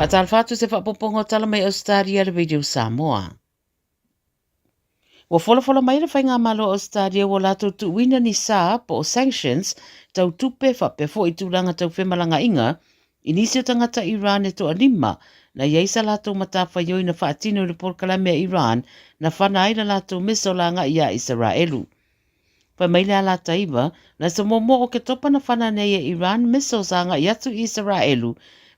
Faatalofa atu se faapopoga o tala mai Ausetalia le Radio Samoa. Ua folafola mai le Faigamalo o Ausetalia ua latou tuuina ni sa po o sanctions tau tupe faapea foi tulaga tau femalagaaiga i nisi o tagata Iran e toalima na i ai sa latou matafaioi na faatino i le polokalame a Iran na fana ai la latou missile agai iā Isaraelu. Fai mai le Alataiva, na se muamua o Oketopa na fana nei e Iran missiles agai atu i Isaraelu,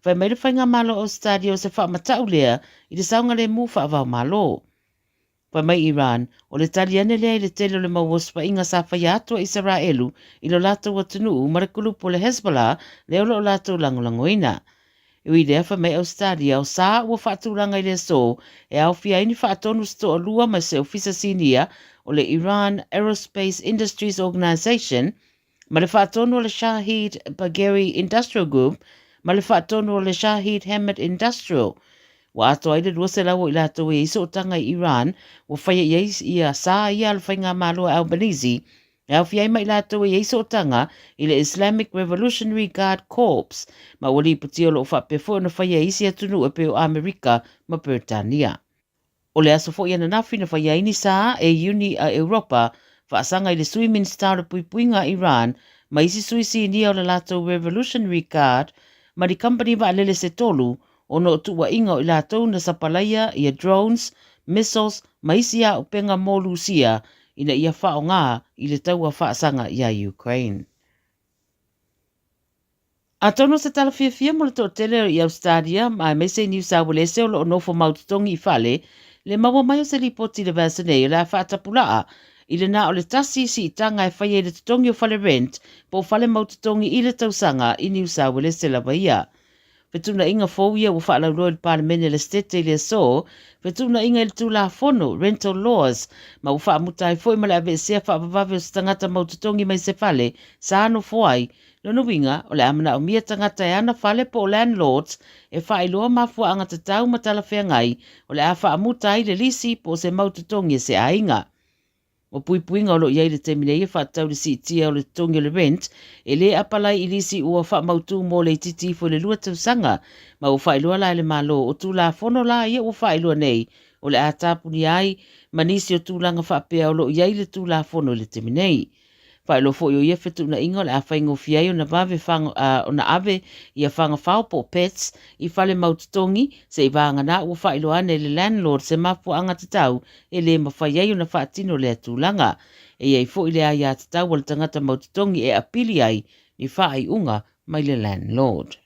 fai mai le Faigamalo o Ausetalia o se faamatau lea i le saogalemu faavaomalo. Fai mai Iran, o le tali ane lea i le tele o le mau osofaiga sa faia atu a Isaraelu i lo latou atunuu ma le kulupu o le Hezbollah lea o lo o latou lagolagoina. E ui i lea, fai mai Ausetalia, o sa ua faatulaga i le aso e aofia ai ni faatonu se toalua ma se ofisa sinia o le Iran Aerospace Industries Organization ma le faatonu o le Shahid Bagheri Industrial Group ma le faatonu o le Shahid Hamid Industrial. Ua atoa ai le 200 o i latou e i ai sootaga i Iran ua faia i ai ia sa ia a le Faigamalo a Albanese E aofia ai ma i latou e i ai sootaga i le Islamic Revolutionary Guard Corps, ma ua lipotia o lo o faapea foi ona faia e isi atunuu e pei o Amerika ma Peretania. O le aso foi ananafi na faia ai ni sa e Iuni a Europa faasaga i le Sui Minisita o le Puipuiga a Iran ma isi sui sinia o le latou Revolutionary Guard ma ni kamupani vaalele se tolu ona o tuuaiga o i latou na sapalaia ia drones, missiles ma isi auupega mo Lusia ina ia faaaoga i le taua faasaga iā Ukraine. Atonu o se tala fiafia mo le toatele i Ausetalia aemaise i Niu Sauelese o lo o nofo mau totogi i fale, le maua mai o se lipoti i le vaiaso nei o le a faatapulaa i le na o le tasi siitaga e faia i le totogi o fale rent po o fale mau totogi i le tausaga i Niu Sauelese lava ia. Fetuunaiga fou ia ua faalauiloa i le Palemene a le Setete i le aso, fetuunaiga i le Tulafono, Rental Laws, ma ua faamuta ai foi ma le aveesea faavavave o se tagata mau totogi mai se fale sa nofo ai. Lona uiga, o le a manaomia tagata e ana fale po o landlords e faailoa mafuaaga tatau ma talafeagai o le a faamuta ai le lisi po o se mau totogi a se aiga. O puipuiga o lo o i ai i le taimi nei e faatatau i le siitia o le totogi o le rent, e le apalai i lisi ua faamautu mo le itiiti ifo i le 2 tausaga, ma ua faailoa la e le Malo, o Tulafono la ia ua faailoa nei, o le a tapunia ai ma nisi o tulaga faapea o lo o i ai le Tulafono i le taimi nei. Faailoa foi o ia fetuunaiga o le a faigofie ai ona vave ona ave ia fagafao po o pets i fale mau totogi, se i vagana ua faailoa ane e le landlord se mafuaaga tatau e le mafai ai ona faatino lea tulaga. E i ai foi le aiatatau a le tagata mau totogi e apili ai ni faaiuga mai le landlord.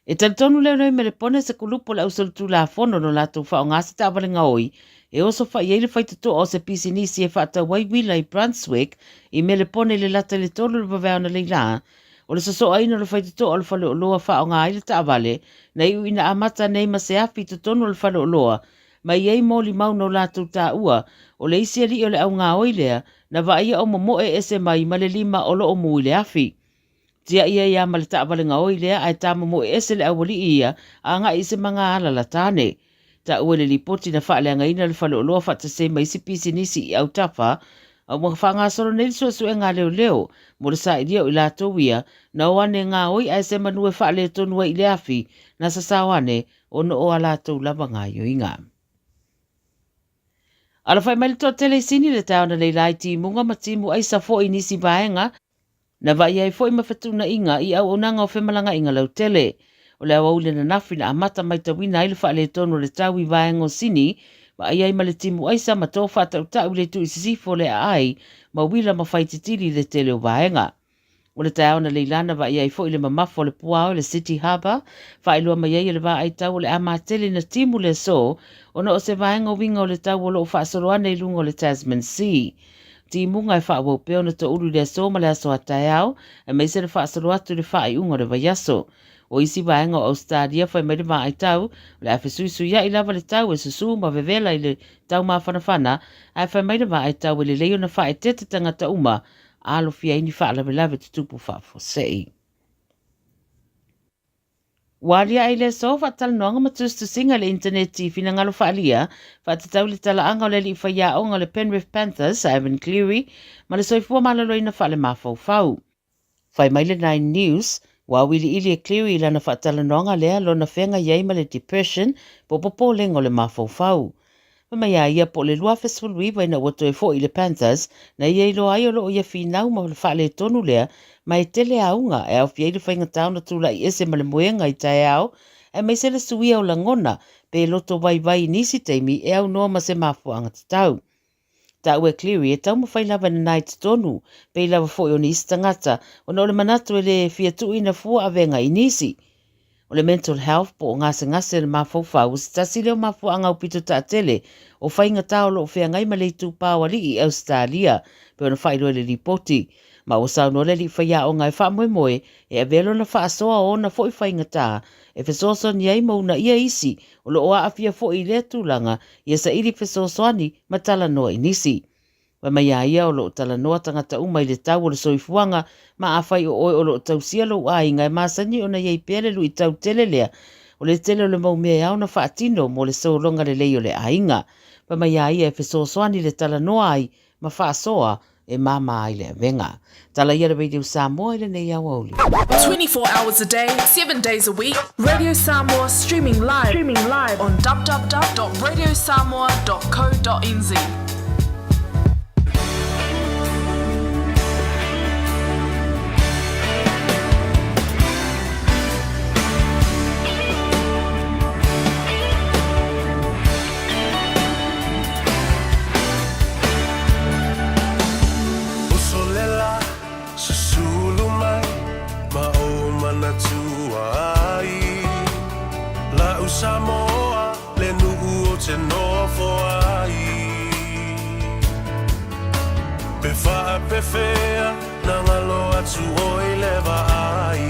E talitonu leoleo i Melepone se kulupu o le ausolitulafono no latou faaaoga se taavale gaoi e oso fai ai le faitotoa o se pisinisi e faatau ai uila i Brunswick i Melepone i le lata i le 3 o le vaveao analeila. O le sosoaina o le faitotoa o le faleoloa faaaoga ai le taavale na iu ina amata nei ma se afi i totonu o le faleoloa ma i ai molimau no latou taua o le isi alii o le augaoi lea na vaaia o momoe ese mai ma le lima o lo o mu i le afi. Tiai ai a ma le taavale gaoi lea ae tamomoe ese le aualii ia agai i se magaala la tane. Taua i le lipoti na faaleagaina le faleoloa faatasi ai ma isi pisinisi i autafa a ua faagasolo nei le suesuega a leoleo mo le sailia o i latou ia na o ane gaoi ae se manu e faaletonu ai i le afi na sasao ane ona o a latou lava gaoioiga. Alafai mai le toatele i Sini le taeao nei la i timuga ma timu aisa foi i nisi vaega Na vaai ai foi ma fetuunaiga i auaunaga o femalagaaiga lautele. O le aoauli ananafi na amata maitauina ai le faaletonu o le tau i vaega o Sini, vaai ai ma le timu aisa ma tō faatautau i le itu i sisifo o le aai ma uila ma faititili i le tele o vaega. O le taeao analeila na vaai ai foi le mamafa o le puao i le City Harbour, faailoa mai ai e le vaai tau o le a matele ina timu le aso ona o se vaega uiga o le tau o lo o faasolo ane i luga o le Tasman Sea. Timuga e faaauau pea ona toulu i le aso ma le aso a taeao, aemaise le faasolo atu i le faaiuga o le vaiaso. O isi vaega o Ausetalia fai mai le vaai tau, o le a fesuisuiaʻi lava le tau e susū ma vevela i le tau mafanafana, ae fai mai le vaai tau e lelei ona faaeteete tagata uma a alofia ai ni faalavelave tutupu faafuasei. Ua aliae i le aso faatalanoaga ma tusitusiga i le initaneti i finagalo faaalia faatatau i le talaaga o le alii faiaoga o le Penrith Panthers, Ivan Cleary, ma le soifua maloloina faalemafaufau. Fai mai le Nine News, Ua auiliili e Cleary i lana faatalanoaga lea lona feagai ai ma le depression po o popolega o le mafaufau. Fai mai a ia po o le 2019 ina ua toe foi i le Panthers na ia iloa ai o lo o ia finau ma le faaletonu lea ma e tele auga e aofia ai le faigata ona tulai ese ma le moega i taeao aemaise le suia o lagona pe loto vaivai i nisi taimi e aunoa ma se mafuaaga tatau. Taua e Cleary e taumafai lava e nana i totonu, pei lava foi o nisi tagata, ona o le manatu e le fia tuuina fua avega i nisi. O le mental health po o gasegase o le mafaufau o se tasi lea o mafuaaga aupito taatele o faigata o lo o feagai ma le itupa o alii i Ausetalia, pei ona faailoa i le lipoti. Ma ua saunoa le alii faiaoga e faamoemoe e avea lona faasoa o ona foi faigata e fesoasoani ai ma uunaia isi o lo o aafia foi i lea tulaga ia saili fesoasoani ma talanoa i nisi. Fai mai a ia o lo o talanoa tagata uma i le tau o le soifuaga ma afai o oe o lo o tausia lou aiga e masani ona i ai pea le luitau tele lea o le tele o le mau mea e ao ona faatino mo le sologa lelei o le aiga. Fai mai a ia e fesoasoani le talanoa ai ma faasoa e māmā ai le avega. Tala ia le Radio Samoa i lenei aoauli. 24 hours a day, 7 days a week, Radio Samoa streaming live, streaming live on www.radiosamoa.co.nz. Uso le la, susulu mai ma ou manatua ai. La'u Samoa le nu'u o te nofo ai. Pe faapefea na ngalo atu oi le vaai.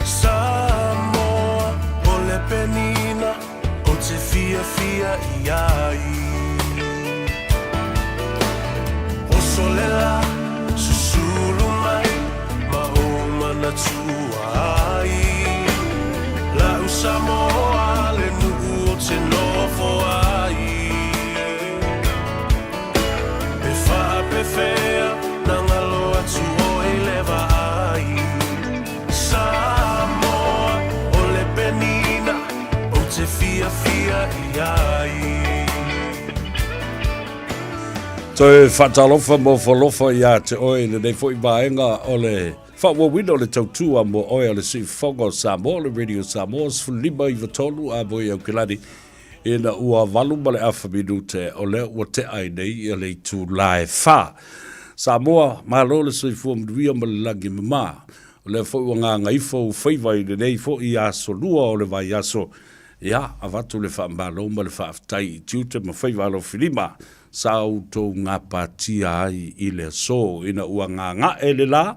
Samoa o le penina o te fiafia i ai. Oso le la, susulu mai ma ou manatua ai. La'u Samoa le nu'u o te nofo ai. Pe faapefea na ngalo atu oi le vaai. Samoa o le penina ou te fiafia i ai. Toe faatalofa ma ofo alofa ia te oe i lenei foi vaega o le faaauauina o le tautua mo oe a le Siufofoga o Samoa, le Radio Samoa 15 93 a mo i Aukilani ina ua 8 ma le afa minute o lea ua tea ai nei ia le itula e fa. Samoa, malo le soifua manuia ma le lagi mama. O lea foi ua gagaifo ou faiva i lenei foi aso lua o le vaiaso, ia, avatu le faamalo ma le faafetai i tiute ma faiva alofilima sa outou gapatia ai i le aso ina ua gaga'e le la,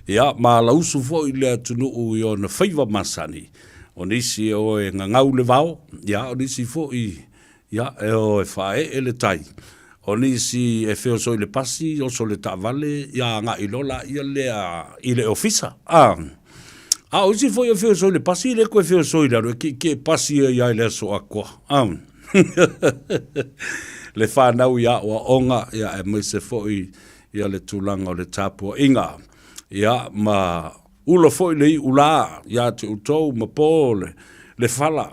ia, ma alausu foi le atunuu i ona faiva masani. O nisi e o e gagau le vao, ia, o nisi foi, ia, e o e faaee le tai. O nisi e feoso i le pasi, oso le taavale, ia agai loa laia lea i le ofisa, a. A o isi foi e feoso i le pasi, e le toe feoso i lalo, e kiekie pasi ai lava i le aso atoa, a. Le fanau i aoaoga, ia, aemaise foi ia le tulaga o le tapuaiga, ia, ma Ula foi le iu la ia te outou ma po le fala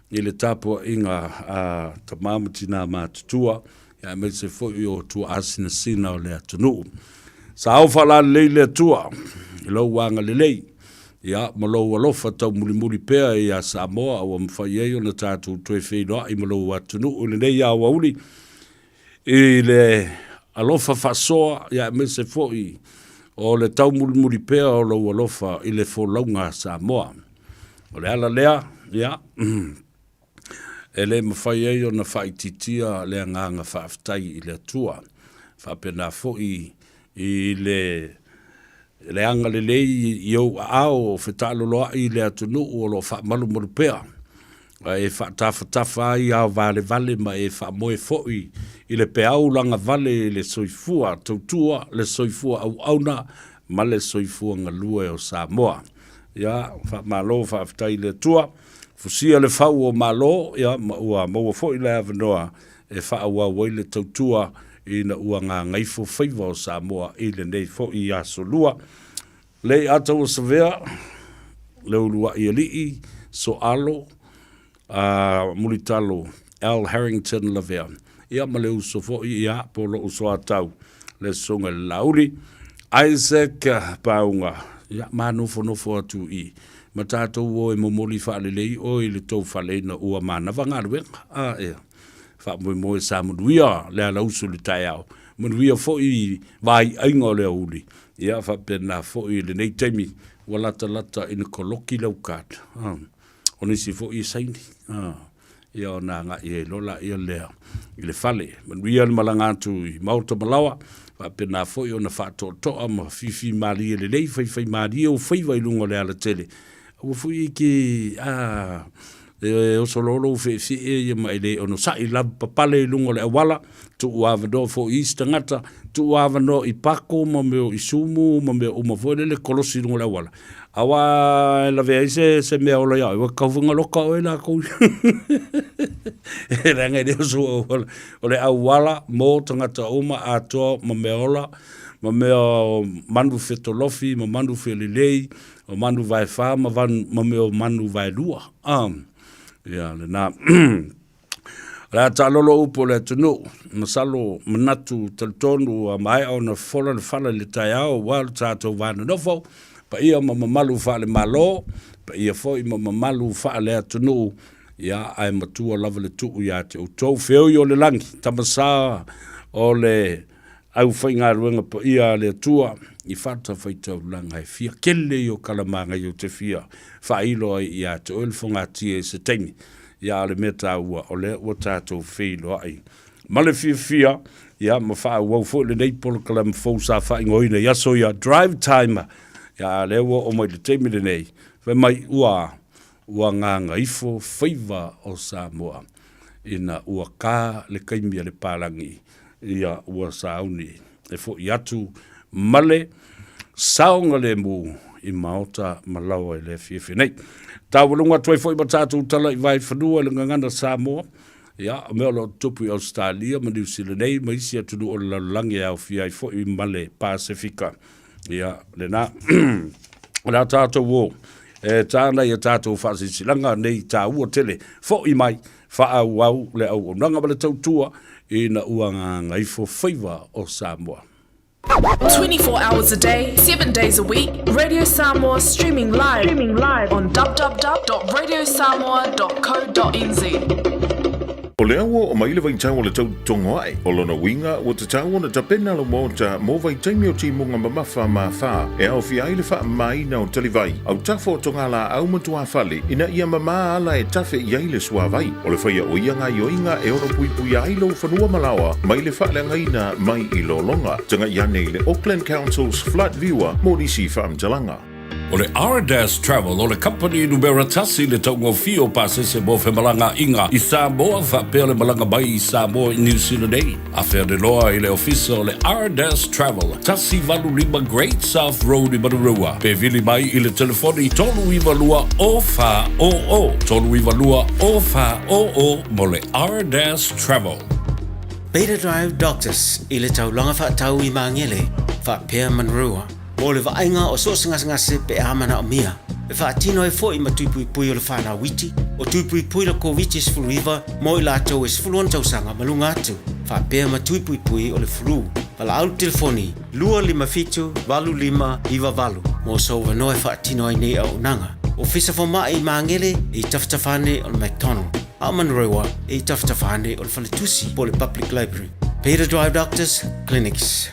i le tapuaiga a tama ma tina matutua, aemaise foi o tuaasinasina o le atunuu. Sa ao faalalelei le Atua i lou agalelei, ia, ma lou alofa taumulimuli pea ia Samoa ua mafai ai ona tatou toe feiloai ma lou atunuu i lenei aoauli. I le alofa faasoa, ia aemaise foi o le taumulimuli pea o lou alofa i le folauga a Samoa. O le ala lea, ia, e le mafai ai ona faaitiitia le agaga faafetai i le Atua. Faapena foi i le le agalelei i ou aao o fetaaloloai i le atunuu o lo o faamalumalu pea, a e faatafatafa ai ao valevale ma e faamoe foi i le peau lagavale i le soifua tautua, le soifua auauna ma le soifua galue o Samoa. Ia, faamalo faafetai i le Atua, fusia le fau o Malo, ia, ma ua maua foi le avanoa e faaauau ai le tautua ina ua gagaifo faiva o Samoa i lenei foi aso lua. Lei Atauasavea, le uluaʻi aliʻi, Soalo, a Mulitalo, Al Harrington Lavea, ia ma le uso foi, ia, po o loʻu soatau, le Susuga i le Laauli, Isaac Pauga, ia, ma nofonofo atu i, ma tatou o e momoli faalelei oe i le tou fale ina ua manava galuega, a, ea, faamoemoe sa manuia le alausu i le taeao, manuia foi vaiaiga o le aoauli, ia, faapena foi i lenei taimi, ua latalata ina koloki lau card, a. O nisi foi e saini, ia ona agai ai loa laia lea i le fale. Manuia le malaga atu i maota ma laoa, faapena foi ona faatoatoa ma fifimalie lelei, faifaimalie ou faiva i luga o le alatele. Aua foi e te, a, e oso loa lou feefee ia ma e le onosai lavapapale i luga o le auala, tuu avanoa foi i isi tagata, tuu avanoa i pako ma mea o isumu ma mea uma foi lele kolosi i luga o le auala. Aua e lavea ai se, se mea ola iā oe, ua tatau foi ona loka oe lakou. Leaga e le o sou auala. O le auala mo tagata uma atoa ma mea ola, ma mea o manu fetolofi, ma manu felelei, o manu vaefa ma, ma mea o manu vaelua. Ah, ia lena. O le a taalolo upu o le atunuu, masalo manatu talitonu ua maea ona fofola le fala i le taeao aua lo tatou va nonofo, paia ma mamalu faale-Malo, paia foi ma mamalu faale-atunuu, ia ae matua lava le tuu ia te outou. Feoi o le lagi, tama sa o le aufaigaluega paia a le Atua i fatafaitaulaga e fia kele i o kalamagai ou te fia faailo ai ia te oe le fogatia i se taimi. Ia a o le mea taua, o lea ua tatou feiloai ma le fiafia, ia ma faaauau foi lenei polokalame fou sa faaigoaina i aso ia Drive Time. Ia a o lea ua oo mai i le taimi lenei, fai mai ua ua gagaifo faiva o Samoa ina ua ka le taimi a le palagi ia ua sauni e foʻi atu ma le saogalemu i maota ma laoa i le afiafi nei. Taualuga atu ai foi ma tatou tala i Vaefanua i le gagana Samoa, ia, o mea o lo o tutupu i Ausetalia ma Niu Sila nei ma isi atunuu o le lalolagi e aofia ai foi ma le Pasefika. Ia, lena. O le a tatou o e tāna i a tatou faasilasilaga nei taua tele foʻi mai Faaauau le auaunaga ma le tautua ina ua gagaifo faiva o Samoa. 24 hours a day, 7 days a week, Radio Samoa streaming live, streaming live on www.radiosamoa.co.nz. O lea ua oo mai le vaitau o le tau togo ae, o lona uiga ua tatau ona tapena lau maota mo vaitaimi o timuga mamafa ma afa e aofia ai le faamamaina o talivai, autafa o togalaau ma tuafale ina ia mama ala e tafe i ai le suavai. O le faia o ia gaioiga e ono puipuia ai lou fanua ma laoa mai le faaleagaina mai i lologa. Tagai ane i le Auckland Council's Flood Viewer mo nisi faamatalaga. O le Ardas Travel o le kamupani numera tasi i le taugofie o pasese mo femalagaaiga i Samoa faapea le malaga mai i Samoa i Niu Sila nei. Afea le loa i le ofisa o le Ardas Travel, 185 Great South Road i Manurewa, pe vili mai i le telefoni 392 0400, 392 0400 mo le Ardas Travel. Beta Drive Doctors i le taulaga faatau i Magele, faapea Manurewa. Mo le vaaiga o so o se gasegase pe a manaomia, e faatino ai foi ma tui puipui o le whanau iti, o tui puipui le Koviti-19 mo i latou e 16 tausaga ma luga atu, faapea ma tui puipui o le flu. Valaau le telefoni 257 8598 mo sou avanoa e faatino ai nei auaunaga. Ofisa Fomai i Magele e i tafatafa ane o le McDonald, a o Manurewa e i tafatafa ane o le Faletusi po o le Public Library. Peter Drive Doctors Clinics.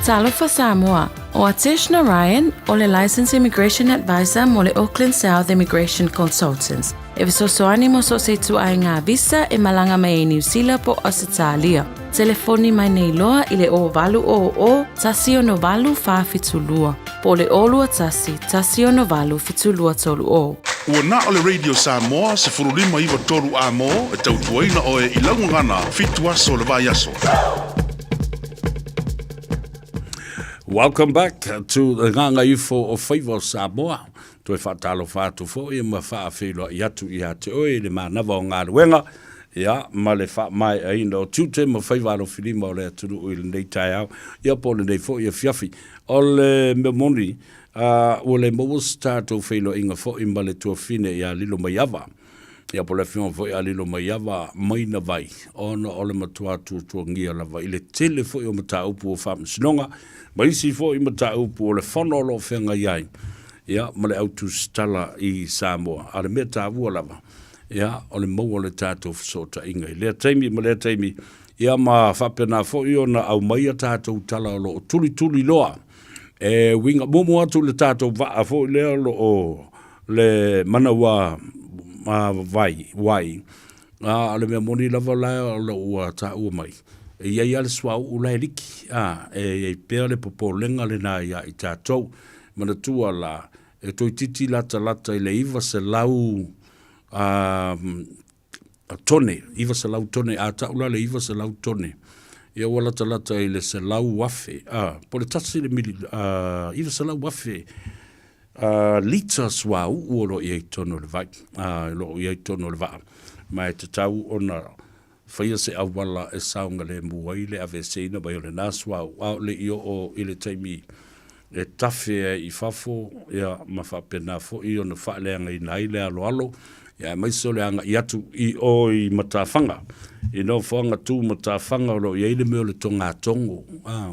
Talofa Samoa, ʻO Atesh Narayan, ʻo le Licensed Immigration Advisor mo le Auckland South Immigration Consultants, e fesoasoani mo so o se ituaiga visa e malaga mai ai Niu Sila po o Ausetalia. Telefoni mai nei loa i le 0800 168 472 po o le 021 168 7230. Ua na o le Radio Samoa 15 9 3 A-mo e tautuaina oe i lau gagana fitu aso o le vaiaso. Welcome back to the Gagaifo o Faiva o Samoa. Toe faatalofa atu foi ma faafeiloai atu ia te oe i le manava o galuega, ia, ma le faamaeaina o tiute ma faiva alofilima o le atunuu i lenei taeao, ia po o lenei foi afiafi. O le mea moni, Ua le maua se tatou feiloaiga foi ma le tuafine ia Lilomaiava, ia po o le afioga foi ia Lilomaiava Mainavai, ona o le matua tuatuagia lava i le tele foi o mataupu o faamasinoga ma isi foi mataupu o le fono o lo o feagai ai, ia, ma le au tusitala i Samoa. A o le mea taua lava, ia, o le maua o le tatou fesootaiga i lea taimi ma lea taimi, ia ma faapena foi ona aumai a tatou tala o lo o tulituli loa e uiga muamua atu le tatou vaa foi lea o lo o le manawa vai, wai, a o le mea moni lava la o lo ua taua mai, e i ai lava le suauu la e liki, a, e i ai pea le popolega lena ia i tatou. Manatua la, e toeitiiti latalata i le 900 a, tone, 900 tone, a tau la le 900 tone, ia ua latalata i le 100,000, a, po o le tasi le mili, a, 900,000 a, lita suauu o lo o i ai i totonu o le vai, a, o lo o i ai i totonu o le vaa, ma e tatau ona faia se auala e saogalemu ai le aveeseina mai o lena suauu, a o le i oo i le taimi e tafe ai i fafo, ia, ma faapena foi ona faaleagaina ai le aloalo, ia, aemaise o le agai atu i o i matafaga, i nofoaga tu matafaga o lo o i ai le mea o le togatogo, a,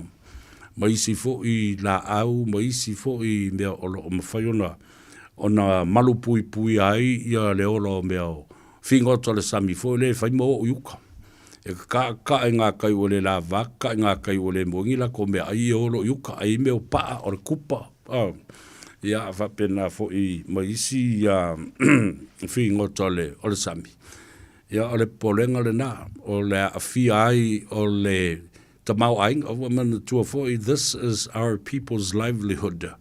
ma isi foi laau ma isi foi mea o lo o mafai ona, ona malupuipuia ai ia le ola o mea o figota o le sami foi lea e fai ma oo i uka. E kakaʻakaʻa i ngā kai ua le lava, kakaʻa i ngā kai ua le moengi lako meaai ia olo i uka, ai mea o paʻa, o le kupa, ia faapena foi ma isi figota o le, o le sami. Ia o le popolega lena, o le aafia ai o le tamaoaiga, ua manatua foi, this is our people's livelihood.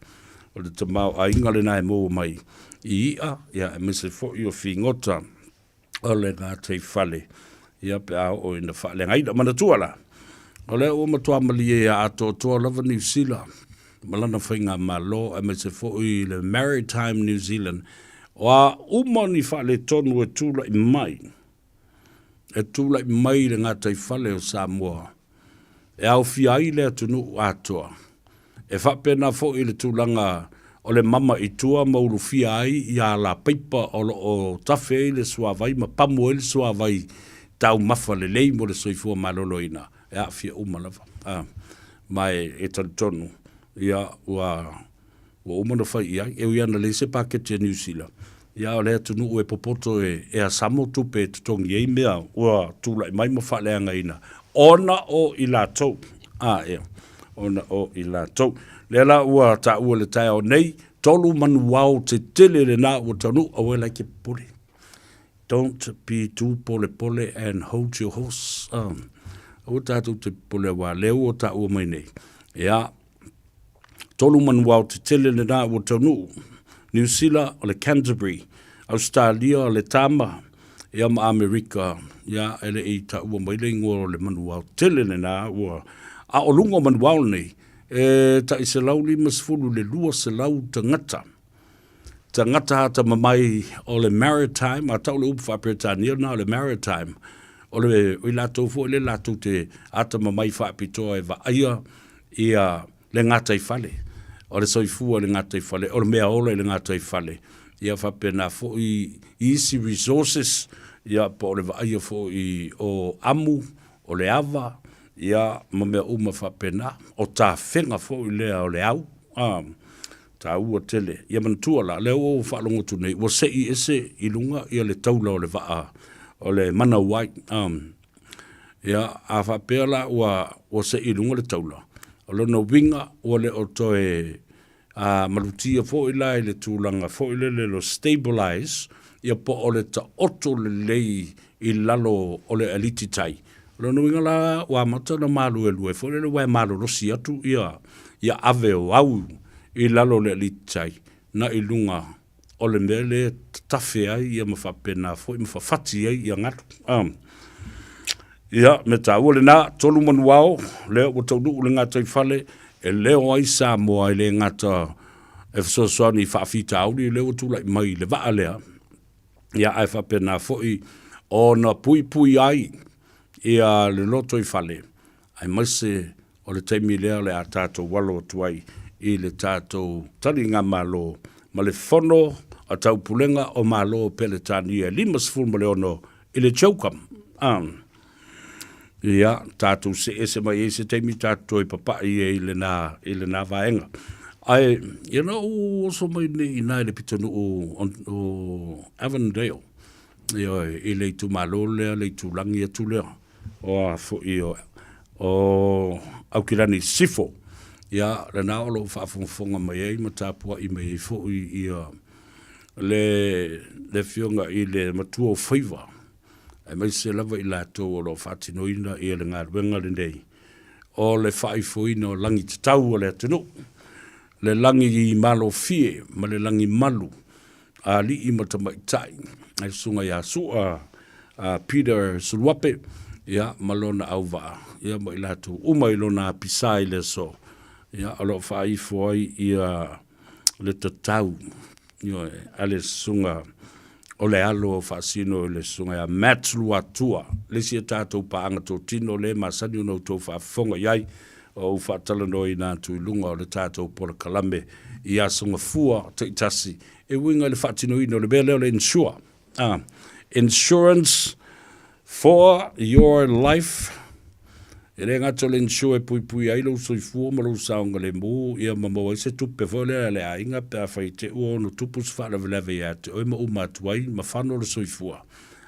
O le tamaoaiga lena e maua mai i iʻa, ia aemaise foi o figota o le gataifale, ia pe a oo ina faaleagaina. Manatua la, o lea ua matua malie atoatoa lava Niu Sila ma lana faigamalo aemaise foi le Maritime New Zealand, o a uma ni faaletonu e tulai mai, e tulai mai i le gataifale o Samoa e aofia ai le atunuu atoa. E faapena foi le tulaga o le mama i tua ma ulufia ai ia alapaipa o lo o tafe ai le suavai ma pamu ai le suavai taumafa lelei mo le soifua maloloina, e aafia uma lava. Ma e talitonu, ia, ua Ua uma ona fai i ai, e ui ana leai se paketi a Niu Sila, ia a o le atunuu e popoto e asamo tupe e totogi ai mea ua tulai mai ma faaleagaina ona o i latou. A, ea, ona o i latou. Lea la ua taua i le taeao nei, tolu manuao tetele lena ua taunuu, aua la e te popole. Don't be too polepole and hold your horse. Aua tatou te popole aua lea ua taua mai nei. Ia, Tolumanuao tetele lena ua taunuu, Niu Sila o le Canterbury, Ausetalia o le Tama, ia ma Amerika, ia e le i taua mai le ingoa o le manuao tele lena ua, a o luga o manuao nei, e tai 150 i le 200 tagata. Tagata atamamai o le Maritime, a tau le upu faa-Peretania lena o le Maritime, o le, o i latou foi lea latou te atamamai faapitoa e vaaia ia le gataifale, o le soifua i le gataifale, o le meaola i le gataifale, ia faapena foi i isi resources, ia po o le vaaia foi o amu, o le ava, ia ma mea uma faapena, o tafega foi lea o le au, a, taua tele. Ia manatua la, lea ua ou faalogo atu nei, ua sei ese i luga ia le taula o le vaa o le Manawai, a. Ia, a faapea la ua, ua sei i luga le taula, o lona uiga ua le o toe a, malutia foi la i le tulaga foi lele lo stabilize, ia po o le taoto lelei i lalo o le aliti tai. O lona uiga la ua amata ona maluelue foi lele ua e malolosi atu ia, ia ave o au i lalo o le aliti tai na i luga o le mea lea e tatafe ai ia ma faapena foi ma fafati ai ia galu. Ia, mea taua lena, tolu manuao, lea ua taunuu le gataifale, e leo ai Samoa e le gata e fesoasoani i faafitauli lea ua tulai mai i le vaa lea, ia ae faapena foi ona puipui ai ia le lotoifale, aemaise o le taimi lea o le a tatou alo atu ai i le tatou taligamalo ma le Fono a Taupulega o Malo o Peletania e 56 i le CHOGM. Ia, tatou see ese mai ai se taimi tatou toe papai ai i lena, i lena vaega. Ae, ia na ou oso mai nei i ina i le pitonuu o, o Avondale, ioe, i le itumalo lea, le itulagi atu lea, o a foi o, o Aukilani Sisifo. Ia, lena o lo o faafogafoga mai ai ma tapuai mai ai foi ia le, le afioga i le matua o faiva, aemaise lava i latou o lo o faatinoina ia le galuega lenei o le faaifoina o lagi tatau o le atunuu, le lagi malofie ma le lagi malu a alii ma tamaitai, le Susuga ia Sua a Peter Suluape, ia, ma lona auvaa, ia, ma i latou uma i lona apisa i le aso, ia, o lo o faaifo ai ia le tatau, ioe, a le susuga o le alo o Faasino i le susuga ia Matt Luatua, le isi a tatou paaga totino le masani ona outou faafofoga i ai, o ou faatalanoaina atu i luga o le tatou polokalame i aso gafua taitasi e uiga i le faatinoina o le mea lea o le insure. Ah, insurance for your life. E le gata o le insure e puipui ai lou soifua ma lou saogalemu, ia ma maua ai se tupe foi lea a le aiga pe afai te ua ono tupu se faalavelave ia te oe ma uma atu ai ma fano le soifua.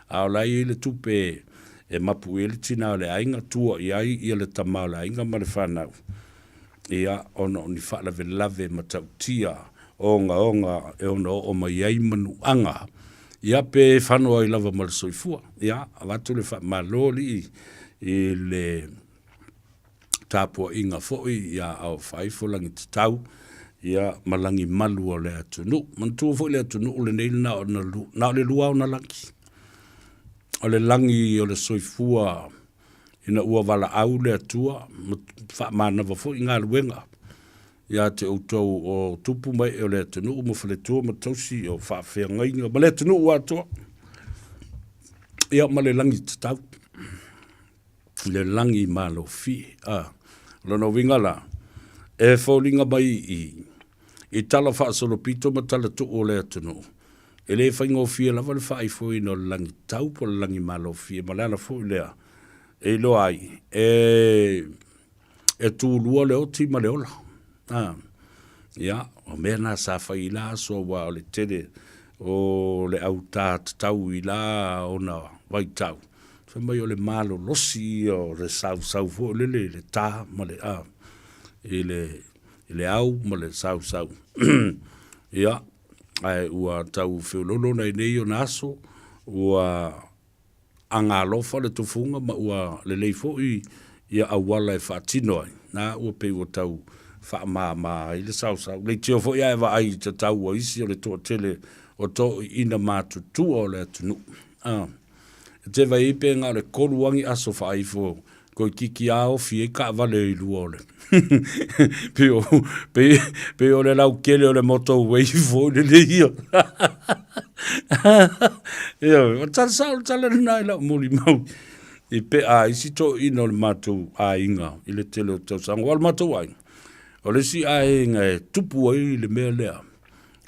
A o la e i ai le tupe e mapu i ai le tina o le aiga, tua i ai ia le tama o le aiga ma le fanau. Ia, ona o ni faalavelave matautia ogaoga e ono oo mai ai manuaga, ia pe fano ai lava ma le soifua. Ia, avatu le faamalo alii i le tapuaiga foi ia Aofaaifo Lagitatau, ia ma Lagimalu o le atunuu. Manatua foi le atunuu lenei na o na o le lua ona lagi. O le lagi o le soifua ina ua valaau le Atua ma faamanava foi galuega ia te outou o tupu ma ee o le atunuu ma faletua ma tausi o faafeagaiga ma le atunuu atoa, ia ma le lagi tatau, le lagi malofie. A, o lona uiga la, e foliga mai i i tala faasolopito ma tala tuu o le atunuu, e le faigofie lava le faaifoina o le lagi tatau po o le lagi malofie, ma le ala foi lea e iloa ai e e tulua le oti ma le ola. A, ia, o mea na sa fai i la aso aua o le tele o le au tā tatau i la ona vaitau, fai mai o le malolosi ia o le sausau foi lele i le tā ma le, a, i le, i le au ma le sausau. Ia, ae ua tau feoloolo nai nei ona aso, ua agalofa le tufuga ma ua lelei foi ia auala e faatino ai, na ua pei ua tau faamama ai le sausau. Leitio foi ae vaai i tatau a isi o le toatele o toeaiina matutua o le atunuu. A, e te vaai pe na o le kolu agi aso faaifo Toeitiiti a ofi ai taavale i lua o le pei o pei pei o le lautele o le motorway foi lele ia. Ioe, o tala sao le tala lena i lau molimau i pea ai isi toeaiina o le matou aiga i le tele o tausaga. Aua o le matou aiga, o le isi aiga e tupu ai le mea lea,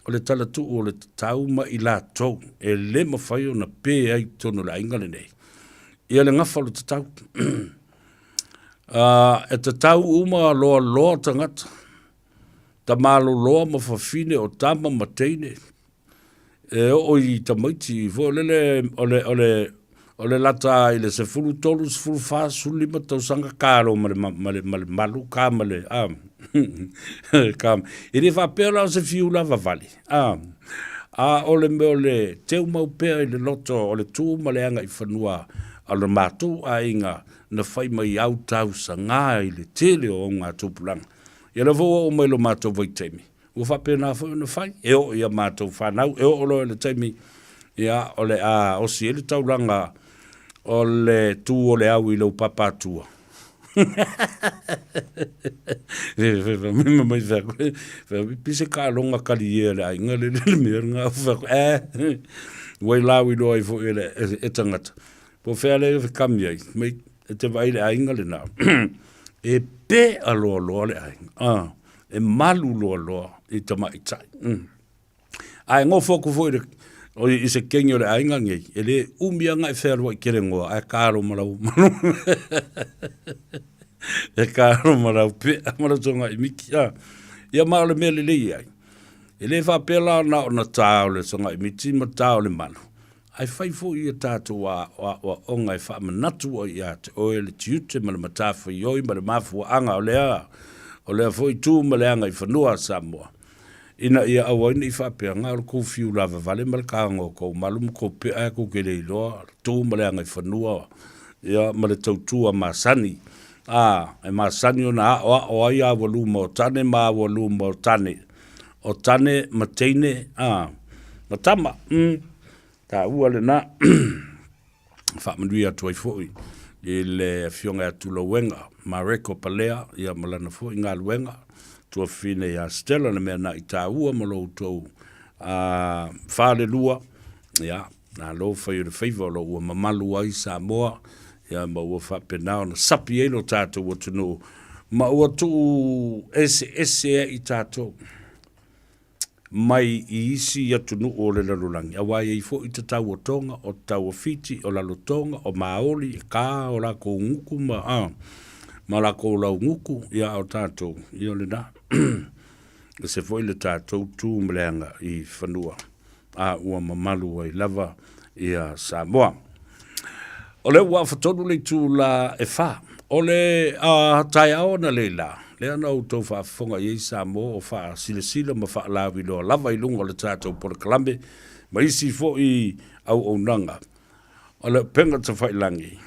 o le talatuu o le tatau ma i latou e le mafai ona pe ai i totonu o le aiga lenei. Ia le gafa o le tatau. E tatau uma loaloa tagata, tamaloloa ma fafine, o tama ma teine, e oo i tamaiti foi lele o le, o le, o le lata i le 13, 14, 15 tausaga ka loa ma le, ma le, ma le malu, ka ma le, a, ka, e le faapea la o se fiu lava vale, a, a o le mea o le teu mau pea i le loto o le tu ma le agaifanua a lo matou aiga na fai mai au tausaga i le tele o augatupulaga. Ia lea foi ua oo mai lo matou vaitaimi, ua faapena foi ona fai, e oo i a matou fanau, e oo loa i le taimi, ia, o le a osi ai le taulaga o le tu o le au i lou papatua. Pise kaaloga kali e le aiga le le mea nga eh wai lau i loa ai foi le e tangata. Po fea le kami ai mai e te vai le aiga le na. E pe aloa loa le aiga. Ah. E malu loaloa i tamaitai. Ae gofo atu foi i le i se kegi o le aiga nei, e le umi lava ona e fealuai kelegoa, ae kalo ma lau e kalo ma lau pea ma lau togai miki. Ia ma o le mea lelei ai, e le faapea la na ona ta o le togai miti ma ta o le malu, ae fai foi ia tatou aoaoga e faamanatu ai ia te oe le tiute ma le matafaioi ma le mafuaaga o lea, o lea foi tu ma le agaifanua a Samoa. Ina ia aua ai ne i faapea, na o le tou fiu lava vale ma le taga o tou malu ma tou pea e tou te le iloa le tu ma le agaifanua, ia, ma le tautua masani. A, e masani ona aoao ai aualuma o tane ma aualuma o tane, o tane ma teine, a, ma tama. Mm, taua lena. Faamanuia atu ai foi i le Afioga ia Tulauega Mareko Palea ia ma lana foi galuega, tuafafine ia Stella le mea na i taua ma lo outou falelua, ia malo fai o le faiva o lo ua mamalu ai Samoa, ia ma ua faapena ona sapi ai lo tatou atunuu ma ua tuu eseese ai tatou mai i isi atunuu o le lalolagi, aua e i ai foi tatau o Tonga, o tatau o Fiti, o Lalotonga, o Maoli, e ka o lakou gutu ma, a, ma lakou laugutu, ia a o tatou, ia o lena. Ese foi le tatou tu ma le aga i fanua, a ua mamalu ai lava ia Samoa. O lea ua afatolu le itula e fa o le taeao analeila, lea na outou faafofoga i ai Samoa o faasilasila ma faalauiloa lava i luga o le tatou polokalame ma isi foi auaunaga o le upega tafailagi.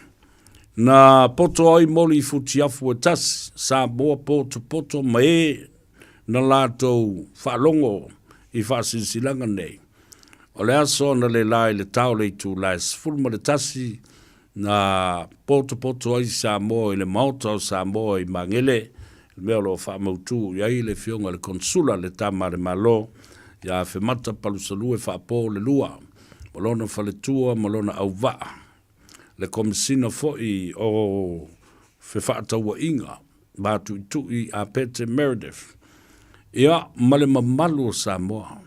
Na poto ai moli i futiafu e tasi, Samoa potopoto ma e na latou faalogo i faasilasilaga nei. O le aso analeila i le tao o le itula e 11 na potopoto ai Samoa i le Maota o Samoa i Magele, le mea o lo o faamautu i ai le Afioga i le Konesula le Tama a le Malo ia Afemata Palusalue Faapo le Lua ma lona faletua ma lona auvaa, le Komesina foi o Fefaatauaiga ma Tuitui a Pete Meredith, ia ma le mamalu o Samoa.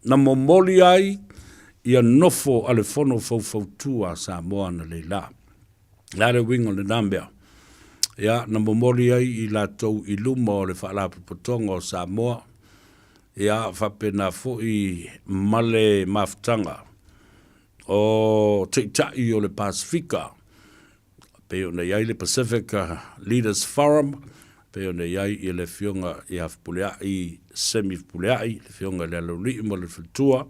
Na momoli ai ia nofo a le Fono Faufautua a Samoa analeila. O le a le uiga o lena mea? Ia, na momoli ai i latou i luma o le Faalapotopotoga o Samoa, ia, faapena foi ma le mafutaga o Taitai o le Pasefika, pei ona i ai le Pacific Leaders Forum, pei ona i ai le Afioga ia Fepuleai Semi Fepuleai, le Afioga i le Aloalii ma le Faletua,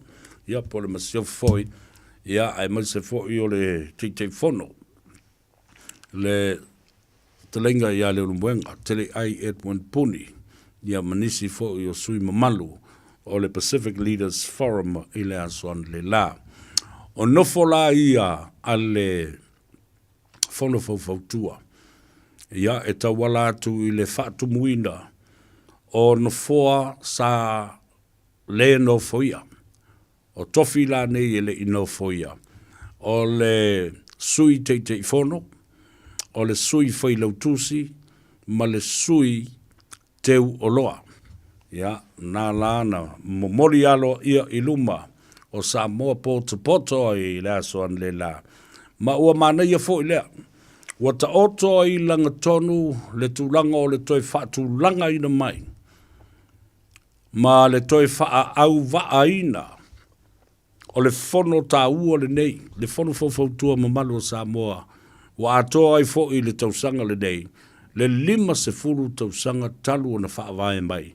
ia po o le Masiofo foi, ia aemaise foi o le Taitaifono, le Fetalaiga ia Leulumoega Teleai Edwin Puni, ia ma nisi foi o sui mamalu o le Pacific Leaders Forum i le aso analeila. O nofo la ia a le Fono Faufautua, ia e tauala atu i le faatumuina o nofoa sa le nofoia. O tofi la nei e le i nofoia, o le Sui Taitaifono, o le Sui Failautusi ma le Sui teu oloa. Ia, na la na momoli aloaia i luma o Samoa potopoto ai i le aso analeila. Ma ua manaia foi lea. Ua taoto ai i lagatonu le tulaga o le toe faatulagaina mai ma le toe faaauvaaina O le fono taua lenei, le Fono Faufautua Mamalu o Samoa, ua atoa ai foi i le tausaga lenei le 50 tausaga talu ona faavae mai,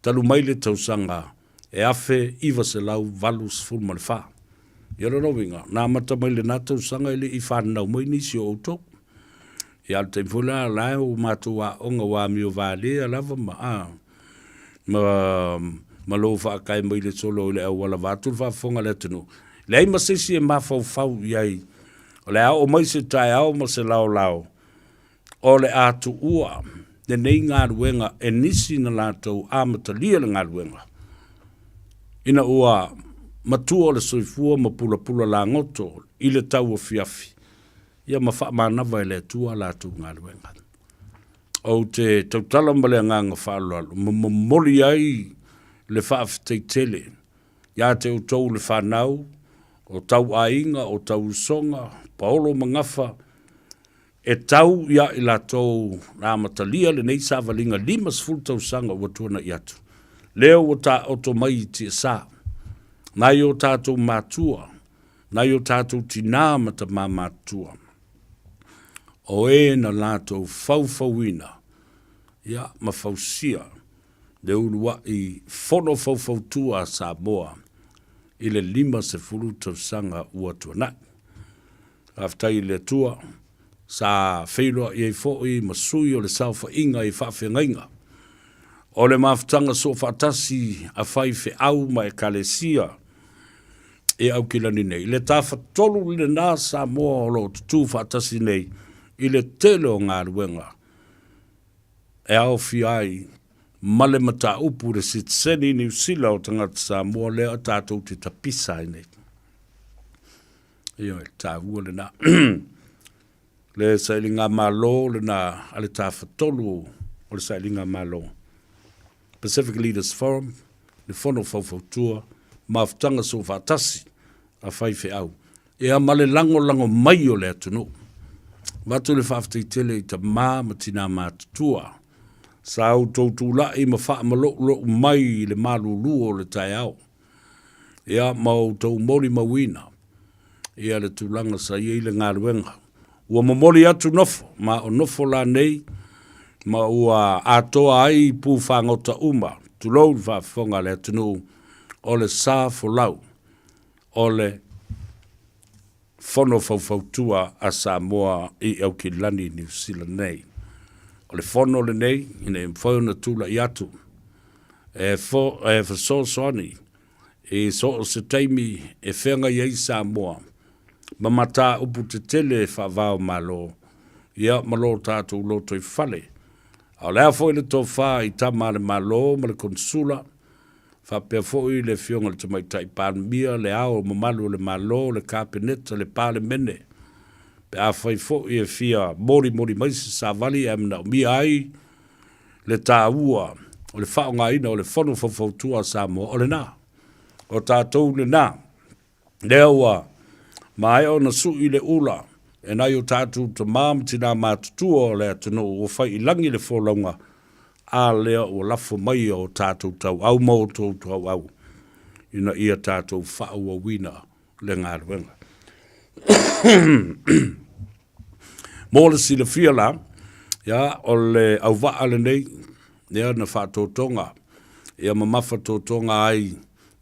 talu mai le tausaga e 1984. Ia o lona uiga, na amata mai lena tausaga e le i fananau mai nisi o outou. Ia a o le taimi foi la, la ua matou aoga ua amio valea lava ma, a, ma, ma lou faakae mai le solo i le auala vaeatu le faafofoga a le atunuu. Leai ma se isi e mafaufau i ai, o le a oo mai se taeao ma se laolao, o le a tuua lenei galuega e nisi na latou amatalia le galuega, ina ua matua le soifua ma pulapula lagoto i le tauafiafi, ia ma faamanava e le Atua a latou galuega. Ou te tautala ma le agaga faaaloalo ma momoli ai le faafetai tele ia te outou le fanau o tau aiga, o tau usoga, paolo ma gafa, e tau ia i latou na amatalia lenei savaliga 50 tausaga ua tuanai atu, lea ua taoto mai i tiasa, nai o tatou matua, nai o tatou tinā ma tamā matutua, o e na latou faufauina, ia, ma fausia le uluai fono faufautua a Samoa i le 50 tausaga ua tuanai. Faafetai i le Atua sa feiloai ai foi ma sui o le saofaiga i faafeagaiga o le mafutaga soofaatasi a faifeau ma Ekalesia i Aukilani nei. Le tafatolu lena Samoa o lo o tutū faatasi nei i le tele o galuega e aofia ai ma le mataupu le sitiseni Niu Sila o tagata Samoa lea tatou te tapisa ai nei. Ioe, taua lena. Le sailiga malo lena a le Tafatolu o le Sailiga Malo, Pacific Leaders Forum, le Fono Faufautua, Mafutaga Soofaatasi a Faifeau, ia ma le lagolago mai o le atunuu. Avatu le faafetai tele i tama ma tinā matutua sa outou tulai ma faamaloulou mai i le malulu o le taeao, ia ma outou molimauina ia le tulaga sa i ai le galuega. Ua momoli atu nofo, ma o nofo la nei, ma ua atoa ai pu fagota uma, tulou le faafofoga a le atunuu, o le sa folau o le Fono Faufautua a Samoa i Aukilani, Niu Sila nei. O le fono lenei, ina ia mafai ona tulai atu e fesoasoani i so o se taimi e feagai ai Samoa ma mataupu tetele faava-o-Malo, ia ma lo tatou lotoifale. A o le a foi le tofa i tama a le Malo ma le Konesula, faapea foi le Afioga i le Tamaitai Palemia, le Ao Mamalu o le Malo, le Kapeneta, le Palemene, pe afai foi e fia molimoli mai se savali ae manaomia ai le taua o le faaaogaina o le Fono Faufautua a Samoa, o lena. O tatou lena. Lea ua maea ona sui le ula e nai o tatou tama ma tina matutua o le atunuu ua fai i lagi le folauga, a lea ua lafo mai o tatou tauau ma outou tauau ina ia tatou faaauauina le galuega. Mo le silafia la, ia, o le auvaa lenei, ia, na faatotoga, ia mamafa totoga ai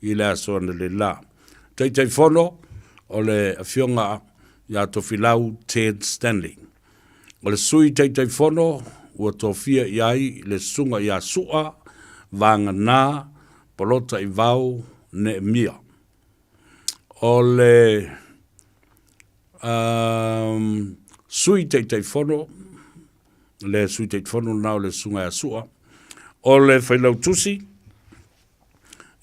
i le aso analeila. Taitaifono, o le Afioga ia Tofilau Ted Stanley. O le Sui Taitaifono ua tofia i ai le Susuga ia Sua Vagana Polotaivao Neemia. O le um, Sui Taitaifono, le Sui Taitaifono lena o le Susuga ia Sua, o le Failautusi,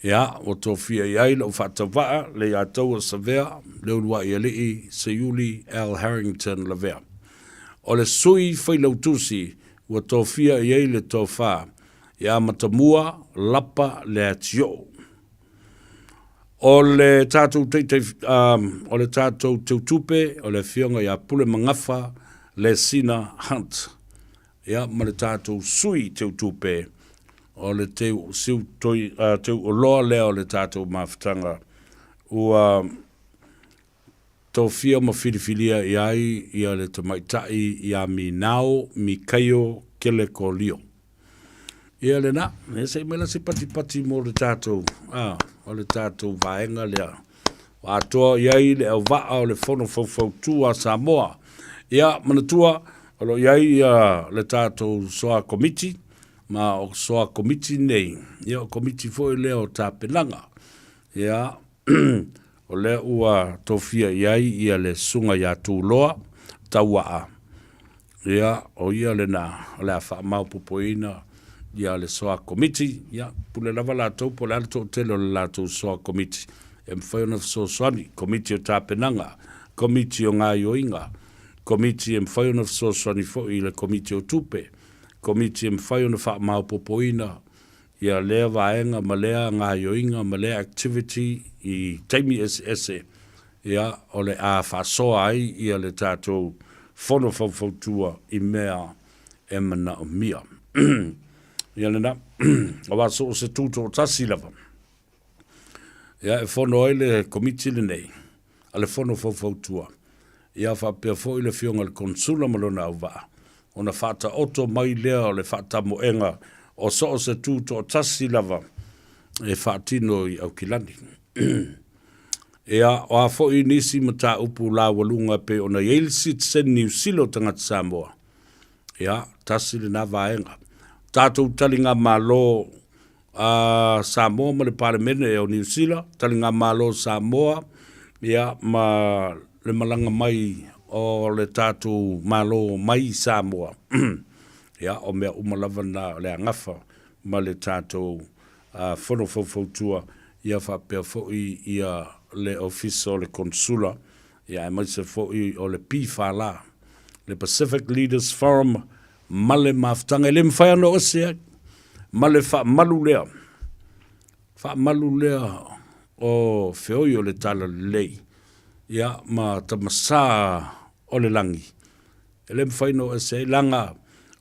Ia, ua tofia i ai lou faatauvaa, Leiataua Savea, Leuluaialii Seiuli L. Harrington Lavea. O le sui failautusi ua tofia i ai le tofa ia Matamua Lapa Leatioo. O le tatou taitai, o le tatou teutupe o le afioga ia Pulemagafa Lesina Hunt. Ia, ma le tatou sui teutupe, o le teu, siu toi, uh, teu oloa lea o le tatou mafutaga, ua tofia ma filifilia i ai ia le tamaitai ia Minao Mikaio Kelekolio. Ia lena, ia se i mai la se patipati mo le tatou, ah, o le tatou vaega lea. Ua atoa i ai le auvaa o le Fono Faufautua a Samoa. Ia, manatua, o lo o i ai ia le tatou Soa Komiti, ma o Soa Komiti nei, ia o Komiti foi lea o tapenaga. Ia, o lea ua tofia i ai ia le Susuga ia Tuloa Tauaa, Ia, o ia lena o le a faamaopoopoina ia le Soa Komiti. Ia, pule lava latou po o le a le toatele o le latou Soa Komiti e mafai ona fesoasoani, Komiti o Tapenaga, Komiti o Gaoioiga, Komiti e mafai ona fesoasoani foi i le Komiti o Tupe, Komiti e mafai ona faamaopoopoina ia lea vaega ma lea gaoioiga ma lea activity i taimi eseese, ia, o le a faasoa ai ia le tatou Fono Faufautua i mea e manaomia. Ia lena, aua so o se tutoatasi lava, ia e fono ai le Komiti lenei a le Fono Faufautua, ia faapea foi le Afioga i le Konesula ma lona auvaa, ona faataoto mai lea o le faatamoega o so o se tutoatasi lava e faatino i Aukilani. Ia, o a foi nisi mataupu laualuga e pei ona i ai le sitiseni Niu Sila o tagata Samoa, ia, tasi lena vaega. Tatou taligamalo a Samoa ma le Palemene o Niu Sila, taligamalo Samoa, ia, ma le malaga mai o le tatou Malo mai Samoa. Ia, o mea uma lava na o le a gafa ma le tatou Fono Faufautua, ia faapea foi ia le Ofisa o le Konesula, ia aemaise foi o le PFL, le Pacific Leaders Forum, ma le mafutaga e le mafai ona oo ese ai, ma le faamalu lea, faamalu lea o feoi o le Talalelei, ia ma tamasa o le lagi, e le mafai ona oo ese ai, leaga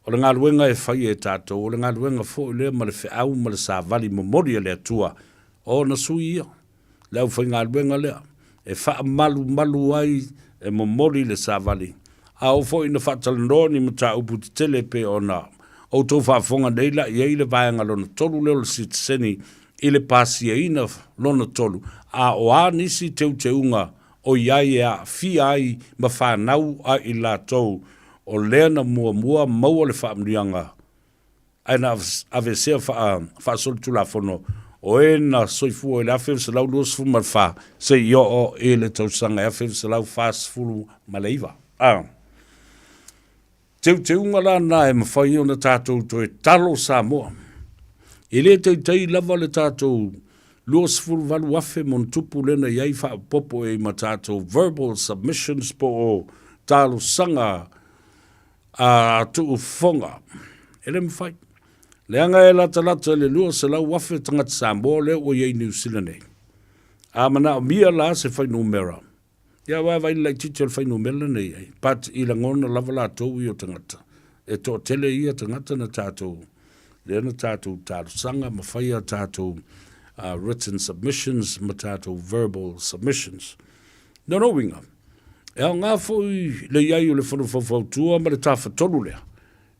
o le galuega e fai e tatou, o le galuega foi lea ma le feau ma le savali momoli a le Atua, o ona sui ia. le aufaigaluega lea e faamalumalu ai, e momoli le savali. A oo foi ina faatalanoa ni mataupu tetele e pei ona outou faafofoga nei la i ai le vaega lona tolu lea o le sitiseni i le pasiaina lona tolu, a o a nisi teuteuga o i ai e aafia ai ma fanau a i latou o lea na muamua maua le faamanuiaga ae na aveesea faasolitulafono o e na soifua i le 1924 seia oo i le tausaga 1949. A teuteuga la na e mafai ona tatou toe talo Samoa. E le taitai lava le tatou 28,000 ma ona tupu lea na i ai faaopoopo i ai ma tatou verbal submissions po o talosaga a tuufofoga, e le mafai. Leaga e latalata i le 200,000 tagata Samoa lea ua i ai i Niu Sila nei. A manaomia la se fuainumera, ia aua e vaai i le laitiiti o le fuainumera na i ai, but i lagona lava latou ia o tagata, e toatele ia tagata na tatou, lea na tatou talosaga ma fai a tatou written submissions ma tatou verbal submissions. Lona uiga, e aoga foi le i ai o le Fono Faufautua ma le Tafatolu lea,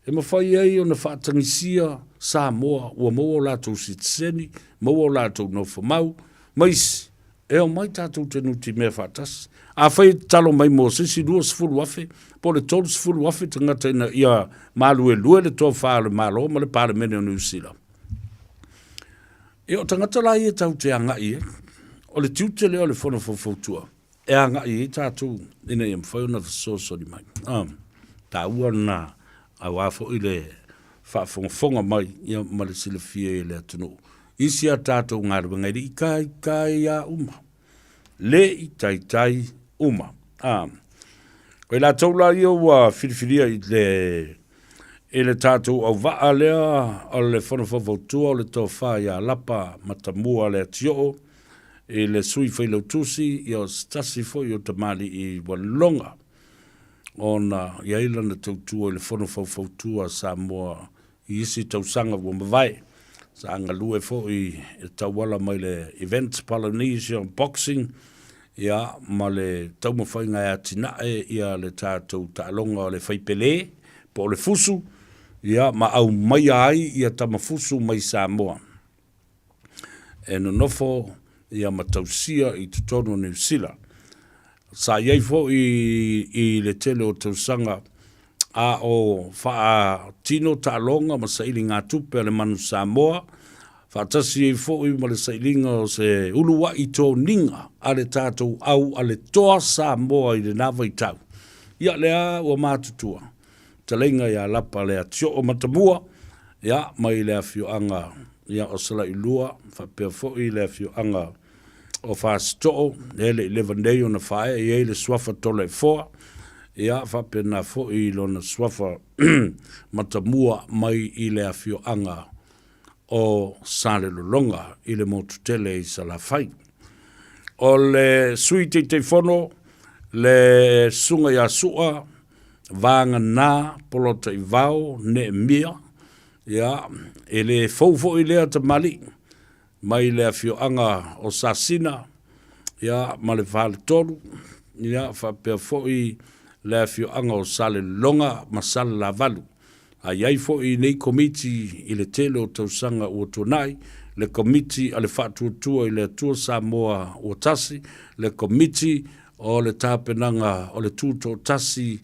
e mafai ai ona faatagisia Samoa ua maua o latou sitiseni, maua o latou nofomau, ma isi, e omai tatou te nutimea faatasi. Afai e tatalo mai mo se isi 20,000 po o le 30,000 tagata ina ia maluelue le tofa o le Malo ma le Palemene o Niu Sila, Ia, o tagata la ia tatou te agai i ai, o le tiute lea o le Fono Faufautua e agai i ai tatou ina ia mafai ona fesoasoani mai. Ah, taua lena aua foi le faafogafoga mai ia, ma le silafia e le atunuu. Isi a tatou galuega e le i taitai lava uma. Le i taitai uma. A, o i latou la ia ua filifilia i le, i le tatou auvaa lea o le Fono Faufautua o le Tofa ia Lapa Matamua Leatioo i le Sui Failautusi, ia o se tasi foi o tamalii ua loga ona i ai lana tautua i le Fono Faufautua a Samoa I isi tausaga ua mavae, sa galue foi e tauala mai le Events Polynesia Boxing ia ma le taumafaiga e atinae ia le tatou taaloga o le faipele po o le fusu ia ma aumaia ai ia tama fusu mai Samoa e nonofo ia ma tausia i totonu o Niu Sila. Sa i ai foi i le tele o tausaga a o faatino taaloga ma sailigatupe a le Manu Samoa, faatasi ai foi ma le sailiga o se uluai toniga a le tatou au a le Toa Samoa i lena vaitau. Ia lea ua matutua, fetalaiga ia Lapa Leatioo Matamua, ia, mai le afioaga ia o Salailua, faapea foi le afioaga o Fasitoo, lea e le i leva nei ona faaee i ai le suafa Toleafoa. Ia, faapena foi i lona suafa matamua mai i le afioaga o Salelologa i le motu tele i Salafai. O le Sui Taitaifono, le Susuga ia Sua Vagana Polataivao Neemia, ia, e le fou foi lea tamalii mai le afioaga o Sasina, ia, ma le Faletolu, ia, faapea foi le afioaga o Salelologa ma Salelavalu. A i ai foi i nei Komiti i le tele o tausaga ua tuanai, le Komiti a le Faatuatua i le Atua Samoa ua Tasi, le Komiti o le Tapenaga o le Tutoatasi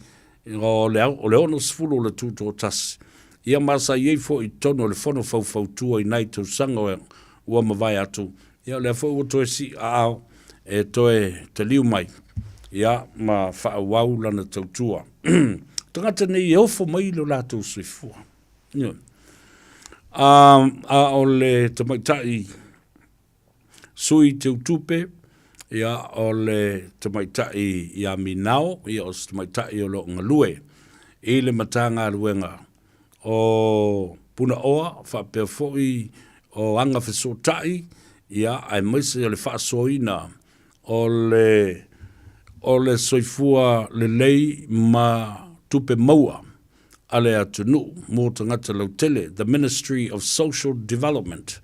o le 60 o le Tutoatasi, ia ma sa i ai foi i totonu o le Fono Faufautua i nai tausaga ua mavae atu, ia o lea foi ua toe sii aao e toe taliu mai, ia, ma faaauau lana tautua. O tagata nei e ofo mai lo latou soifua. Ioe. A, a o le tamaitai sui teutupe, ia, o le tamaitai ia Minao, ia, o se tamaitai o lo o galue i le Matagaluega o Punaoa faapea foi o Agafesootai, ia, aemaise o le faasoaina o le o le soifua lelei ma tupe maua a le atunuu mo tagata lautele, the Ministry of Social Development.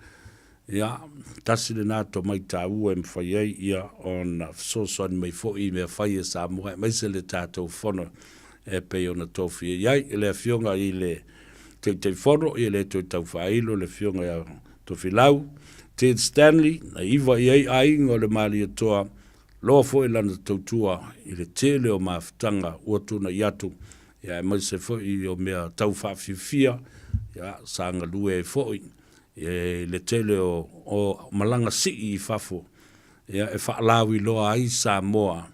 Ia, tasi lena tomai taua e mafai ai ia ona fesoasoani mai foi i mea fai a Samoa aemaise le tatou fono e pei ona tofia i ai le Afioga i le Taitaifono, ia le toe tau faailo le Afioga ia Tofilau Ted Stanley, na iva i ai aiga o le Malietoa, loa foi lana tautua i le tele o mafutaga ua tuanai atu, ia aemaise foi o mea tau faafiafia, ia sa galue ai foi i le tele o malaga sii i fafo, ia e faalauiloa ai Samoa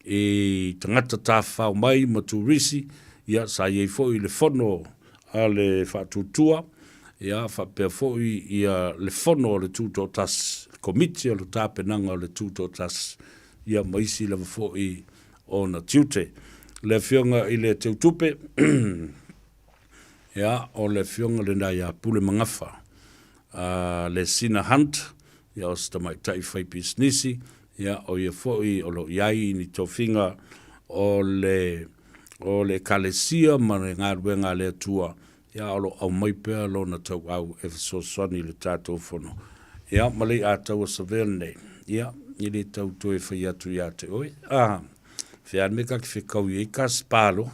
i tagata tafafao mai ma turisi, ia sa i ai foi le fono a le Faatuatua, ia faapea foi ia le fono a le Tutoatasi, le Komiti o le Tapenaga o le Tutoatasi, ia ma isi lava foi ona tiute. Le Afioga i le Teutupe, ia o le Afioga lena ia Pule Magafa, a Lesina Hunt, ia o se tamaitai faipisinisi, ia o ia foi o lo o i ai ni tofiga o le o le Ekalesia ma le galuega a le Atua, ia o lo o aumai pea lona tauau e fesoasoani i le tatou fono. Ia ma le Ataua Savea lenei, ia e le tau toe fai atu ia te oe. Ah, fea me ka ki whekau i ei ka spalo.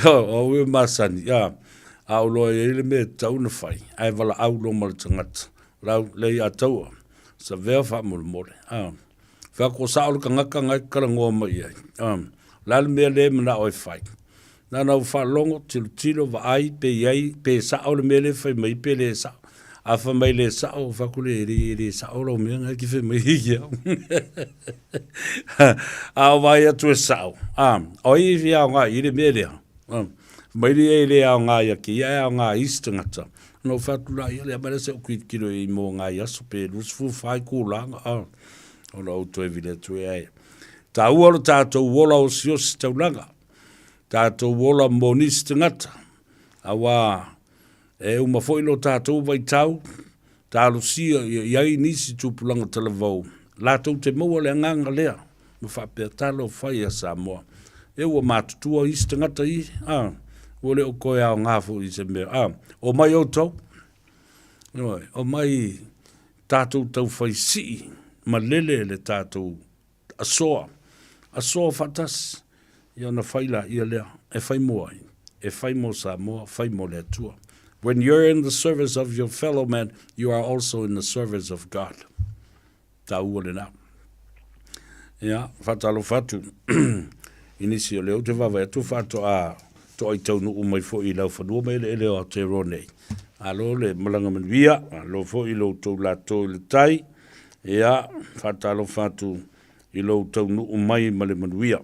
O ue masani, a, a o loa i le mea tau na whai, ai wala au lo ma le tangata, lau lei a taua, sa vea wha mole mole, a, wha ko sa o le kangaka ngai karangoa mai ai, a, la le mea le mana o e whai. Nana ua faalogo, tilotilo, vaai, pe i ai, pe sao le mea lea e fai mai pe le sao. A fai mai le sao, fai atu lea, e le, e le sao lau mea na e te fai mai ai ia au. A o vaai atu e sao, a, o ai e fia aoga i le mea lea? A, fai mai lea e le aoga ia te ia, e aoga i isi tagata. Ona ou fai atu lea, ia mai lea se i ou tilotilo i ai mo nai aso pe 24 itula, a, ona ou toe vili atu ai. Taua lo tatou ola osiosi taulaga. Tatou ola mo nisi tagata, auā e uma foi lo tatou vaitau, talosia ia i ai nisi tupulaga talavou, latou te maua le agaga lea, ma faapea talo fai a Samoa. E ua matutua isi tagata i, a, ua le o toe aoga foi i se mea, a, omai outou, ioe, omai tatou taufai sii malele le tatou Asoa, asoa faatasi, ia ona fai laia lea, e fai mo ai? E fai mo Samoa, fai mo le Atua. When you're in the service of your fellow man, you are also in the service of God. Taua lena. Ia, faatalofa atu i nisi o lea ou te vaavaai atu faatoa toa i taunuu mai foi i laufanua ma eleele o Aotearoa nei. Malo le malaga manuia, malo foi i lo outou latou i le tai. Ia, faatalofa atu i lou taunuu mai ma le manuia.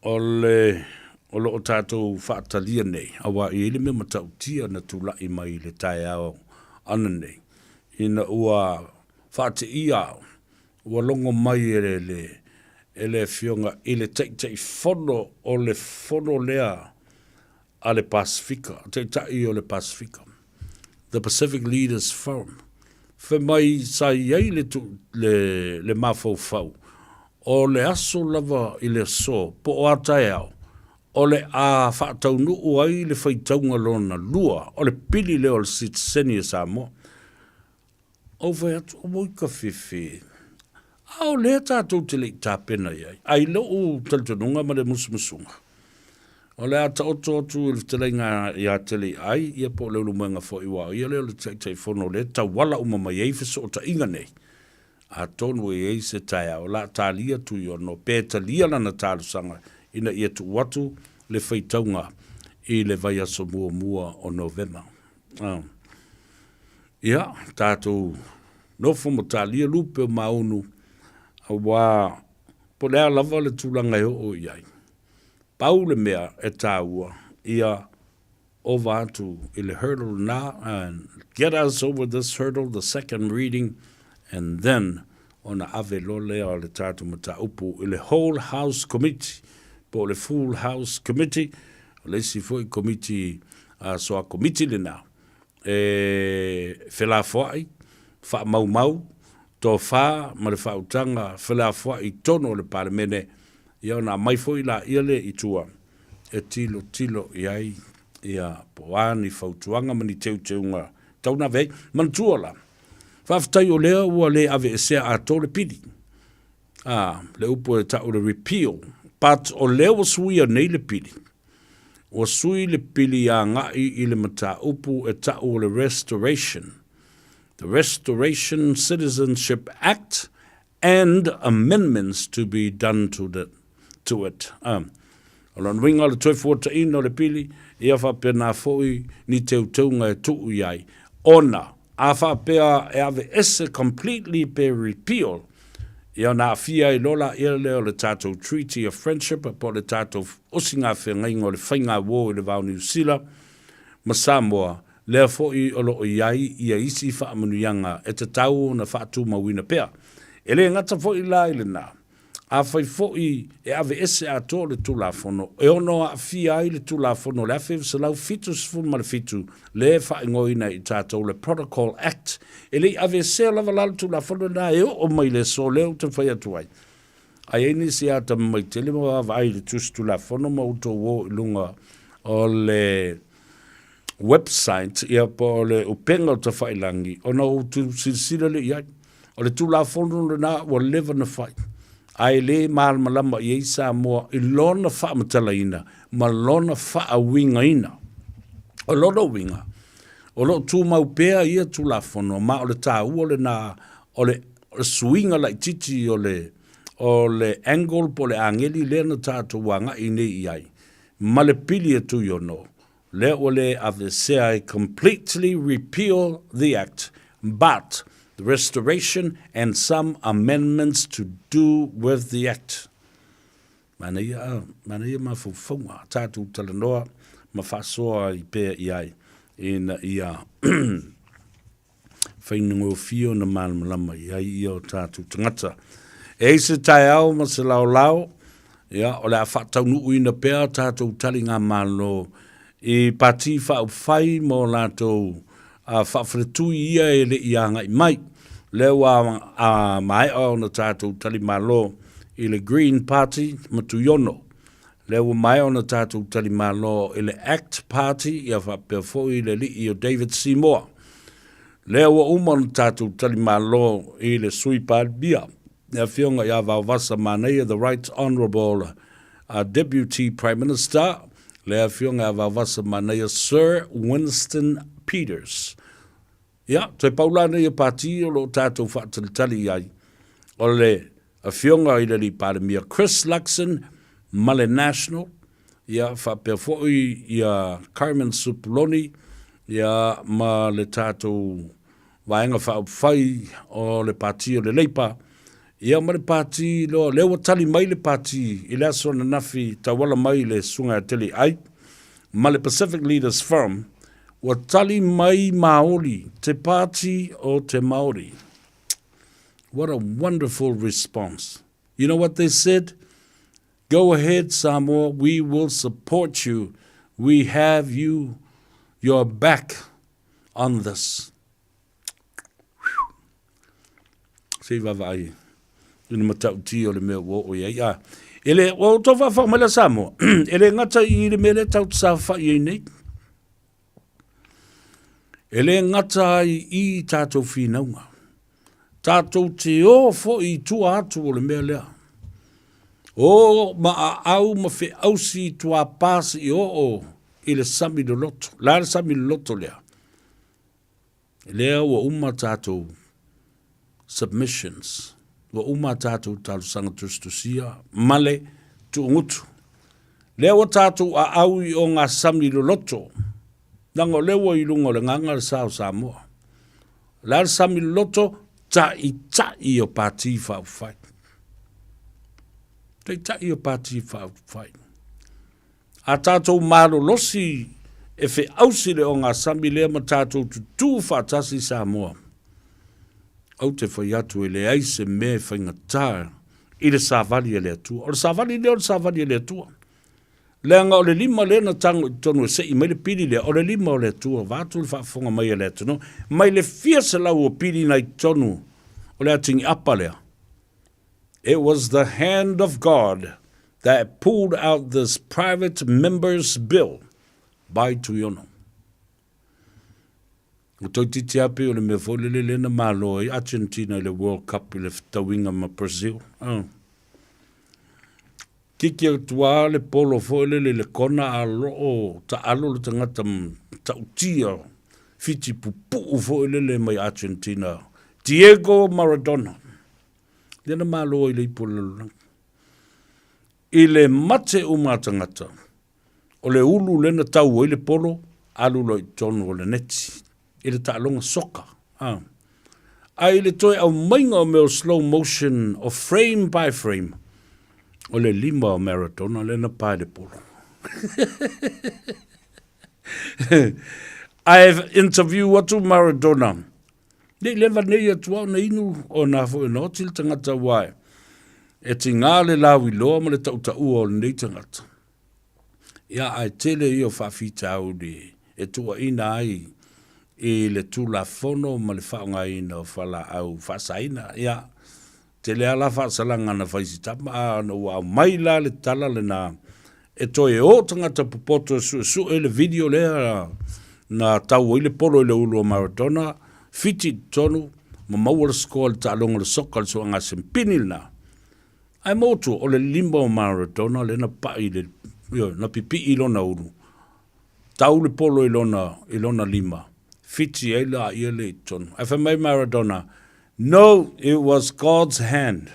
O le, o lo o tatou faatalia nei, aua e i ai le mea matautia na tulai mai i le taeao ananei, ina ua faateia au, ua logo mai e le, e le Afioga i le Taitaifono o le Fono lea a le Pasefika, Taitai o le Pasefika, The Pacific Leaders Forum, fai mai sa i ai le, le, le mafaufau o le aso lava i le aso po o a taeao o le a faataunuu ai le faitauga lona lua o le pili lea o le sitiseni a Samoa. Ou fai atu, oi ka fefe, a o lea tatou te le i tapena i ai. A i lou talitonuga ma le musumusuga, o le a taoto atu i le fetalaiga ia Teleiai, ia po o Leulumoega foi, aua o ia lea o le Taitaifono o lea e tauala uma mai ai fesootaiga nei, atonu e i ai se taeao o le a talia Tuiono pe talia lana talosaga ina ia tuu atu le faitauga i le vaiaso muamua o Novema. Ia, tatou nofo ma talia lupe o maunu, aua po o le a lava le tulaga e oo i ai, pau le mea e taua, ia ova atu i le hurdle lena, and get us over this hurdle, the second reading, and then ona ave loa lea o le tatou mataupu i le whole House Committee, po o le full House Committee, o le isi foi komiti, soa komiti lena, e felafoai, faamaumau, tofa ma le faautaga felafoai i totonu o le Palemene, ia ona aumai foi laia lea i tua e tilotilo i ai ia po o a ni fautuaga ma ni teuteuga tau na ave ai. Manatua la, faafetai o lea ua le aveesea atoa le pili, a, le upu e tau le repeal, but o lea ua suia nei le pili, ua sui le pili agai i le mataupu e tau o le Restoration, the Restoration Citizenship Act and amendments to be done to the to it. A, o lona uiga o le toe fuataina o le pili, ia faapena foi ni teuteuga e tuu i ai, ona a faapea e aveese completely pe repeal, ia ona aafia ai loa laia lea o le tatou Treaty of Friendship po o le tatou osigafeagaiga o le faigauo i le va o Niu Sila ma Samoa, lea foi o lo o i ai ia isi faamanuiaga e tatau ona faatumauina pea. E le gata foi la i lena, afai foi e aveese atoa le Tulafono e ono aafia ai le Tulafono o le 1977 lea e faaigoaina e i tatou le Protocol Act, e le i aveesea lava la le Tulafono lena e oo mai i le aso lea ou te fai atu ai. A i ai nisi atamamai tele ma vaavaai i le Tusi Tulafono ma outou o i luga o le website, ia po o le upega o tafailangi, ona outou silasila lea i ai. O le Tulafono lena ua leva na fai, ae le malamalama i ai Samoa i lona faamatalaina ma lona faauigaina. O lona uiga, o lo o tumau pea ia Tulafono, ma o le taua lena o le suiga laitiiti o le o le angle po o le ageli lea na tatou agai nei i ai, ma le pili e Tuiono, lea ua le aveesea ai completely repeal the Act but the restoration and some amendments to do with the Act. Manaia, manaia mafaufauga, tatou talanoa ma faasoa ai pea i ai ina ia faigofie ona malamalama i ai ia o tatou tagata. E ai se taeao ma se laolao, ia, o le a faataunuuina pea tatou taligamalo i Pati Faaupufai ma o latou faafaletui ia e le i agai mai. Lea ua maea ona tatou talimalo i le Green Party ma Tuiono. Lea ua maea ona tatou talimalo i le Act Party ia faapea foi le alii o David Seymour. Lea ua uma ona tatou talimalo i le Sui Palemia, le Afioga ia Vaovasa Manaia, the Right Honourable Deputy Prime Minister, le Afioga ia Vaovasa Manaia Sir Winston Peters. Ia, toe pau la nei o pati o lo o tatou faatalitali i ai, o le Afioga i le Alii Palemia Chris Luxon ma le National, ia, faapea foi ia Carmen Supuloni, ia, ma le tatou Vaega Faaupufai o le Pati o le Leipa, Ia ma le pati loa, lea ua tali mai le pati i le aso ananafi tauala mai le Susuga ia Tele Ai ma le Pacific Leaders Forum, ua tali mai Maori, te pati o te Maori. What a wonderful response. You know what they said? Go ahead Samoa, we will support you. We have you, your back on this. Se i vaavaai i le matautia o le mea ua oo i ai. A, e le, ua outou faafofoga mai la Samoa, e le gata i le mea lea tatou te saofai ai nei, e le gata ai i tatou finauga, tatou te o foi i tua atu o le mea lea. O ma aau ma feausi i tuapā seia oo i le sami loloto. O le a le sami loloto lea? Lea ua uma tatou submissions, ua uma tatou talosaga tusitusia ma le tuugutu. Lea ua tatou aau i ogasami loloto, leaga o lea ua i luga o le gaga le sa o Samoa. O le a le sami loloto? Taitai o Pati Faaupufai. Taitai o Pati Faaupufai. A tatou malolosi e feausi le ogasami lea ma tatou tutū faatasi Samoa, ou te fai atu e leai se mea e faigata i le savali a le Atua. O le savali lea o le savali a le Atua. Leaga o le lima lea na tago i totonu e sei mai le pili lea, o le lima o le Atua, vaeatu le faafofoga mai a le atunuu, mai le fia selau o pili na i totonu o le atigiapa lea. It was the hand of God that pulled out this private member's bill by Tuiono. Ua toeitiiti lava pei o le mea foi lele lea na malo ai Argentina i le World Cup i le fetauiga ma Brazil. Oh. Kiki atu lava le polo foi lele i le kona a loo taalo le tagata ta'utia Fiti pupuu foi lele mai Argentina, Diego Maradona. Lea na malo ai le ipu o le lalolagi. I le mate uma a tagata, o le ulu lea na tau ai le polo, alu loa i totonu o le neti, i le taaloga soka. A. A i le toe aumaiga o mea o slow motion o frame by frame, o le lima o Maradona lea na pa i le polo. Ae interview atu Maradona, Ne i leva nei atu au na inu o nā foi na oti le tagata aua e tingā le lauiloa ma le tautaua o lenei tagata. Ia ae tele ia o faafitauli e tuuaina ai i le Tulafono ma le faaaogaina o fualaau faasaina. Ia, tele lava la faasalaga na fai i si tama, a ona ua aumai la le tala lena e toe o tagata popoto e suesue le video lea na tau ai le polo i le ulu o Maradona, fiti i totonu ma maua le score i le taaloga o le soka i le suagasempini lena. Ae motu, o le lima o Maradona lea na pai i le, ioe, na pipii i lona ulu. Tau le polo i lona, i lona lima, fiti ai la ia le i totonu. Ae fai mai Maradona, No, it was God's hand.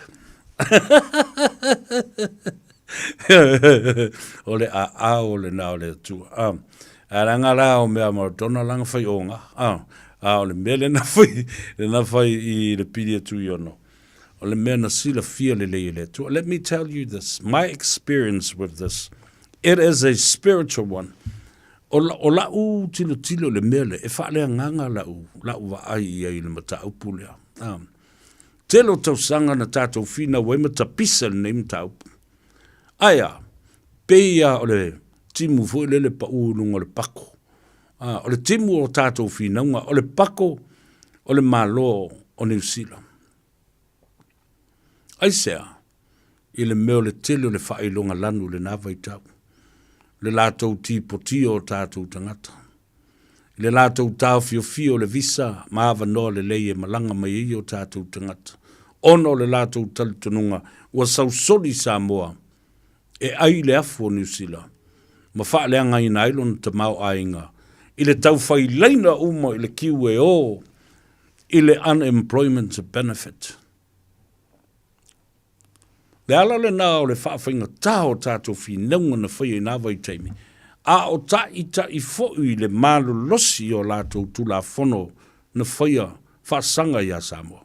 o le aao lena o le Atua. Ah, a leaga la o mea Maradona langa fai onga. Ah, a o le mea lena fai, lena fai i le pili atu i ono. O le mea na silafia lelei e le Atua. Let me tell you this, my experience with this, it is a spiritual one. O, o la'u tilotilo i le mea lea, e faaleagaga la'u, la'u vaai i ai i le mataupu lea. Ah. Tele o tausaga na tatou finau ai ma tapisa lenei mataupu. Ae a, pei lava o le timu foi lele pau i luga o le pako. Ah, o le timu o tatou finauga, o le pako o le Malo o Niu Sila. Aisea? I le mea o le tele o le faailoga lanu i lena vaitau, le latou tipotia o tatou tagata, i le latou taofiofia o le visa ma avanoa lelei e malaga mai ai o tatou tagata, ona o le latou talitonuga ua sausoli Samoa e ai le afu o Niu Sila ma faaleagaina ai lona tamaoaiga i le taufai laina uma i le kiu e o i le unemployment benefit. Le ala lena o le faafaigata o tatou finauga na faia i na vaitaimi, a o taʻitaʻi foi le malolosi o latou Tulafono na faia faasaga iā Samoa.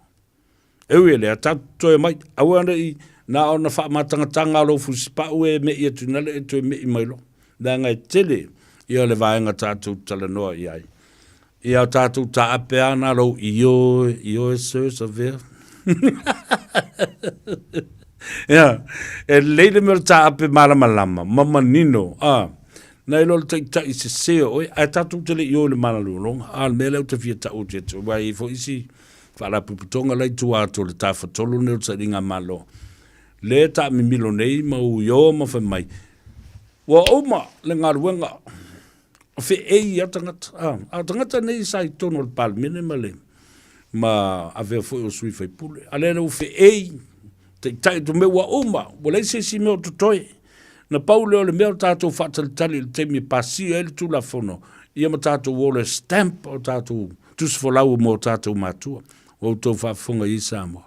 E ui e lea, tatou toe mai, aua ne i na ona faamatangatanga lou fusipau e me'i atu ina le e toe me'i mai loa. Leaga e tele ia le vaega tatou talanoa i ai. Ia tatou taape a na lou ioe, ioe sir Savea. Ia, e lelei le mea o le taape malamalama ma manino, a, nai lo le taitai sese o oe, ae tatou te le i o i le malologa. A o le mea lea ou te fia tau atu ia te oe, aua e i ai foi isi faalapotopotoga la i tua atu o le Tafatolu lenei o le Sailigamalo, lea e taamimilo nei ma uio ma fai mai, ua uma le galuega, o feei lava tagata. A, a o tagata nei sa i totonu o le Palemene ma le ma avea foi o sui faipule. A lea ua feei, taitai atu mea ua uma, ua leai se isi mea o totoe. Na pau lea o le mea o tatou faatalitali i le taimi e pasia ai le Tulafono, ia ma tatou o le stamp o tatou tusifolau mo tatou matua. Ua outou faafofoga i Samoa.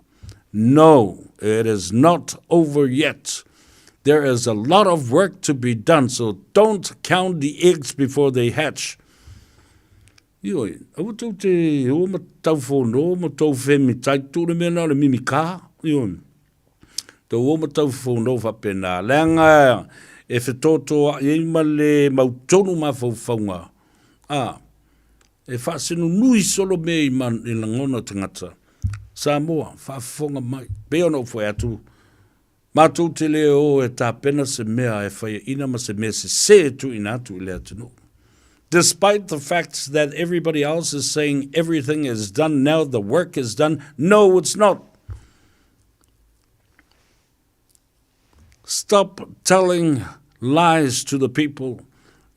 No, it is not over yet. There is a lot of work to be done, so don't count the eggs before they hatch. Ioe, aua tou te o ma taufono ma tou femitai, tuu le mea lena o le mimikā. Ioe, tou o ma taufono faapena, leaga e fetotoai ai ma le mautonu mafaufauga, a, e faasinunui solo mea i, man, i lagona o tagata. Samoa, faafofoga mai. Pei ona ou fai atu, Matou te le o e tapena se mea e faiaina ma se mea sese e tuuina atu i le atunuu. Despite the fact that everybody else is saying everything is done now, the work is done, no it's not. Stop telling lies to the people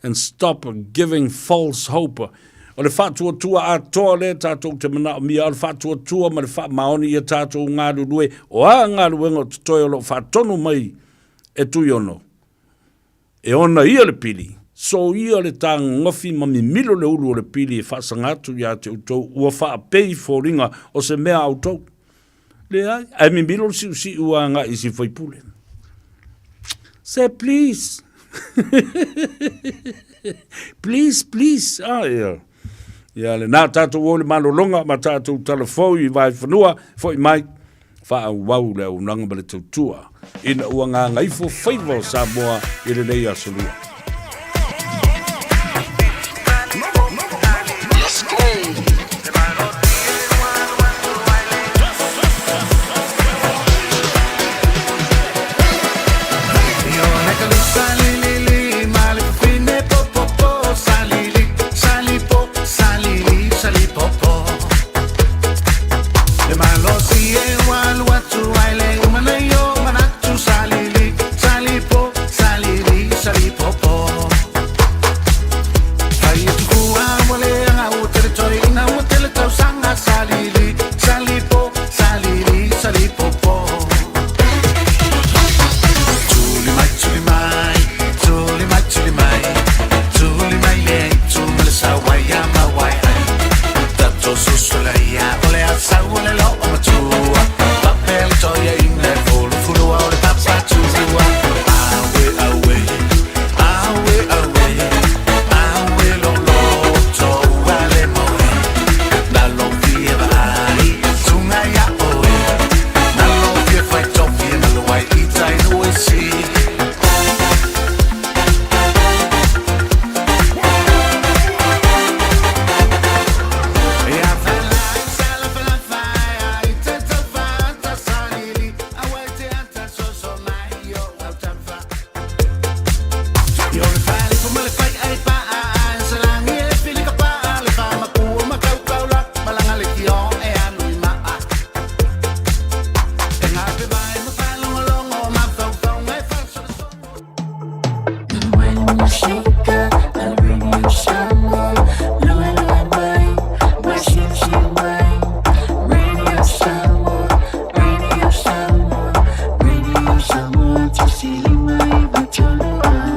and stop giving false hope. O le faatuatua atoa lea tatou te manaomia, o le faatuatua ma le faamaoni ia tatou galulue, o a galuega o totoe o lo o faatonu mai e Tuiono, e ona ia le pili, soia le tagofi ma mimilo le ulu o le pili e faasaga atu ia te outou, ua faapei foliga o se mea a outou. Leai, ae mimilo le siusiu agai i si faipule. Say please. Please, please. Ah, ia. Ia lena tatou o i le malologa ma tatou talafou i Vaefanua, foi mai, faaauau le auaunaga ma le tautua ina ua gagaifo faiva o Samoa i lenei aso lua.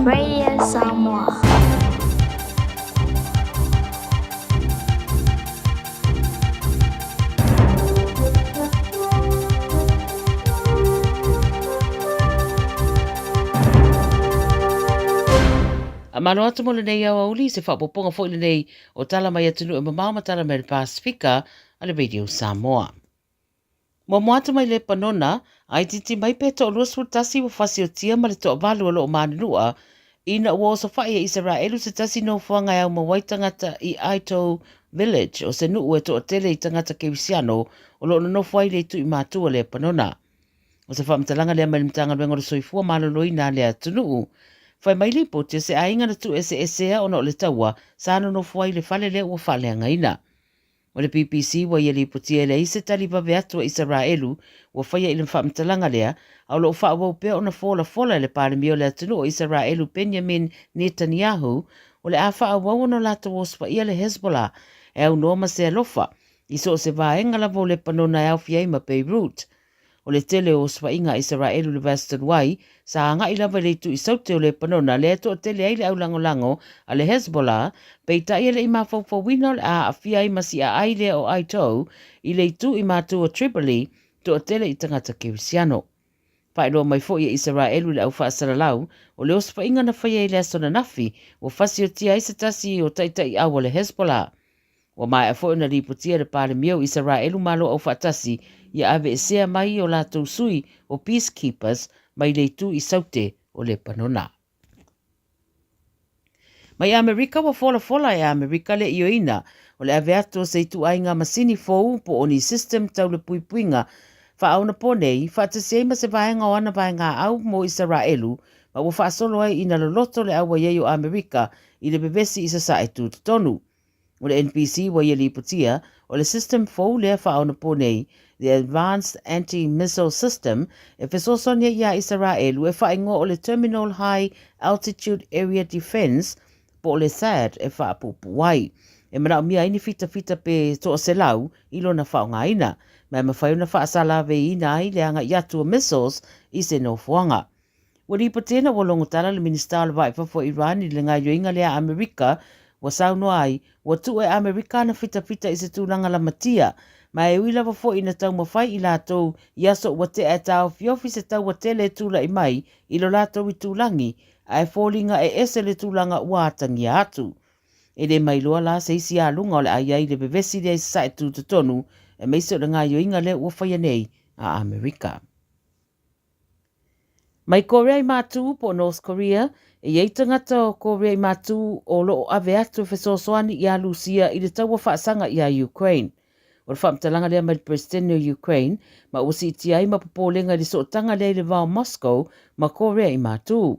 Radio Samoa. A malo atu mo lenei aoauli, se faaopoopoga foi lenei o tala mai atunuu e mamao ma tala mai le Pasefika a le Radio Samoa. Muamua atu mai Lepanona, a itiiti mai pe toa 21 ua fasiotia ma le toavalu o lo o manunua, ina ua osofai e Isaraelu se tasi nofoaga e aumau ai tagata i Aito Village, o se nuu e toatele i tagata Kerisiano o lo o nonofo ai i le itu i matu o Lepanona. O se faamatalaga lea mai le Matagaluega o le Soifua Maloloina a le atunuu. Fai mai lipoti o se aiga na tuueseesea ona o le taua sa nonofo ai i le fale lea ua faaleagaina. O le BBC ua ia lipotia e leai se tali vave atu a Isaraelu ua faia i le faamatalaga lea, a o lo o faaauau pea ona folafola e le Palemia o le atunuu o Isaraelu Benjamin Netanyahu o le a faaauau ona latou osofaia le Hezbollah e aunoa ma se alofa i so o se vaega lava o Lepanona e aofia ai ma Beirut. O le tele o osofaiga a Isaraelu i le vaiaso talu ai, sa agai lava i le itu i Saute o Lepanona lea e toatele ai le aulagolago a le Hezbollah, peitai e le i mafaufauina o le a aafia ai ma siaai lea o Aito i le itu i matu o Tripoli, toatele i tagata Kerisiano. Faailoa mai foi e Isaraelu i le au faasalalau, o le osofaiga na faia i le aso ananafi, ua fasiotia ai se tasi o taitaiau a le Hezbollah. Ua maea foi ona lipotia e le Palemia o Isaraelu Malo Aufaatasi ia aveesea mai o latou sui o Peacekeepers mai le itu i Saute o Lepanona. Mai Amerika ua folafola e Amerika le ioeina o le ave atu o se ituaiga masini fou po o ni system tau le puipuiga faaonapo nei faatasi ai ma se vaega o ana vaegaau mo Isaraelu ma ua faasolo ai ina loloto le auai ai o Amerika i le vevesi i Sasae tutotonu. O le NPC ua ia lipotia, o le system fou lea faaonapo nei, the Advanced Anti-Missile System, e fesoasoani ai iā Isaraelu e faaigoa o le Terminal High Altitude Area Defence, po o le THAAD e faapuupuu ai. E manaomia ai ni fitafita pe 100 i lona faaaogaina, ma e mafai ona faasalaveiina ai le agai atu o missiles i se nofoaga. Ua lipotiina ua logo tala le Minisita o le Vaa i Fafo o Iran i le gaoioiga lea a Amerika ua saunoa ai, ua tuu e Amerika ana fitafita i se tulaga lamatia, ma e ui lava foi ina taumafai i latou i aso ua tea e taofiofi se taua tele e tulai mai i lo latou itulagi, ae foliga e ese le tulaga ua atagia atu. E le mailoa la se isi aluga o le a i ai le vevesi lea i Sasae Tutotonu, aemaise o le gaoioiga lea ua faia nei a Amerika. Mai Korea i Matū po o North Korea, e i ai tagata o Korea i Matū o lo o ave atu e fesoasoani iā Lusia i le taua faasaga iā Ukraine. O le faamatalaga lea mai le Peresetene o Ukraine, ma ua siitia ai ma popolega i le sootaga lea i le va o Moscow ma Korea i Matū.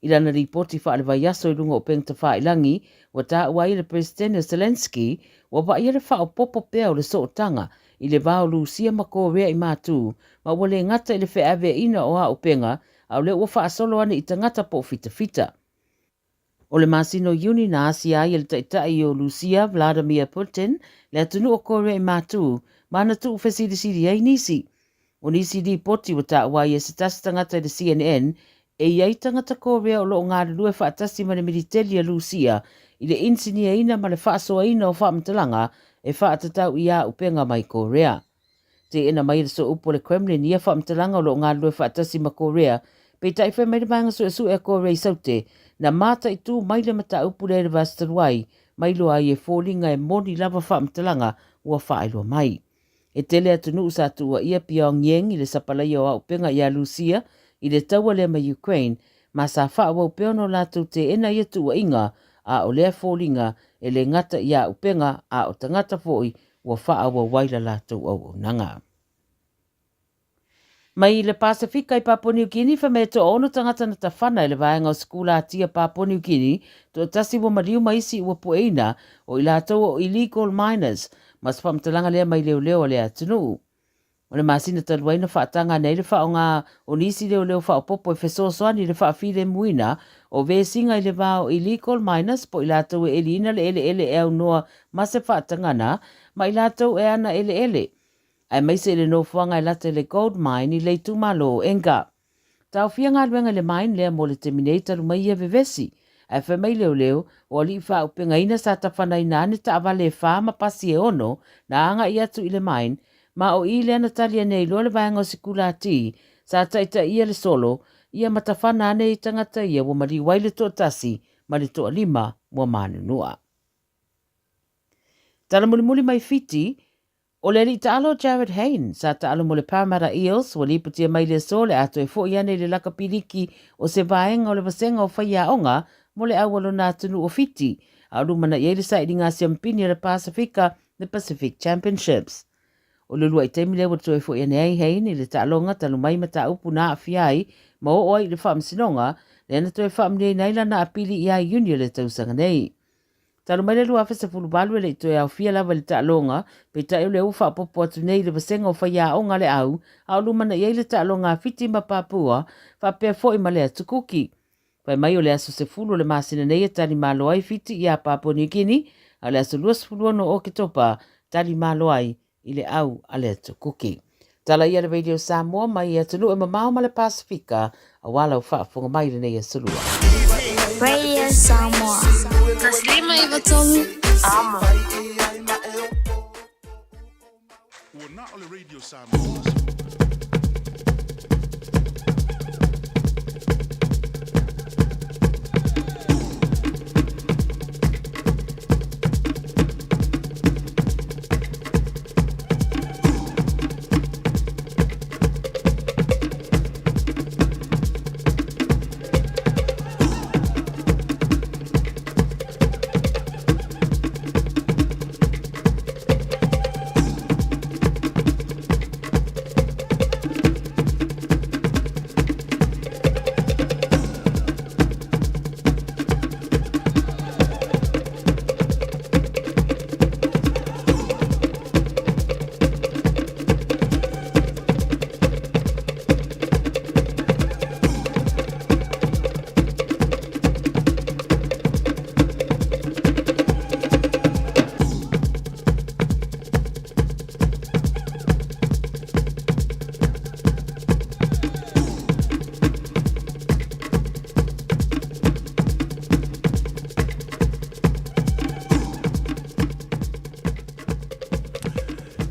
I lana lipoti faale-vaiaso i luga o upega tafailangi, ua taua ai e le Peresetene o Zelenskyy ua vaaia le faaopoopo pea o le sootaga i le va o Lusia ma Korea i Matū, ma ua le gata i le feaveaiina o auupega, a o lea ua faasolo ane i tagata po o fitafita. O le masina o Iuni na asia ai e le Taitai o Lusia, Vladimir Putin, le atunuu o Korea i Matū, ma ana tuufesilisili ai nisi. O nisi lipoti ua taua ai e se tasi tagata i le CNN, e i ai tagata Korea o lo o galulue faatasi ma le militeli a Lusia i le inisiniaina ma le faasoaina o faamatalaga e faatatau i auupega mai Korea. Teena mai e le sooupu a le Kremlin ia faamatalaga o lo o galulue faatasi ma Korea, peitai fai mai le Vaega Suesue a Korea i Saute, na mataitu mai le mataupu lea i le vaiaso talu ai, ma iloa ai e foliga e moni lava faamatalaga ua faailoa mai. E tele atunuu sa tuuaia Pyongyang i le sapalaia o auupega iā Lusia i le taua lea ma Ukraine, ma sa faaauau pea ona o latou teena ia tuuaiga, a o lea foliga e le gata i auupega a o tagata foi ua faaauau ai la latou auaunaga. Mai le Pasefika i Papua New Guinea, fai mai e toaono tagata na tafana i le vaega o Sikulaatia Papua New Guinea, toatasi ua maliu ma isi ua pueina, o i latou o illegal miners, ma se faamatalaga lea mai leoleo a le atunuu. O le masina talu ai na faataga ane ai le faaaoga o nisi leoleo faaopoopo e fesoasoani i le faafilemuina o vesiga i le va o illegal miners po i latou e eliina le eleele e aunoa ma se faatagana ma i latou e ana eleele aemaise i le nofoaga e lata i le Gold Mine i le itumalo o Enga. Taofia galuega i le mine lea mo le taimi nei talu mai ia vevesi. Ae fai mai leoleo, o alii faaupegaina sa tafanaina ane taavale e fa ma pasi e ono na agai atu i le mine, ma o i lea na tali ane ai loa le vaega o sikulati sa taitaia le solo ia ma tafana ane i tagata ia ua maliu ai le toatasi ma le toalima ua manunua. Tala mulimuli mai Fiti. O le alii taalo Jarryd Hayne, sa taalo mo le Parramatta Eels, ua lipotia mai le aso le a toe fo'i ane i le lakapi liki o se vaega o le vasega o faiaoga mo le au a lona atunuu o Fiti, a o lumana'i ai le sailiga siampini a le Pasefika, le Pacific Championships. O le uluai taimi lea ua toe fo'i ane ai Hayne i le taaloga talu mai mataupu na aafia ai ma oo ai i le faamasinoga, lea na toe faamanuiaina ai lana apili ia Iuni o le tausaga nei. Talu mai le 2018 e le i toe aofia lava i le taaloga, peitai o lea ua faaopoopo atu nei i le vasega o faiaoga a le au a o lumana'i ai le taaloga a Fiti ma Papua faapea foi ma le Atu Kuki. Fai mai o le aso 10 o le masina nei e tali malo ai Fiti iā Papua New Guinea, a o le aso 26 o Oketopa tali malo ai i le au a le Atu Kuki. Tala ia le Radio Samoa mai i atunuu e mamao ma le Pasifika aua lau faafofoga mai i lenei aso lua. Radio Samoa. 193 Amo. Ua na o le Radio Samoa.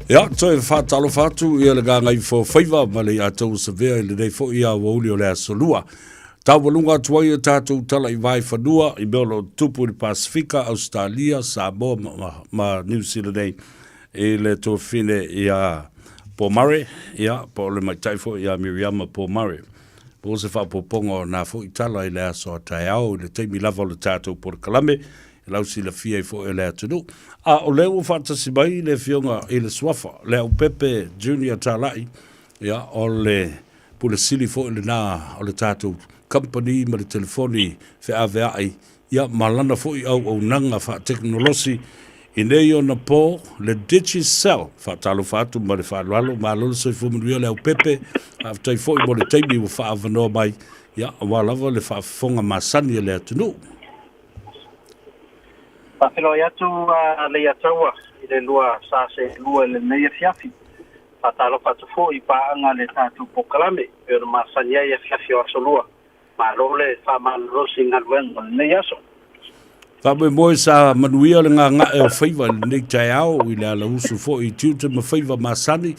Ia, toe whātalofa atu ia le gāngai fōwhaiva ma le ia tau savea i lenei foi ia wauli o le aso lua. Taualunga atu ai e tātou tala i vai whanua i mea o lo tupu i le Pasifika, Australia, Samoa ma, ma, ma New Zealand nei i le tuafafine ia Pomare, ia, po o le maitai foi ia Miriama Pomare. Po o se faaopoopoga o nā foi tala i le aso a taeao i le taimi lava o le tātou polokalame, e lausilafia ai foi e le atunuu. A o lea ua faatasi mai le Afioga i le Suafa, Leaupepe Junior Talai, ia, o le Pule Sili foi lenā o le tātou company ma le telefoni feaveai Ia, ma lana foi auaunaga faatekonolosi i nei ona po, le Digicel. Faatalofa atu ma le faaaloalo, malo le soifua manuia Leaupepe, faafetai foi mo le taimi ua faaavanoa mai, ia, aua lava le faafofoga masani a le atunuu. Faafeiloai atu a Leiataua i le lua sa seelua i lenei afiafi. Faatalofa atu foi i paaga a le tatou polokalame pei ona masani ai afiafi o aso lua. Malo le faamalolosi i galuega o lenei aso. Faamoemoe sa manuia le gaga'e o faiva i lenei taeao i le alausu foi i tiute ma faiva masani.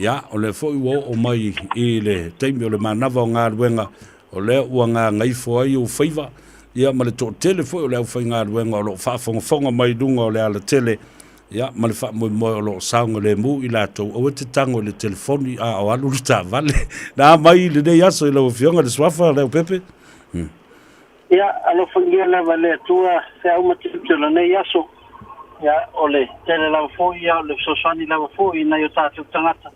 Ia, o lea foi ua oo mai i le taimi o le manava o galuega, o lea ua gagaifo ai ou faiva, ia ma le toatele foi o le aufaigaluega o lo o faafogafoga mai i luga o le alatele Ia, ma le faamoemoe o lo o saogalemu i latou, aua e te tago i le telefoni a o alu le taavale. Na mai i lenei aso i lau Afioga i le Suafa, Leaupepe. Ia, alofagia lava e le Atua feau ma tiute o lenei aso. Ia, o le tele lava foi ia o le fesoasoani lava foi i nai o tatou tagata.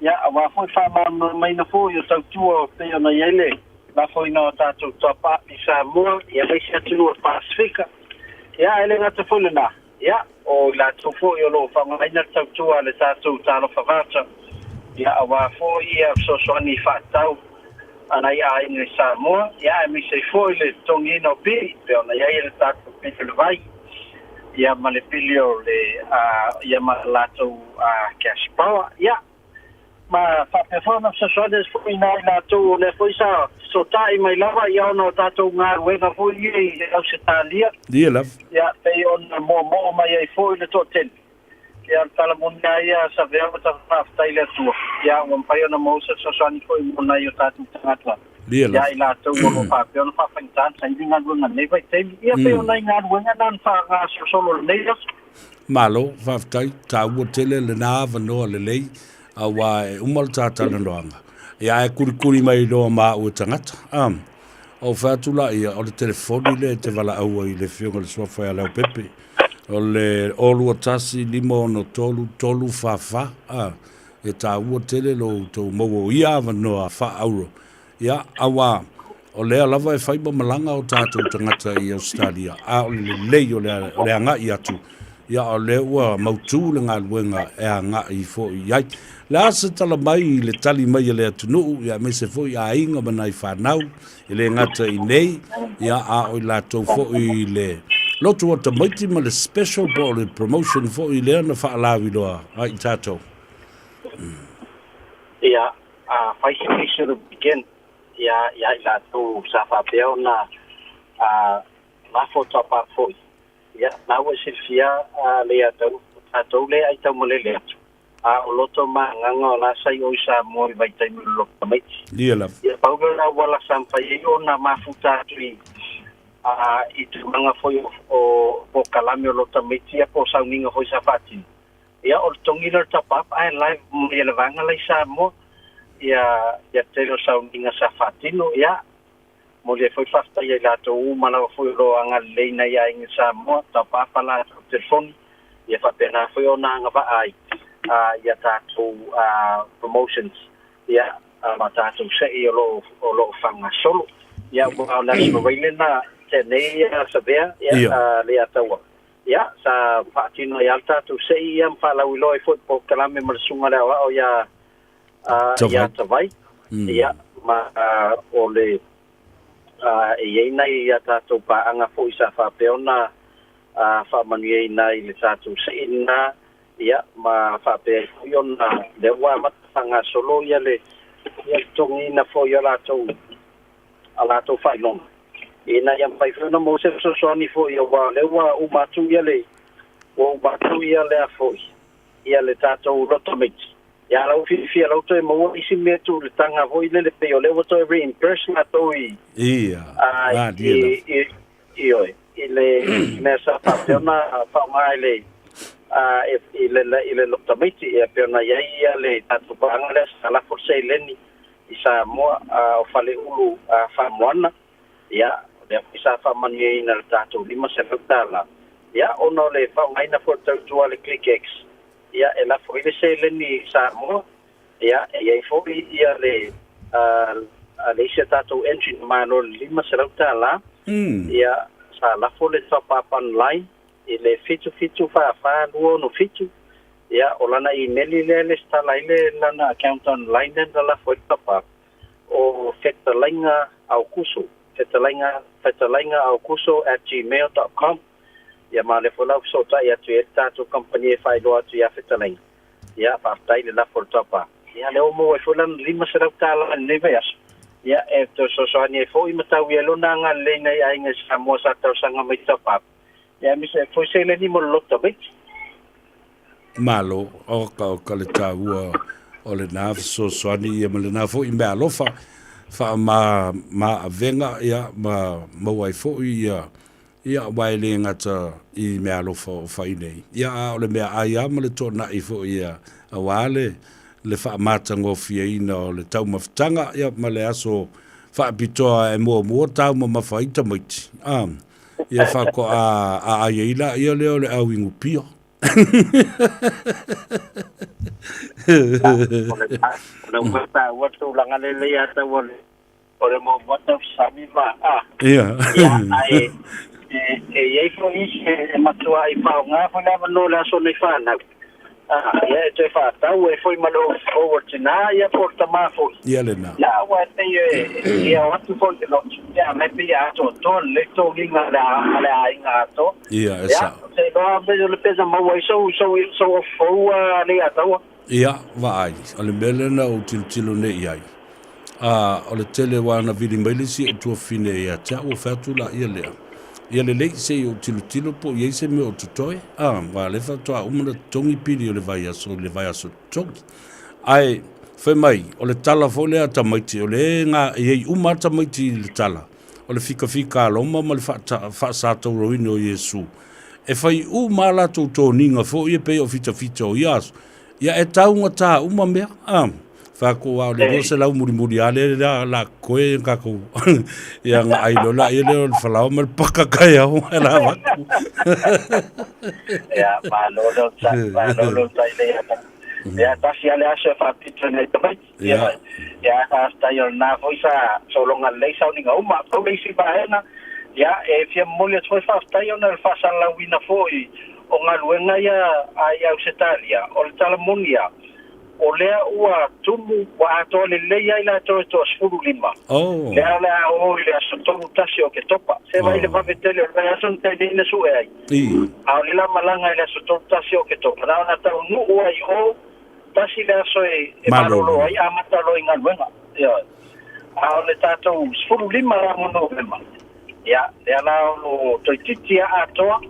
Ia, aua foi faamalamalamaina foi o tautua e pei ona i ai le lafoina o tatou top-up i Samoa, ia aemaise atunuu o le Pasefika. Ia, ae le gata foi lena, Ia, o i latou foi o lo o faaaogaina le tautua a le tatou Talofa Vata, ia, aua foi ia fesoasoani faatatau a nai aiga i Samoa, ia, aemaise ai foi le totogiina o pili, pei ona i ai le tatou pili o le vai, ia, ma le pili o le, ia, ma le latou cash power. Ia. Ma faapea foi ona fesoasoani atu foi i nai latou o lea foi sa fesootai mai lava ia ona o tatou galuega foi ia i Ausetalia. Ia lava. Ia, pei ona moomoo mai ai foi le toatele. Ia, o le tala moni lava ia a Saveau ta faafetai i le Atua, ia ua mafai ona maua se fesoasoani foi mo nai o tatou tagata. Ia lava. Ia i latou o lo o faapea ona faafaigata ona saili galuega i lenei vaitaimi. Ia pei o nai galuega na na faagasolosolo i lenei aso. Malo, faafetai, taua tele lena avanoa lelei, aua e uma le ta talanoaga, ia ae kulikuli mai loa ma au e tagata. A, ou fai atu laia, o le telefoni lea e te valaau ai i le Afioga i le Suafa ia Leaupepe, o le 021 563 344. A, e taua tele lo outou maua o ia avanoa faa-auro. Ia, aua, o lea lava e fai ma malaga o tatou tagata i Ausetalia, a o le lelei o le, o le agai atu, ia, o lea ua mautu le galuega e agai foi i ai. Le a se tala mai i le tali mai a le atunuu, ia, aemaise foi aiga ma nai fanau, e le gata i nei, ia, a o i latou foi i le lotu o tamaiti ma le special po o le promotion foi lea na faalauiloa ai i tatou. Ia, a fai se case o le weekend ia ia i latou sa faapea ona a lafo tapa foi ia la ua silafia a le ia tau tatou le ai taumalele atu a o loto ma agaga o la sa i o i Samoa i vaitaimi o le loto tamaiti. Ia lava. Ia pau lea auala sa mafai ai ona mafuta atu i a i tulaga foi o, o polokalame o loto tamaiti ia po o sauniga foi sa faatino. Ia, o le togi lea o le top up ae live mai e le vaega la i Samoa ia ia tele o sauniga sa faatino. Ia, momoli ai foi le faafetai ia i latou uma lava foi o lo o agalelei nai aiga i Samoa, top up a latou telefoni, ia faapena foi ona agavaa ai ia tatou promotions ia ma tatou se'i o lo o lo o faagasolo. Ia, aua o le Aso Faraile na tea nei Savea, ia, Leiataua. Ia, sa faatino ai lava le tatou se'i ia ma faalauiloa ai foi le polokalame ma le Susuga i le Aoao ia, ia Tavai. Ia, ma o le, e i ai nai a tatou paaga foi sa faapea ona faamanuiaina ai i le tatou se'i lena, ia, ma faapea ai foi ona lea ua amata faagasolo ia le, ia le totogiina foi o latou, a latou faailoga, ina ia mafai foi ona maua se fesoasoani foi aua o lea ua uma atu ia le ua uma atu ia lea foi ia le tatou loto maiti. Ia la ua fiafia la ua toe maua isi mea tuu le taga foi lele pei o lea ua toe reimburse latou i Ia, a i i ioe i le mea sa faapea ona faaaoga i le a i le i le loto tamaiti ia pei ona i ai ia le tatou paaga lea sa lafo le seleni i Samoa, a o Faleulu Faamoana, ia, o lea foi sa faamanuiaina i le tatou $500, ia, ona o le faaaogaina foi o le tautua a le ClickX, ia, e lafo ai le seleni i Samoa, ia, e i ai foi ia le, a, le isi a tatou entry na malo i le $500, ia, sa lafo le top up online i le 7744 267, Ia, o lana imeli lea e lesitala ai le lana account online lea na lafo ai le papa, o fetalaiga aukuso, fetalaiga, fetalaiga aukuso at gmail dot com. Ia, ma o lea foi la ua fesootai atu i ai le tatou kamupani e faailoa atu ia Fetalaiga. Ia, faafetai i le lafo o le papa. Ia, lea ua maua ai foi lana $500 i lenei vaiaso. Ia, e toe fesoasoani ai foi ma tau i ai lona agalelei i nai aiga i Samoa sa talosaga mai i le papa. Ia, aemaise foi seleni mo le loto tamaiti. Malo, oka oka le taua o lena fesoasoani ia ma lena foi meaalofa faama ma avega ia ma maua ai foi ia ia aua e le gata i meaalofa o fai nei ia a o le meaai lava ma le toanai foi ia aua le le faamatagofieina o le taumafataga ia ma le aso faapitoa e muamua taumamafa ai tamaiti a Ia faatoa aai ai laia lea o le auinupia. O le ua taua tulaga lelei a tau o le o le muamua tausami ma a. Ia. Ia, ae e i ai foi isi e matuai faaaoga foi le avanoa o le aso nei fanau. Ia e toe faatau ai foi ma le ou tina ia po o le tama foi. Ia lena. Ia aua e pei e ia o atu foi i le lotu. Ia me pei e atoatoa lelei togiga a le a le aiga atoa. Ia e sao. Ia, te iloa pei o le pesa maua ai sou sou sou ofi fou a Leiataua. Ia, vaai, o le mea lea na ou tilotilo nei i ai, a, o le tele aua na vili mai le isi ou tuafafine ia te au, ua fai atu laia lea, ia lelei se i ou tilotilo po o i ai se mea o totoe, a, aua o lea faatoa uma ona totogi pili o le vaiaso i le vaiaso totogi. Ae, fai mai, o le tala foi lea a tamaiti, o lea e ga, e i ai uma lava tamaiti i le tala, o le fikafika a Roma ma le faasatauroina o Iesu. E fai uma a latou toniga foi e pei o fitafita o ia aso. Ia e taugata uma mea, a. Whako a o le 200 mulimuli a le la la koe kakou ia nga ai lola ia le o le falao ma le paka kai au e la vaku. Ia, malo le onosai, malo le onosai le ia. Ia, tasi a le aso e faapito i nai tamaiti. Ia, ia faafetai o lena foi sa sologa lelei sauniga uma. Pau le isi vaega, ia, e fia momoli atu foi faafetai ona o le faasalalauina foi o galuega ia a i Ausetalia. O le tala moni lava, o lea ua tumu, ua atoa lelei ai latou e toa-15. Oh. Lea o le a o i le aso 31 o Oketopa. Se vaai i le vave tele o le vaiaso na tea nei na sue ai. A o le la malaga i le aso 31 o Oketopa, na ona taunuu ai i o, tasi le aso e malolo ai, amata loa i galuega. Ioe. A o le tatou 15 la mo Novema, ia, lea la o lo o toeitiiti lava atoa,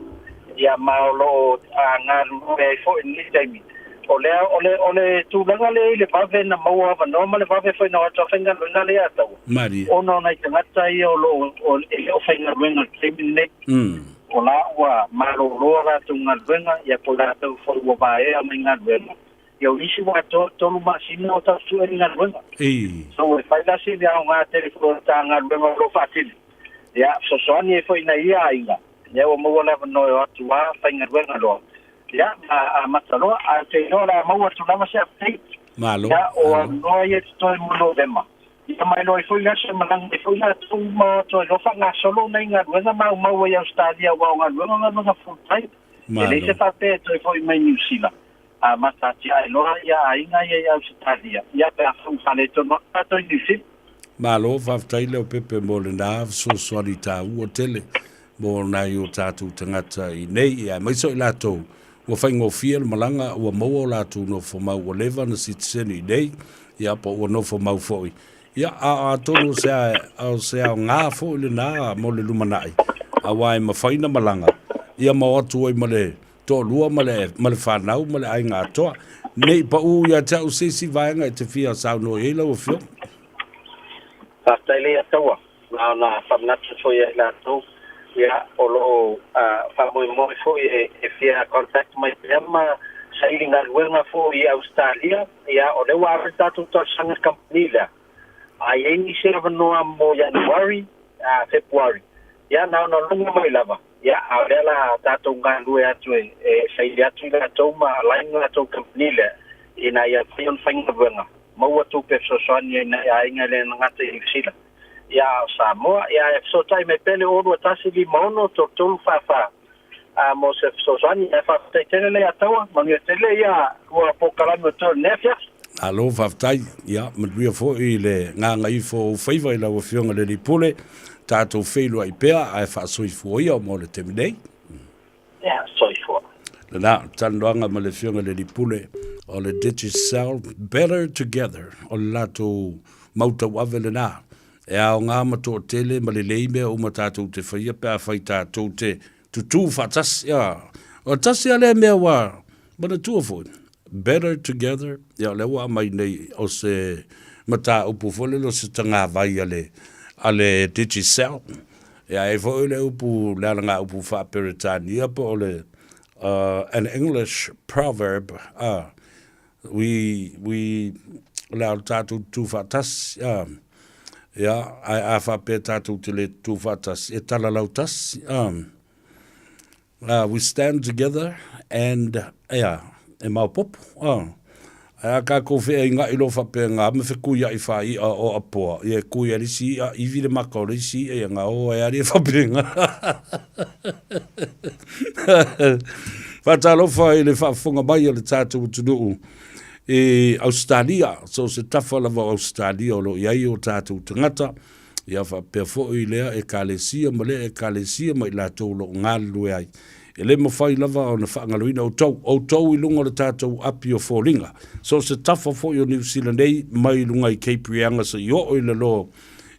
ia ma o lo o galulue ai foi i lenei taimi. O lea, o le, o le tulaga lea i le vave na maua avanoa ma le vave foi na o atu a faigaluega lea a taua, ona o nai tagata ia o lo o, e le o faigaluega i le taimi lenei. O la ua malolo a latou galuega, ia po o latou foi ua vaea mai galuega. Ia o nisi ua atoa tolu masina o tausue ni galuega. So e fai la sina aoga tele foi o le ta galuega o lo o faatino. Ia, fesoasoani ai foi i nai ia aiga, ia ua maua le avanoa e o atu lava faigaluega loa. Ia, ma amata loa, ae ou te iloa o le a maua atu lava se update. Malo. Ia, o avanoa ia e totoe mo Novema. Ia ma e iloa ai foi le aso e malaga ai foi latou ma o atu ai loa faagasolo nai galuega maumau ai i Ausetalia aua o galuega o galuega full time. E leai se faapea e toe foi mai Niu Sila. Amata atiae loa ia aiga ia i Ausetalia, ia pe afai ua faaletonu atu tatou i Niu Sila. Malo, faafetai Leaupepe mo lena fesoasoani taua tele mo nai o tatou tagata i nei, ia aemaise o i latou ua faigofie le malaga ua maua o latou nofomau ua leva ona sitiseni i nei, ia po ua nofomau foi. Ia, a atonu o se, o se aoga foi lena mo le lumanai, aua e mafai na malaga, ia ma o atu ai ma le toalua ma le, ma le fanau ma le aiga atoa. Ne i paʻū ia te au se isi vaega e te fia saunoa i ai lau Afioga. Faafetai lea taua, na ona faamanatu atu foi ia i latou, ia, o lo o faamoemoe foi e fia contact mai pea ma saili galuega foi i Ausetalia, ia, o lea ua ave le tatou talosaga i le kamupani lea, a i ai nisi avanoa mo Ianuari, Fepuari, ia, na ona logo mai lava. Ia, a o lea la tatou galulue atu e saili atu i latou ma align latou kamupani lea ina ia mafai ona faigaluega, maua tupe e fesoasoani ai nai aiga e le gata i Niu Sila, ia a o Samoa. Ia ae fesootai mai pea le 021 56 33 44 a mo se fesoasoani. Ae faafetai tele le Ataua, manuia tele ia lua polokalame o totoe i lenei afiafi. Malo faafetai. Ia, manuia foi le gagaifo o ou faiva i lau Afioga i le Alii Pule. Tatou feiloai pea ae faasoifua ia mo le taimi nei. Ia, soifua. Lena, talanoaga ma le Afioga i le Alii Pule o le Digicel Better Together, o le latou mau tauave lena. E aoga ma toatele ma lelei mea uma tatou te faia pe afai tatou te tutū faatasi. Ia, o le tasi lava lea mea ua manatua foi, better together, ia o lea ua aumai nei o se mataupu foi lele o se tagavai a le, a le Digicel. Ia, e i ai foi le upu, le alagaupu faa-Peretania po o le an English proverb, we, we, o le a o le tatou tutū faatasi, ia, ae a faapea tatou te le tutū faatasi, e talalau tasi, We stand together and, ia, e maopopo, Ae a kākou feaigaʻi loa faapea ngā ma fekuiaʻi whāiʻa o Apoa, ia e kui a le isi iʻa, iwi le maka o le isi iʻa, ia ngā o e ali e faapea. Faatalofa i le faafofoga mai a le tatou atunuu i Ausetalia, so o se tafa lava o Ausetalia o lo o i ai o tatou tagata, ia faapea foi lea Ekalesia ma lea Ekalesia ma i latou o lo o galulue ai. E le mafai lava ona faagaloina outou, outou i luga o le tatou api o foliga. So o se tafa foi o Niu Sila nei mai luga i Cape Reinga seia oo i lalo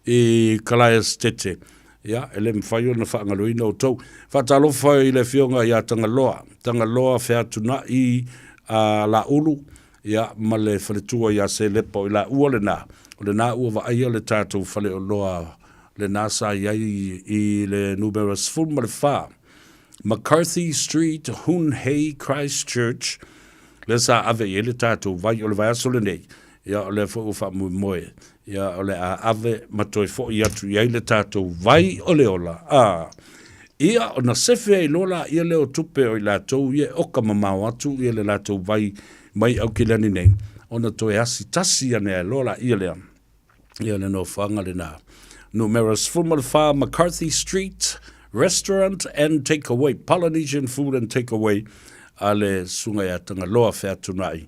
i Kalaesetete, ia, e le mafai ona faagaloina outou. Faatalofa i le Afioga ia Tagaloa, Tagaloa Featunai a Laulu, ia, ma le faletua ia Selepa, o i laua lena, o lena ua vaaia le tatou faleoloa lena sa i ai i le numera 14. McCarthy Street, Hoon Hay, Christchurch, lea sa ave i ai le tatou vai o le vaiaso lenei, ia o lea foi ua faamoemoe, ia o le a ave ma toe foi atu i ai le tatou vai o le ola, a, ia ona sefe ai loa laia lea o tupe o i latou ia e oka mamao atu ia le latou vai mai Aukilani nei, ona toe asi tasi ane ai loa laia lea. Ia le nofoaga lena. Numera 14 McCarthy Street, Restaurant and Takeaway, Polynesian Food and Takeaway a le Susuga ia Tagaloa Featunai.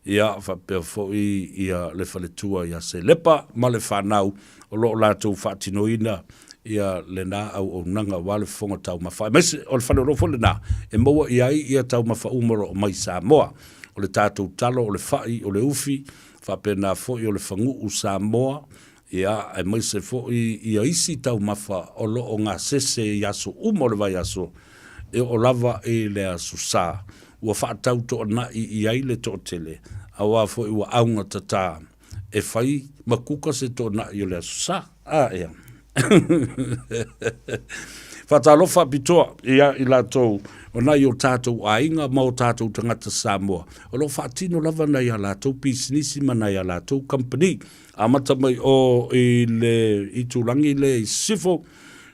Ia, faapea foi ia le faletua ia Selepa ma le fanau o lo o latou faatinoina ia lena auaunaga aua le fofoga taumafa. Aemaise o le faleoloa foi lena e maua i ai ia taumafa uma o lo o mai Samoa. O le tatou talo, o le fai, o le ufi, faapena foi o le faguu Samoa, ia, aemaise foi ia isi taumafa o lo o gasese i aso uma o le vaiaso, e oo lava i le Aso Sa, ua faatau toanai i ai le toatele, aua foi ua augatata e fai ma kuka se toanai o le Aso Sa. A, ea. Faatalofa faapitoa ia i latou o nai o tatou aiga ma o tatou tagata Samoa o lo o faatino lava nai a latou pisinisi ma nai a latou kamupani. Amata mai o i le itulagi lea i Sisifo,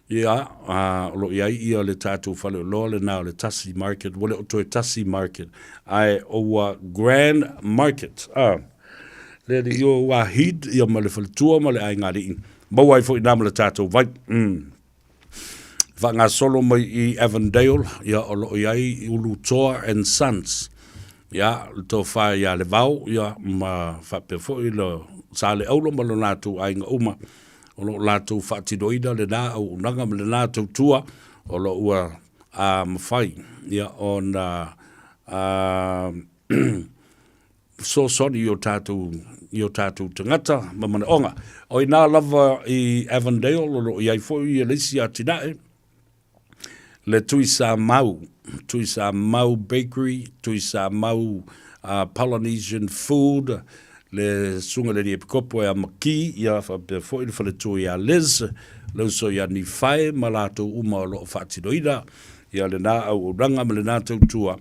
ia, a, o lo o i ai ia le tatou faleoloa lena o le Tasi Market, ua le o toe Tasi Market, ae o ua Grand Market. A. Le alii o Wahid ia ma le faletua ma le aiga alii. Maua ai foi i na ma le tatou vai. Mm. Faagasolo mai i Avondale, ia o lo o i ai Ulutoa and Sons. Ia, le tofa ia Levao, ia ma faapea foi le Sa Leaula ma lo latou aiga uma. O lo o latou faatinoina lena auaunaga ma lena tautua o lo o ua a, mafai ia ona a, fesoasoani i o tatou, i o tatou tagata ma manaoga. O i nā lava i Avondale o lo o i ai foi le isi atinae, le Tuisamau, Tuisamau Bakery, Tuisamau uh, Polynesian Food, le susuga i le alii epikopo ia Maki, ia faapea foi le faletua ia Liz, le uso ia Nifae ma latou uma o lo o faatinoina ia lena auaunaga ma lena tautua.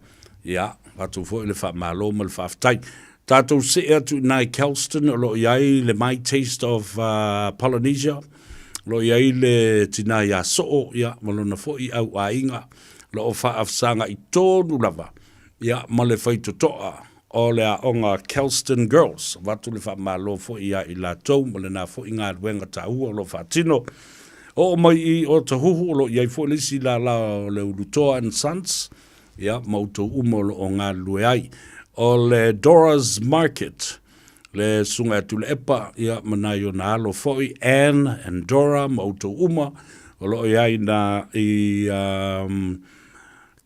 Ia, avatu foi le faamalo ma le faafetai. Tatou see atu i nai Kelston o lo o i ai le My Taste of uh, Polynesia, o lo o i ai le tina ia Soo, ia, ma lona foi au aiga, o lo o faafesaga'i tonu lava, ia, ma le faitotoa o le aoga Kelston Girls. Avatu le faamalo foi ia i latou ma lena foi galuega taua o lo o faatino. Oo mai i Otahuhu o lo o i ai foi le isi lala o le Ulutoa and Sons, ia, ma outou uma o lo o galulue ai. O le Dora's Market, le susuga ia Tuilaepa, ia, ma nai ona alo foi, Ann and Dora ma outou uma, o lo o i ai na i um,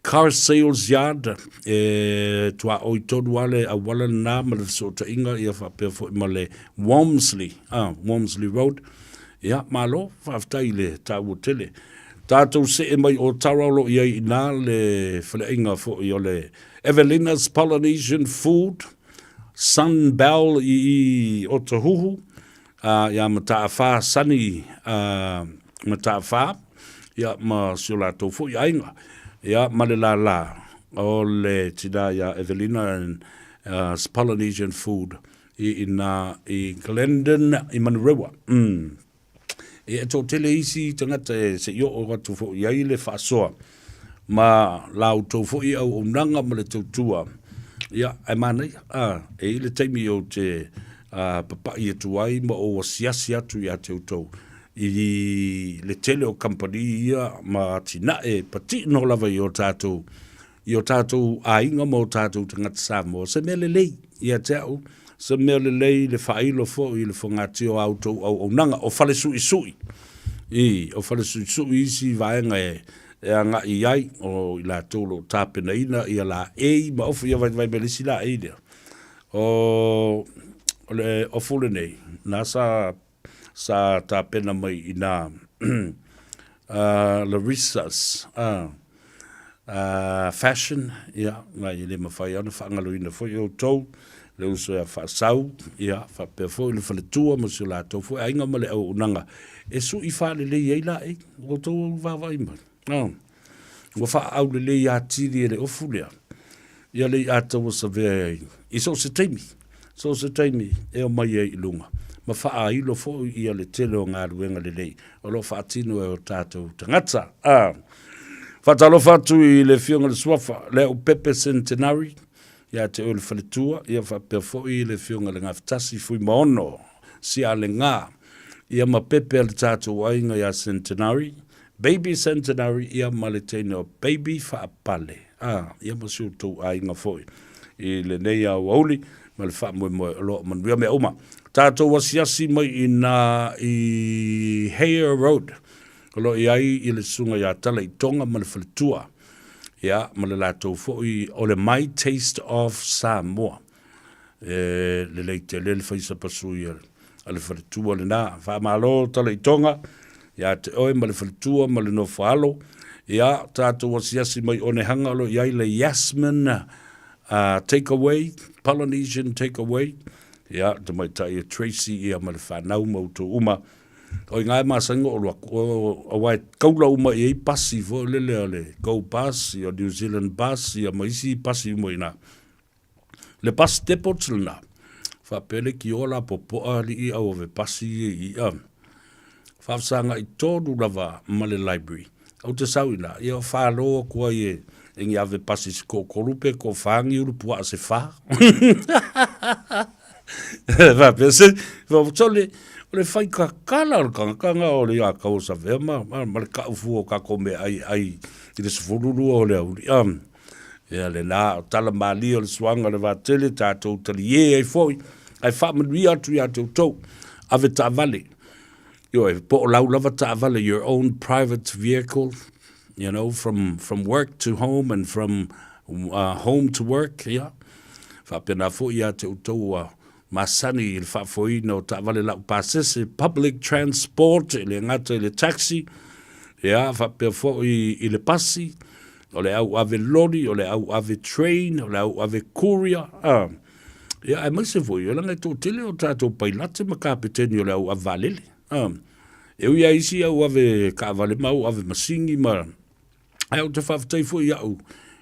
Car Sales Yard, e tuaoi tonu lava le auala lena ma le fesootaiga, ia faapea foi ma le Walmsley, ah, Walmsley Road. Ia, malo, faafetai i le taua tele. Tatou see mai o Tara o lo o i ai i ina le faleaiga foi o le Evelina's Polynesian Food, Sun Bell i i Otahuhu, a ia Mataafa Sunny a Mataafa, ia ma si o latou foi aiga, ia ma le lala o le tina ia Evelina and uh, Polynesian Food i ina i Glendon i Manurewa. Mm. E toatele isi tagata e se i oo atu foi i ai le faasoa ma la outou foi auaunaga ma le tautua. Ia, ae manaia, a, e i le taimi ou te a, papai atu ai ma ou asiasi atu ia te outou i le tele o kamupani ia ma atinae patino lava i o tatou i o tatou aiga ma o tatou tagata Samoa, se mea lelei ia te au, se mea lelei le faailo foi i le fogatia o a outou auaunaga, o falesuisui, i, o falesuisui isi vaega e, e agai i ai, o i latou o lo o tapenaina ia laei ma ofu, ia vaivai mai le isi laei lea. O, o le ofu lenei, na sa sa tapena mai i nā uh, Larissa's uh, uh, fashion, ia, ngai e le mawhai ana whaangaloina foi o tou, le uso ia whaasau, ia, whapea foi le faletua ma si o latou foi, ainga ma le auaunaga, e sui whaalelei ai la e, o tou vāvai mai. No. Ua faaaulelei atili e le ofu lea ia le i'a tauasavea ai i so o se taimi, so o se taimi e omai ai i luga, ma faaailo foi ia le tele o galuega lelei o lo o faatino e o tatou tagata. A faatalofa atu i le Afioga i le Suafa Leaupepe Centenary ia te oe le faletua, ia faapea foi le Afioga i le Gafatasi Fuimaono Sialega, ia ma Pepe a le tatou aiga ia Centenary, Baby Centenary, ia ma le teine o Baby Faapale, a, ia ma si outou aiga foi i lenei aoauli ma le faamoemoe o lo o manuia mea uma. Tatou asiasi mai i nā i Hayer Road, o lo o i ai i le susuga ia Tala i Tonga ma le faletua, ia, ma le latou foi o le My Taste of Samoa. E lelei tele le fai sapasui a le faletua lena. Faamalo Tala i Tonga ia te oe ma le faletua ma le nofo alo. Ia, tatou asiasi mai Onehanga o lo o i ai le Yasmin Takeaway, Polynesian Takeaway. Ia, tamaitai e Tracy ia ma le fanau ma outou uma. O i ngā e masani o olu aku, aua e kaula uma i ai pasi foi lele a le Go Bus, ia New Zealand Bus, ia ma isi pasi uma i nā. Le bus depot lena, faapea le kioa la popoa alii au ave pasi ia i ia. Faafesagai tonu lava ma le library. Ou te sau ina, ia o falo atu ai e, e ni ave pasi se toatolu pe toafa ni ulu puaa se fa. Faapea se, sole, o le fai kakala o le tagata na o le ia Tauasavea ma, ma, ma le kau fua o tatou meaai e ai i le 12 o le aoauli. Um, Ia lena, o tala malie o le suaga o le vatele, tatou taliē ai foi, ae faamanuia atu ia te outou, ave taavale. Ioe, po o lau lava taavale, your own private vehicle, you know, from, from work to home and from uh, home to work, ia. Faapena foi ia te outou ua masani i le faafoeina o taavale laupasese, public transport, e le gata i le taxi, ia, faapea foi i le pasi, o le au ave lori, o le au ave train, o le au ave courier, a. Ia, aemaise foi, o leaga e toatele o tatou pailate ma kapeteni o le au ave vaalele, a. E ui lava isi au ave taavale ma au ave masini ma, ae ou te faafetai foi iaʻu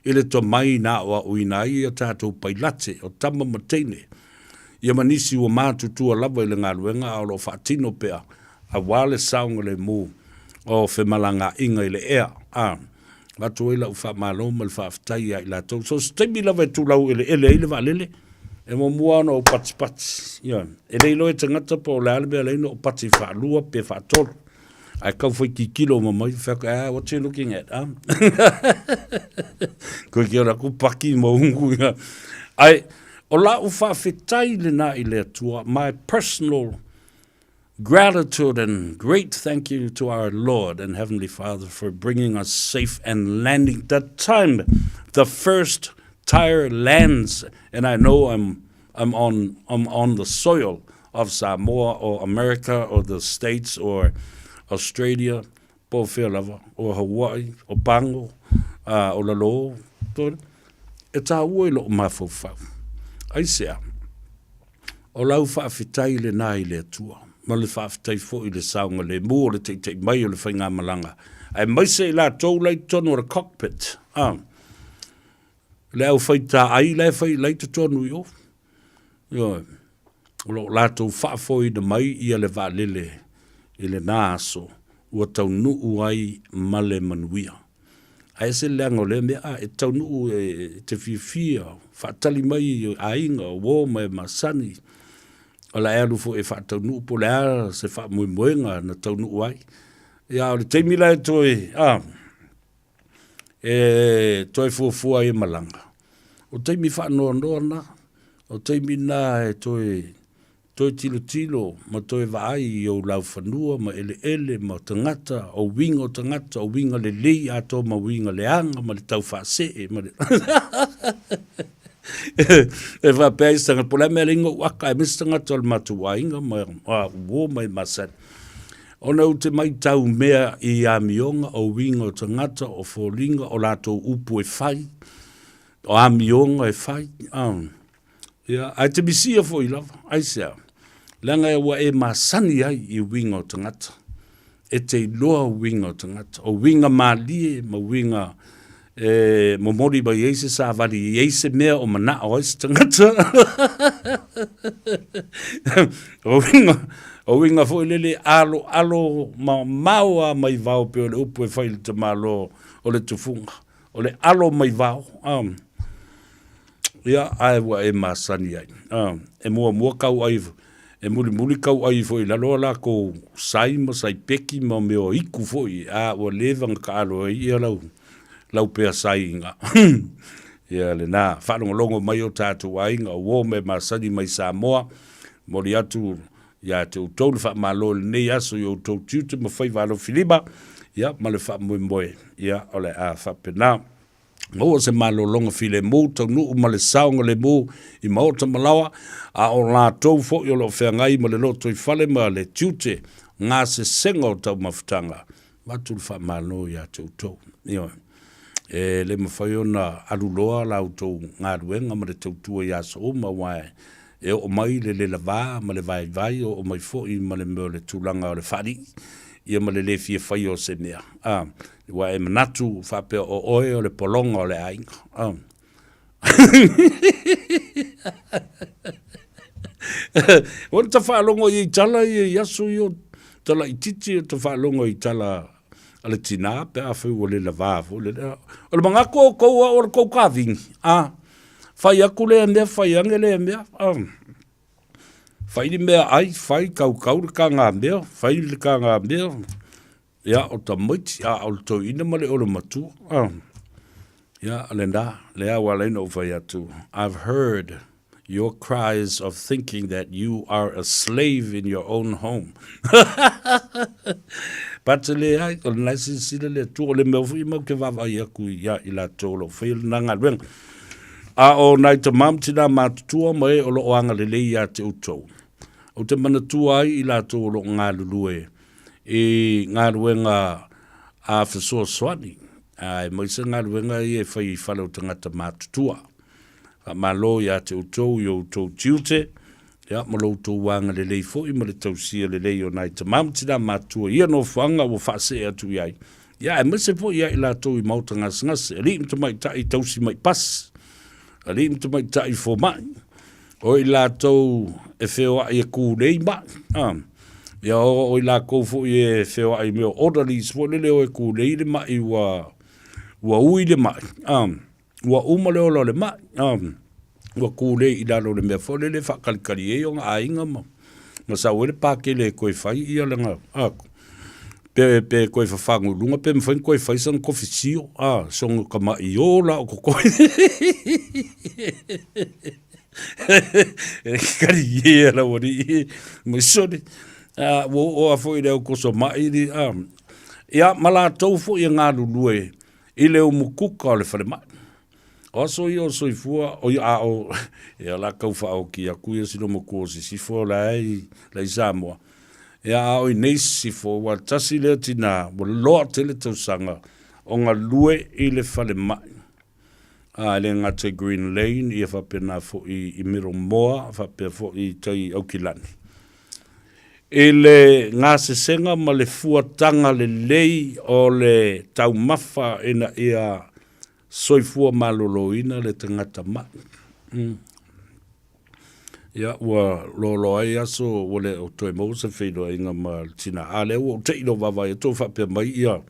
i le tomai na aoaoina ai a tatou pailate, o tama ma teine, ia ma nisi ua matutua lava i le galuega a o lo o faatino pea aua le saogalemu o femalagaaiga i le ea, a avatu ai lau faamalo ma le faafetai ia i latou. So se taimi lava e tulau eleele ai le vaalele, e muamua ona ou patipati. Ioe. E le iloa e tagata po o le a le mea e ala ai ona ou pati faalua pe faatolu. Ae tau fai tilotilo uma mai, fai atu, ah, what you looking at, ah? Koe ki ora ku paki ma ungu. Ae, o lau faafetai lena i le Atua, my personal Gratitude and great thank you to our Lord and Heavenly Father for bringing us safe and landing the time the first tire lands and I know I'm I'm on I'm on the soil of Samoa or America or the States or Australia po o fea lava o Hawaii o Pago uh, o Lalo e tāua i loo mafaufau aisea O lau faafetai lena i le Atua, ma le faafetai foi i le saogalemu o le teitei mai o le faigamalaga, aemaise i latou la i totonu o le cockpit, a, le au faitaai la e fai, la i totonu i o. Ioe, o lo o latou faafoeina mai ia le vaalele i lena aso ua taunuu ai ma le manuia. Ae ese le leaga o lea mea, a e taunuu e te fiafia, faatali mai i aiga, o uo ma e masani, o le a e alu foi e faataunuu po o le a se faamoemoega na taunuu ai. Ia, a o le taimi la e toe, a, e toe fuafua ai e malaga, o taimi faanoanoa na, o taimi na e toe Toe tilotilo ma toe vaai i ou laufanua ma eleele ma tagata, o uiga o tagata, o uiga lelei atoa ma uiga leaga ma le taufaasee ma le e faapea ai se tagata, po o le a mea e ala ai ona ou aka aemaise tagata o le matou aiga ma au uo ma e masani. Ona ou te matau mea i amioga, o uiga o tagata, o foliga, o latou upu e fai, o amioga e fai. Ia, ae te misia foi lava, aisea? Leaga ua e masani ai i uiga o tagata. E te iloa uiga o tagata, o uiga malie ma uiga E momoli mai ai se savali i ai se mea o manao ai se tagata. O uiga, o uiga foi lele aloalo mamao a mai vao pei o le upu e fai i le tamaloa o le tufuga. O le alo mai vao, um, ia, ae ua e masani ai. Um, e muamua kau ai, e mulimuli kau ai foi i lalo a lakou sai ma sai peki ma mea o iku foi, a ua leva na kaalo ai ia lau, lau pea sai inga. Ia lena, faalogologo mai o tatou aiga o uo ma e masani mai Samoa, momoli atu ia te outou le faamalo i lenei aso i outou tiute ma faiva alofilima, ia ma le faamoemoe, ia o le a faapena. Maua se malologa filemu, taunuu ma le saogalemu i maota ma laoa, a o latou foi o lo o feagai ma le lotoifale ma le tiute gasesega o taumafataga, avatu le faamalo ia te outou. Ioe. E le mafai ona alu loa la outou galuega ma le tautua i aso uma, aua e oo mai le lelava ma le vaivai, oo mai foi ma le mea o le tulaga o le faalii, ia ma le le fia faia o se mea. A, ua e manatu faapea o oe o le pologa o le aiga. A. Ua ta faalogo i tala ia i aso ia o talaititi, o ta faalogo i tala a le tinā pe afai ua le lavā foi le lea. O le manatu o outou au o le tou kavini, a, fai atu lea mea, fai ane lea mea, a, fai le mea ai, fai kaukau le kagamea, fai le kagamea, ia, o tamaiti, a o le toeaina ma le olomatua, a. Ia, o lena, lea ua ala ai ona ou fai atu, I've heard your cries of thinking that you are a slave in your own home. But leai, o lena e silasila le Atua, o le mea foi matou te vaavaai atu ia i latou o lo o faia lena galuega. A o nai tama ma tinā matutua ma e o lo o agalelei ia te outou, ou te manatua ai i latou o lo o galulue i galuega a fesoasoani, aemaise galuega ia e fai i fale o tagata matutua. Faamalo ia te outou i outou tiute, ia, ma lo outou agalelei foi ma le tausia lelei o nai tama ma tinā matutua i ia nofoaga ua faasee atu i ai, ia, aemaise foi ia i latou i maota gasegase, alii ma tamaitai tausi mai pasi, alii ma tamaitai fomai, o i latou e feoai e kūlei mai, a, ia o i lakou foi e feoai i mea o orderlies foi lele o e kūlei le mai ua, ua ui le mai, a, ua uma le ola o le mai, a, ua kūlei i lalo o le mea foi lele e faakalikali ai ona aiga ma, ma sau ai le pakele e toe fai ia lana, a, pe, pe toe fafagu i luga pe mafai ona toe fai sana kofi sio, a, sogo tama'i ola o totoe. E kari ia lau alii mai sole. A, ua oo lava foi i le au koso ma'i, a, ia, ma latou foi e galulue i le umukuka o le falemai. O aso ia o soifua, o ia, a o, ia la tau faaoti atu ia sina matua o Sisifo la e la i Samoa. Ia a o i nei Sisifo, ua tasi lea tinā, ua loa tele tausaga o galue i le falemai. A e le gata i Green Lane, ia faapena foi i Middlemoor, faapea foi i tai i Aukilani. I le gasesega ma le fuataga lelei o le taumafa ina ia soifua maloloina le tagata mai. Mm. Ia, ua loaloa ai aso, ua le o toe maua se feiloaiga ma le tina. A lea ua ou te'i lou vaavaai atu o faapea mai ia,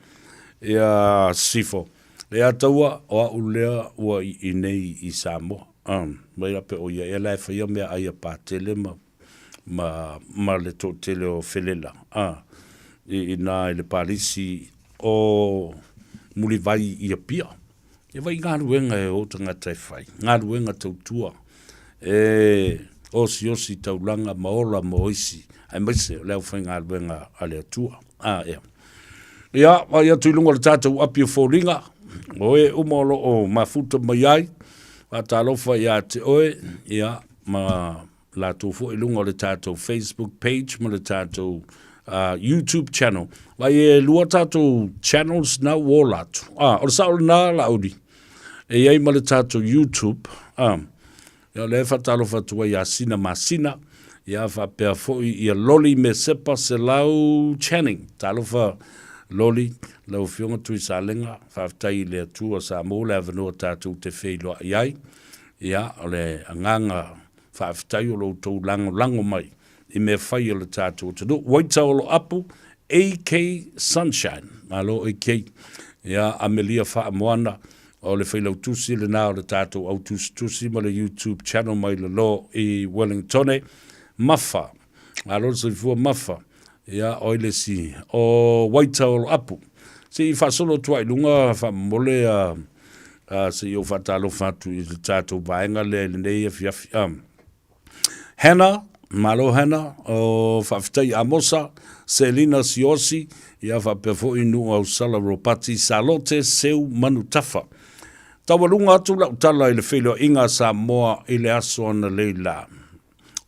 ia Sisifo. Lea taua, o au lea ua i inei i Samoa. Um, mai la pe o ia ea la e faia meaai a Patele ma, ma, ma le toatele o Felela, a, i, inā i le palisi o Mulivai i Apia. E vai galuega e o tagata e fai, galuega tautua, e osiosi taulaga ma ola mo isi, aemaise o le aufaigaluega a le Atua. A, ea. Ia, vaai atu i luga o le tatou api o foliga, o e uma o lo o mafuta mai ai, faatalofa ia te oe, ia, ma latou foi i luga o le tatou Facebook page ma le tatou uh, YouTube channel. Vai e lua tatou channels na ua ola atu. Ah, o le sao lena Laauli. E i ai ma le tatou YouTube. Ah, ia o lea e faatalofa atu ai ia Sina Masina, ia faapea foi ia Loli Mesepa Selau Channing. Talofa Loli, lau Afioga Tuisalega, faafetai i le Atua sa maua le avanoa tatou te feiloai ai. Ia, o le agaga faafetai o lo outou lagolago mai i mea fai a le tatou atunuu. Waita o lo apu, AK Sunshine. Malo AK. Ia, Amelia Faamoana, o le failautusi lena o le tatou au tusitusi ma le YouTube channel mai lalo i Wellingtone. Mafa, malo le soifua Mafa. Ia, oi le isi, o Waita o lo apu. Se i faasolo atu ai i luga faamomole a, a se i ou faatalofa atu i le tatou vaega lea i lenei afiafi. Um, Hannah, malo Hannah, o faafetai Amosa, Selina Siosi, ia faapea foi Nuu Ausala Ropati, Salote Seu Manutafa. Taualuga atu lau tala i le feiloaiga a Samoa i le aso analeila.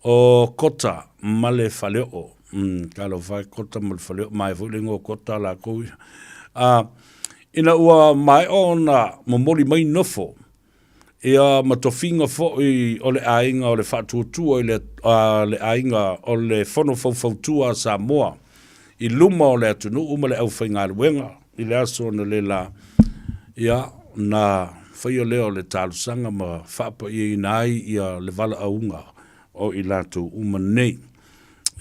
O Kota ma le Faleoo. Mm, talofa e Kota ma le Faleoo, mae foi le igoa o Kota lakou ia. Uh, ina ua maea ona momoli mai nofo, ia ma tofiga foi o le aiga o le Faatuatua i le, a, le aiga o le Fono Faufautua a Samoa i luma o le atunuu ma le aufaigaluega i le aso analeila, ia, na faia lea o le talosaga ma faapaiaina ai ia le valaauga o i latou uma nei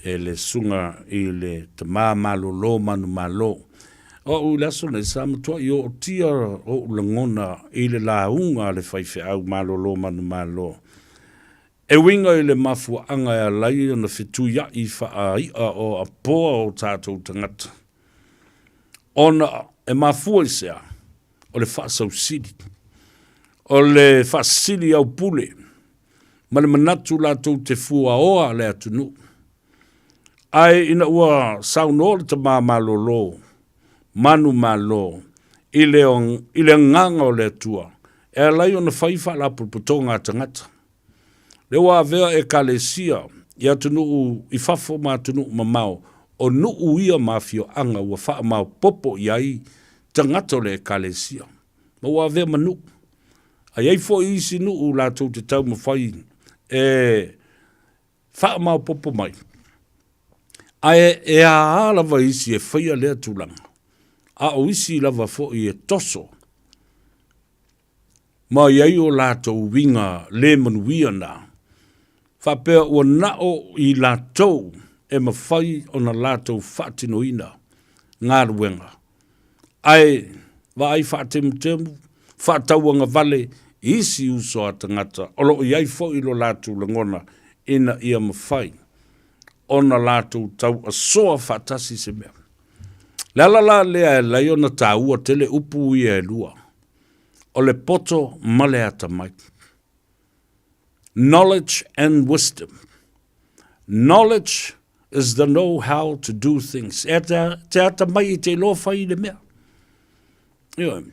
e le susuga i le tama malolo manumalo. O au i le aso nei, sa matuai ootia ou lagona i le lauga a le faifeau malolo manumalo e uiga i le mafuaaga e ala ai ona fetuiai faai'a o apoa o tatou tagata, ona e mafua i se a? O le faasausili, o le faasili aupule ma le manatu latou te fuaoa le atunuu. Ae ina ua saunoa le tama malolo, manumalo, i le, i le agaga o le Atua, e ala ai ona fai faalapotopotoga a tagata. Lea ua avea Ekalesia i atunuu i fafo ma atunuu mamao, o nuu ia ma afioaga ua faamaopopo i ai tagata o le Ekalesia, ma ua avea ma nuu. A i ai foi isi nuu latou te taumafai e faamaopopo mai, ae e a lava isi e faia lea tulaga, a o isi lava foi e toso ma i ai o latou uiga le manuia na, faapea ua na o i latou e mafai ona latou faatinoina galuega, ae vaai faatemutemu, faatauagavale i isi uso a tagata o lo o i ai foi lo latou lagona ina ia mafai ona latou tauasoa faatasi se mea. Le ala la lea e ala ai ona taua tele upu ia e lua, o le poto ma le atamai. Knowledge and wisdom. Knowledge is the know how to do things. E te, te atamai i te iloa fai i le mea. Ioe.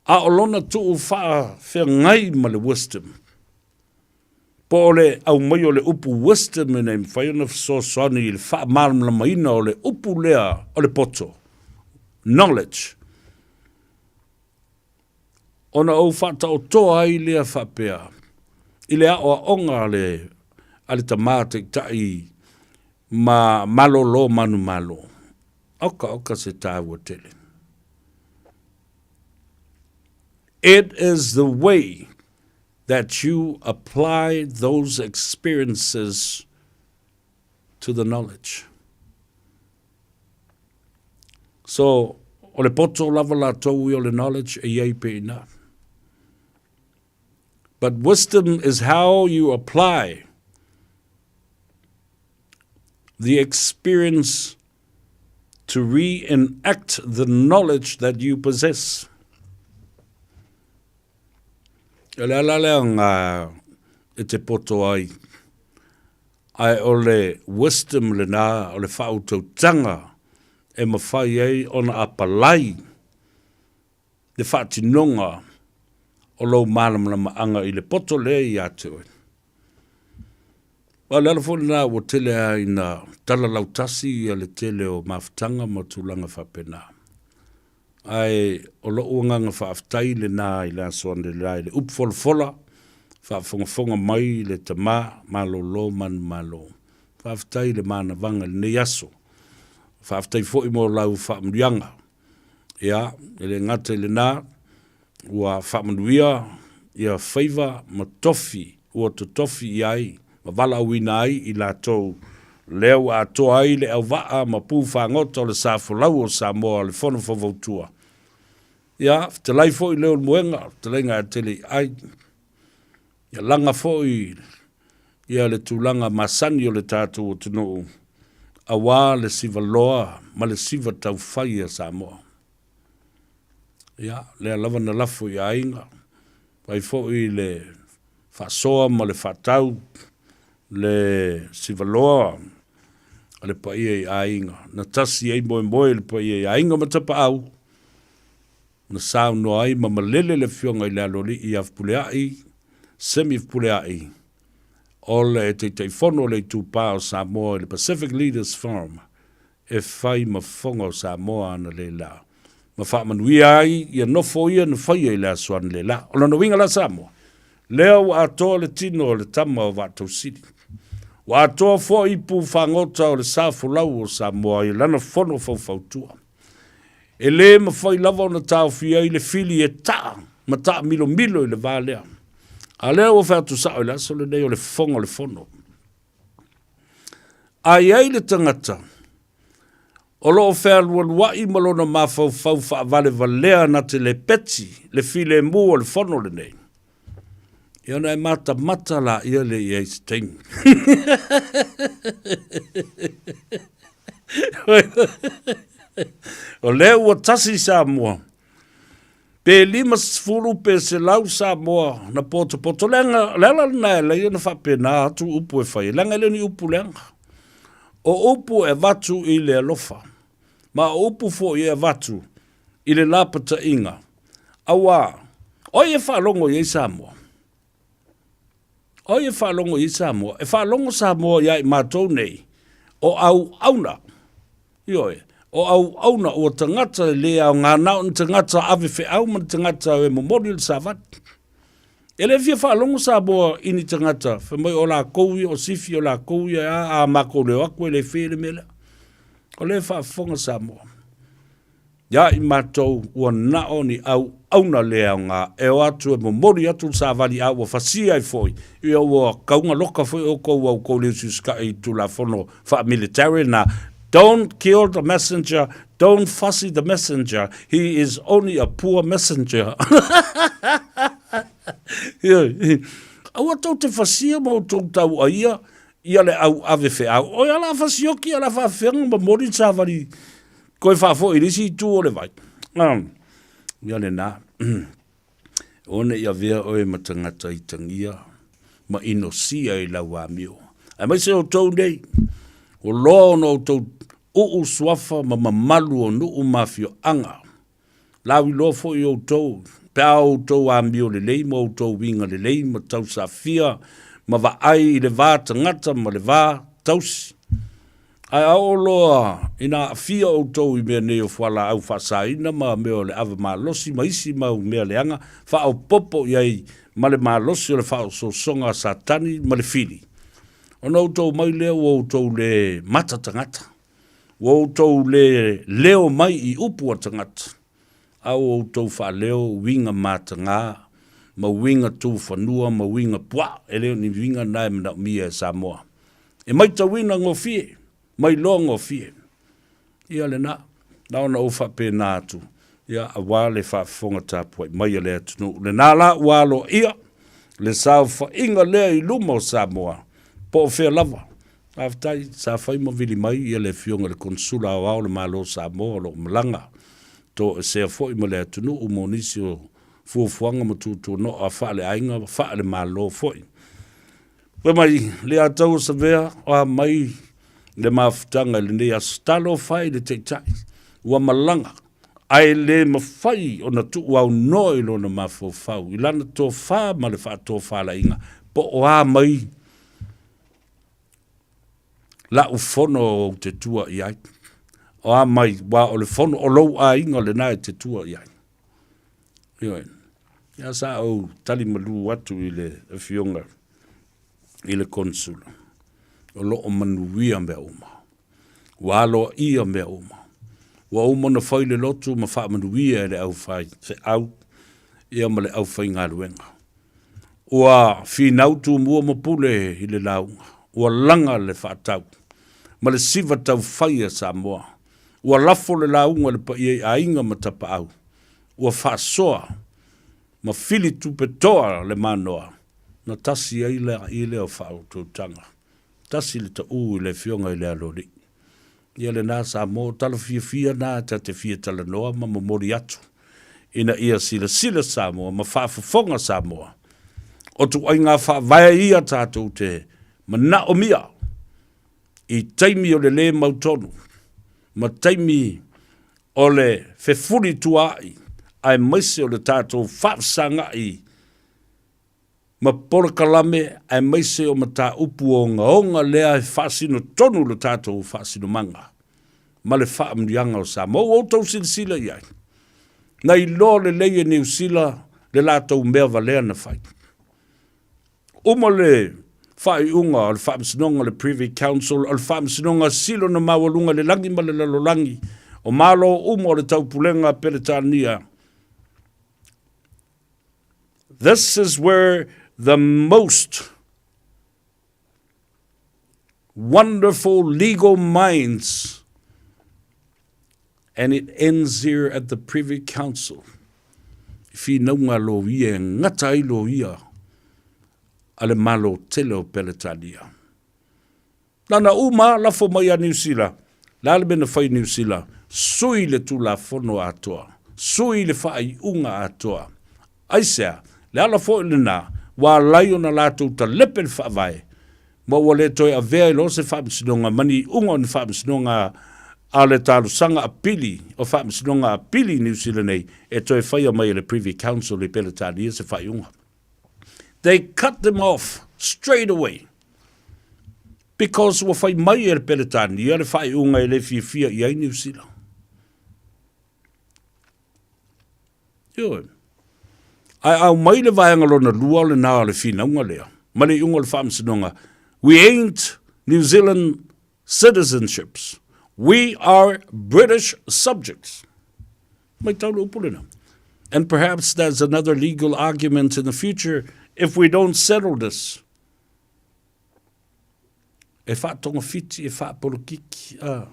A o lona tuu faafeagai ma le wisdom. Po o le aumai o le upu wisdom ina ia mafai ona fesoasoani i le faamalamalamaina o le upu lea o le poto, knowledge. Ona ou faataotoa ai lea faapea i le aoaoga a le, a le tamā taitai ma malolo manumalo. Oka oka se tāua tele. It is the way that you apply those experiences to the knowledge. So, o le poto lava latou ia o le knowledge e iai pe ina. But wisdom is how you apply the experience to reenact the knowledge that you possess. O le ala lea nga e te poto ai, ae o le wisdom lena, o le faautautaga e mafai ai ona apalai le faatinoga o lou malamalamaaga i le poto lea ia te oe. O le ala foi lena ua tele lava ina tala lautasi ia le tele o mafutaga ma tulaga faapena. Ae o lou agaga faafetai lena i le aso analeila i le upu folafola, faafogafoga mai le tama malolo manumalo. Faafetai i le manavaga i lenei aso. Faafetai foi mo lau faamanuiaga. Ia, e le gata i lena, ua faamanuia ia faiva ma tofi ua totofi i ai ma valaauina ai i latou lea ua atoa ai le auvaa ma pu fagota o le sa folau o Samoa le Fono Faufautua. Ia, fetalai foi Leulumoega, fetalaiga ia Teleiai, ia laga foi ia le tulaga masani o le tatou atunuu aua le siva loa ma le siva taufai a Samoa. Ia, lea lava na lafo i aiga, fai foi le faasoa ma le faatau le sivaloa a le paia i aiga, na tasi ai moemoe le paia i aiga ma Tapaau, na saunoa ai ma malele le afioga i le Aloalii ia Fepuleai, Semi Fepuleai, o le Taitaifono o le Itupa o Samoa i le Pacific Leaders Forum, e fai ma fofoga o Samoa analeila, ma faamanuia ai ia nofo ia na faia i le aso analeila. O lona uiga la Samoa, lea ua atoa le tino o le tama o Vaatausili. Ua atoa foi pu fagota o le sa folau o Samoa i lana fono faufautua. E le mafai lava ona taofia ai le fili e taa ma taamilomilo i le va lea. A lea ua fai atu sao i le aso lenei o le fofoga o le fono. A i ai le tagata o lo o fealualuai ma lona mafaufau faavalevalea na te lepeti le filemu o le fono lenei, ia ona e matamata laia lea i ai i se taimi. O lea ua tasi Samoa, Pe 50 pe 100 Samoa na potopoto. Leaga, o le ala lena e alai ona faapena atu upu e fai ai, leaga e le o ni upu leaga. O upu e avatu i le alofa, ma o upu foi e avatu i le lapataiga, auā, o ai e faalogo i ai Samoa? O ai e faalogo i ai Samoa? E faalogo Samoa iā i matou nei, o auauna, ioe, o auauna ua tagata e le aoga na o ni tagata ave feau ma ni tagata e momoli le savali. E le fia faalogo Samoa i ni tagata fai mai o lakou ia o sifi o lakou ia a, a makou leo atu e le fair le mea lea. O lea e faafofoga Samoa. Iā i matou ua na o ni auauna le aoga e o atu e momoli atu le savali a ua fasia ai foi, ia ua kauga loka foi oukou a oukou le usiusikaʻi i Tulafono faa-military na, Don't kill the messenger, don't fussy the messenger, he is only a poor messenger. Ioe. Aua tou te fasia ma outou tauaia ia le au ave feau. Oi a la fasioki a la faafeaga momoli le savali Koe faafoi i le isi itu o le vai. Ia lena. Aua ne i avea oe ma tagata itagia ma inosia i lau amio. Aemaise outou nei, ua loa ona outou uu suafa ma mamalu o nuu ma afioaga. Lauiloa foi outou, pe a outou amio lelei ma outou uiga lelei ma tausafia ma vaai i le va tagata ma le va tausi. Ae a oo loa ina aafia outou i mea nei o fualaau faasaina ma mea o le ava malosi ma isi mau mea leaga, faaopoopo i ai ma le malosi o le faaosoosoga a Satani ma le fili, ona outou mai lea ua outou le mata tagata, ua outou le leo mai i upu a tagata, a ua outou faaleo uiga mataga ma uiga tufanua ma uiga puaa, e le o ni uiga na e manaomia e Samoa. E maitauina gofie, mailoa gofie. Ia lena, na ona ou faapena atu, ia aua le faafofoga tapuai mai a le atunuu. Lena la ua aloaia le saofaiga lea i luma o Samoa, po o fea lava. Faafetai, sa fai ma vili mai ia le Afioga i le Konesula Aoao o le Malo o Samoa o lo o malaga toesea foi ma le atunuu mo nisi o fuafuaga ma tuutuunoa faaleaiga ma faalemalo foi. Fai mai, le atau o Savea, o a mai le mafutaga i lenei aso. Talofa e i le Taitai, ua malaga, ae le mafai ona tuuaunoa i lona mafaufau, i lana tofa ma le faatofalaiga, po o a mai la'u fono ou te tua i ai. O a mai, ua o le fono o lou aiga lena e te tua i ai. Ioe. Ia sa ou tali malu atu i le afioga i le Konsula, o lo o manuia mea uma. Ua aloaia mea uma. Ua uma ona fai le lotu ma faamanuia e le aufaifeau ia ma le aufaigaluega. Ua finau Tumua ma Pule i le lauga. Ua laga le faatau ma le siva taufai a Samoa. Ua lafo le lauga i le paia i aiga ma tapaau. Ua faasoa ma fili tupe toa le manoa na tasi ai laʻi lea o faautautaga. Tasi le taʻu i le Afioga i le Aloalii. Ia lena Samoa, o tala fiafia na ta te fia talanoa ma momoli atu ina ia silasila Samoa ma faafofoga Samoa. O tuaiga faavae ia tatou te manaomia i taimi o le lē mautonu ma taimi o le fefulituaai aemaise o le tatou faafesagaʻi ma polokalame aemaise o mataupu ogaoga lea e faasino tonu lo tatou faasinomaga ma le faamanuiaga o Samoa. Ua outou silasila i ai, na iloa lelei e Niu Sila le latou mea valea na fai. Uma le faaiuga o le Faamasinoga o le Privy Council, o le Faamasinoga sili ona maualuga i le lagi ma le lalolagi, o Malo uma o le Taupulega a Peretania. This is where the most wonderful legal minds and it ends here at the Privy Council. I whinau ngā lōia e ngata ai lōia a le Malo tele o Peretania. Nana uma lafo mai a Niu Sila, le a le mea na fai Niu Sila? Sui le Tulafono atoa, sui le faaiuga atoa. Aisea? Le ala foi lena ua alai ona latou talepe le Faavae, ma ua le toe avea i loa se faamasinoga ma ni iuga o ni faamasinoga a le talosaga apili o faamasinoga apili i Niu Sila nei e toe faia mai e le Privy Council i Peretania se faaiuga. They cut them off straight away because ua fai mai e le Peretania le faaiuga e le fiafia i ai Niu Sila. Ioe. Ae aumai le vaega lona lua o lena o le finauga lea, ma le iuga o le faamasinoga, we ain't New Zealand citizenships, we are British subjects. Maitau le upu lena. And perhaps there's another legal argument in the future if we don't settle this. E faatogafiti, e faapolokiki, a.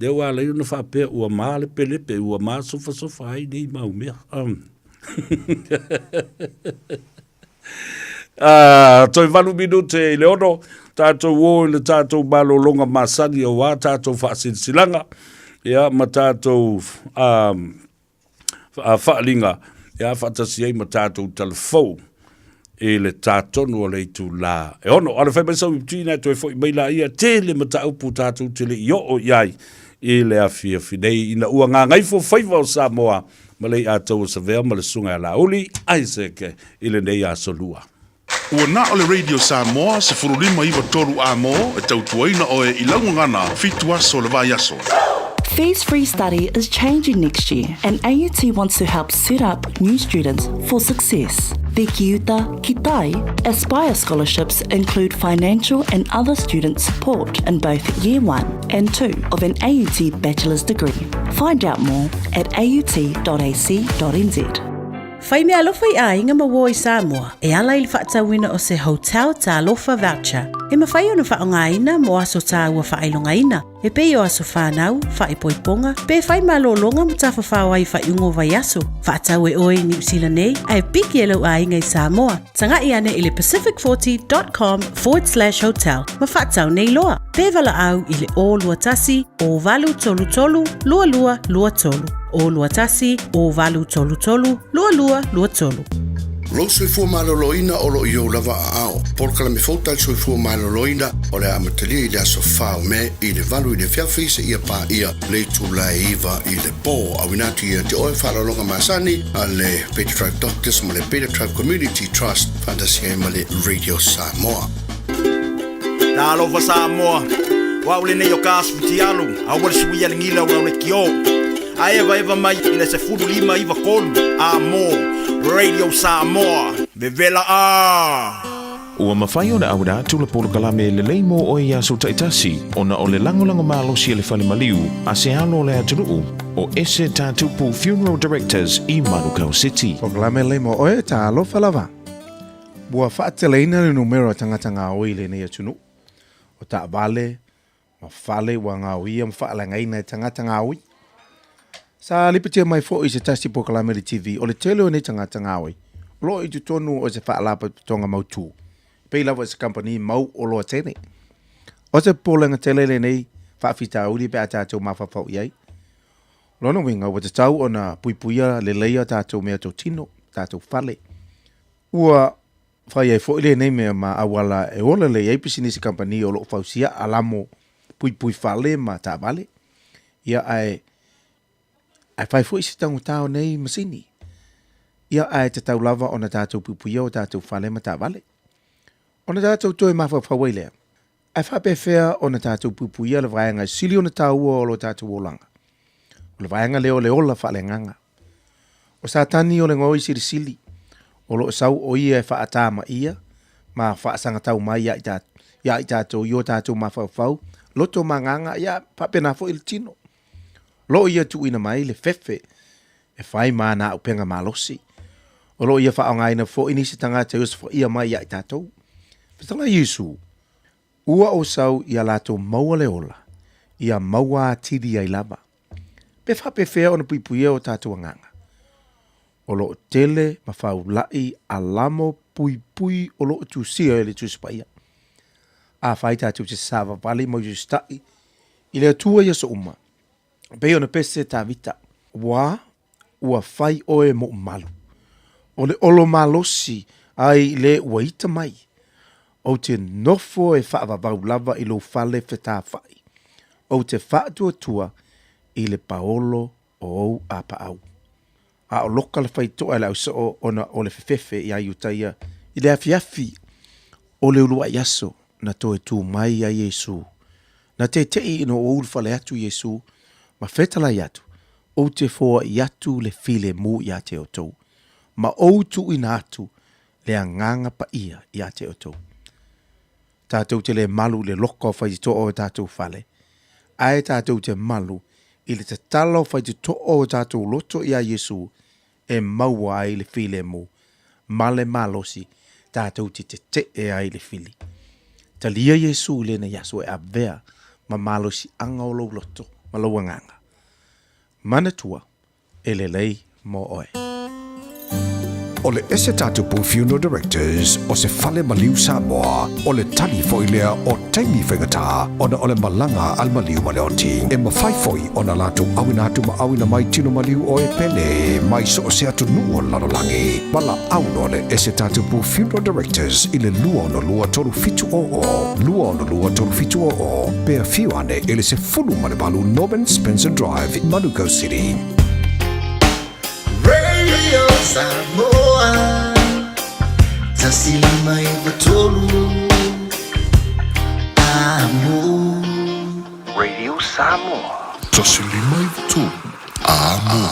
Lea ua ala ai ona faapea ua malepelepe, ua masofasofa ai nei mau mea. Ah, toe valu minute i le ono, tātou o i le tātou malologa masani auā tātou faasilasilaga, ia, ma tātou um, faaaliga, ia, faatasi ai ma tātou talafou i le tā tonu o le itulā e ono. A le fai mai sau i tina e toe foi mai la ia, tele mataupu tātou te le i oo i ai i le afiafi nei ina ua gagaifo faiva o Samoa ma le Iataua Savea ma le Susuga ia Laauli Isaac i lenei aso lua. Ua na o le Radio Samoa 15 93 A mo e tautuaina oe i lau gagana fitu aso o le vaiaso. Fees Free Study is changing next year and AUT wants to help set up new students for success. Their ki uta, ki tai, Aspire scholarships include financial and other student support in both Year 1 and 2 of an AUT bachelor's degree. Find out more at aut.ac.nz. Fai meaalofa i aiga ma uo i Samoa e ala i le faatauina o se Hotel Talofa Voucher e mafai ona faaaogaina mo aso tāua faailogaina e pei o aso whānau, whaipoiponga, pe whai malōlōga ma tafafao ai whaiuga o vaiaso. Faatau e oe i Niu Sila nei ae piki e lou aiga i Samoa. Taga'i ane i le pacific40.com/hotel ma faatau nei loa. Pe valaau i le 021 0833 2223. 021 0833 2223. Lou soifua maloloina o lo o i ou lava aao. Polokalame fou tali soifua maloloina o le a amatalia i le aso 4 o Me i le 8 i le afiafi seia paia le itula e 9 i le po. Auina atu ia te oe faaaloaloga masani a le Beta Tribe Doctors ma le Beta Tribe Community Trust faatasi ai ma le Radio Samoa. Talofa Samoa, o au lenei o ka asu fitialu, aua le suia le gila o lau lekiō. A evaeva mai i le 15 93 a mo Radio Samoa. Vevela a! Ua mafai ona auina atu le polokalame lelei mo oe i aso taitasi ona o le lagolago malosi a le fale maliu a se alo o le atunuu o Ese Tatupu Funeral Directors i Manukau City. Polokalame lelei mo oe, talofa lava. Ua faateleina le numera o tagata gaoi i lenei atunuu. O taavale ma fale ua gaoia ma faaleagaina e tagata gaoi. Sa lipotia mai foi i se tasi polokalame i le TV, o le tele o nei tagata gaoi o lo o i totonu o se faalapotopotoga mautū, e pei lava o se kamupani mau oloa tele. O se popolega tele lenei faafitauli pe a tatou mafaufau i ai. O lona uiga, ua tatau ona puipuia lelei a tatou meatotino, tatou fale. Ua Fai ai foi lenei mea ma auala e ola lelei ai pisinisi kamupani o lo o fausia alamo puipui fale ma taavale. Ia ae ae fai foi se taugata o nei masini. Ia ae tatau lava ona tatou puipuia o tatou fale ma taavale. Ona tatou toe mafaufau ai lea, ae faapefea ona tatou puipuia le vaega e sili ona taua o lo tatou olaga? O le vaega lea o le ola faaleagaga. O Satani o le gaoi silisili, o lo o sau o ia e faatamaia ma faasagatau mai ia i tatou i o tatou mafaufau, loto ma agaga, ia faapena foi le tino. O lo o ia tuuina mai le fefe e fai ma ana auupega malosi. O lo o ia faaaogaina foi nisi tagata e osofaia mai ia i tatou. Fetalai Iesu, Ua ou sau ia latou maua le ola, ia maua atili ai lava. Pe faapefea ona puipuia o tatou agaga? O lo o tele ma faulaʻi alamo puipui o lo o tusia e le Tusi Paia. Afai tatou te savavali ma usitaʻi i le Atua i aso uma, e pei ona pese Tavita, Ua ua fai oe moʻu malu. O le olo malosi ai le ua ita mai. Ou te nofo e faavavau lava i lou fale fetafai. Ou te faatuatua i le paolo o ou apaau. A o loka le faitoa e le ausoo ona o le fefefe iā Iutaia i le afiafi o le uluai aso na toe tu mai ai Iesu. Na teteʻi ina ua ulufale atu Iesu ma fetalai atu, Ou te foai atu le filemu iā te outou, ma ou tuuina atu le Agaga Paia iā te outou. Tatou te le malu i le loka o faititoa o tatou fale, ae tatou te malu i le tatala o faititoa o tatou loto iā Iesu e maua ai le filemu ma le malosi tatou te teteʻe ai i le fili. Talia Iesu i lenei aso e avea ma malosiaga o lou loto ma lou agaga. Manatua, e lelei mo oe. O le Ese Tatupu Funeral Directors o se fale maliu Samoa, o le tali foi lea o taimi faigata ona o le malaga a le maliu ma le oti. E mafai foi ona latou auina atu ma auina mai tino maliu o e pele mai so o se atunuu o le lalolagi. Valaau loa le Ese Tatupu Funeral Directors i le 262 3700, 262 3700, pe afio ane i le 18 Norman Spencer Drive, Manukau City. Radio Samoa 1593 Amo. Radio Samoa. 1593 Amo.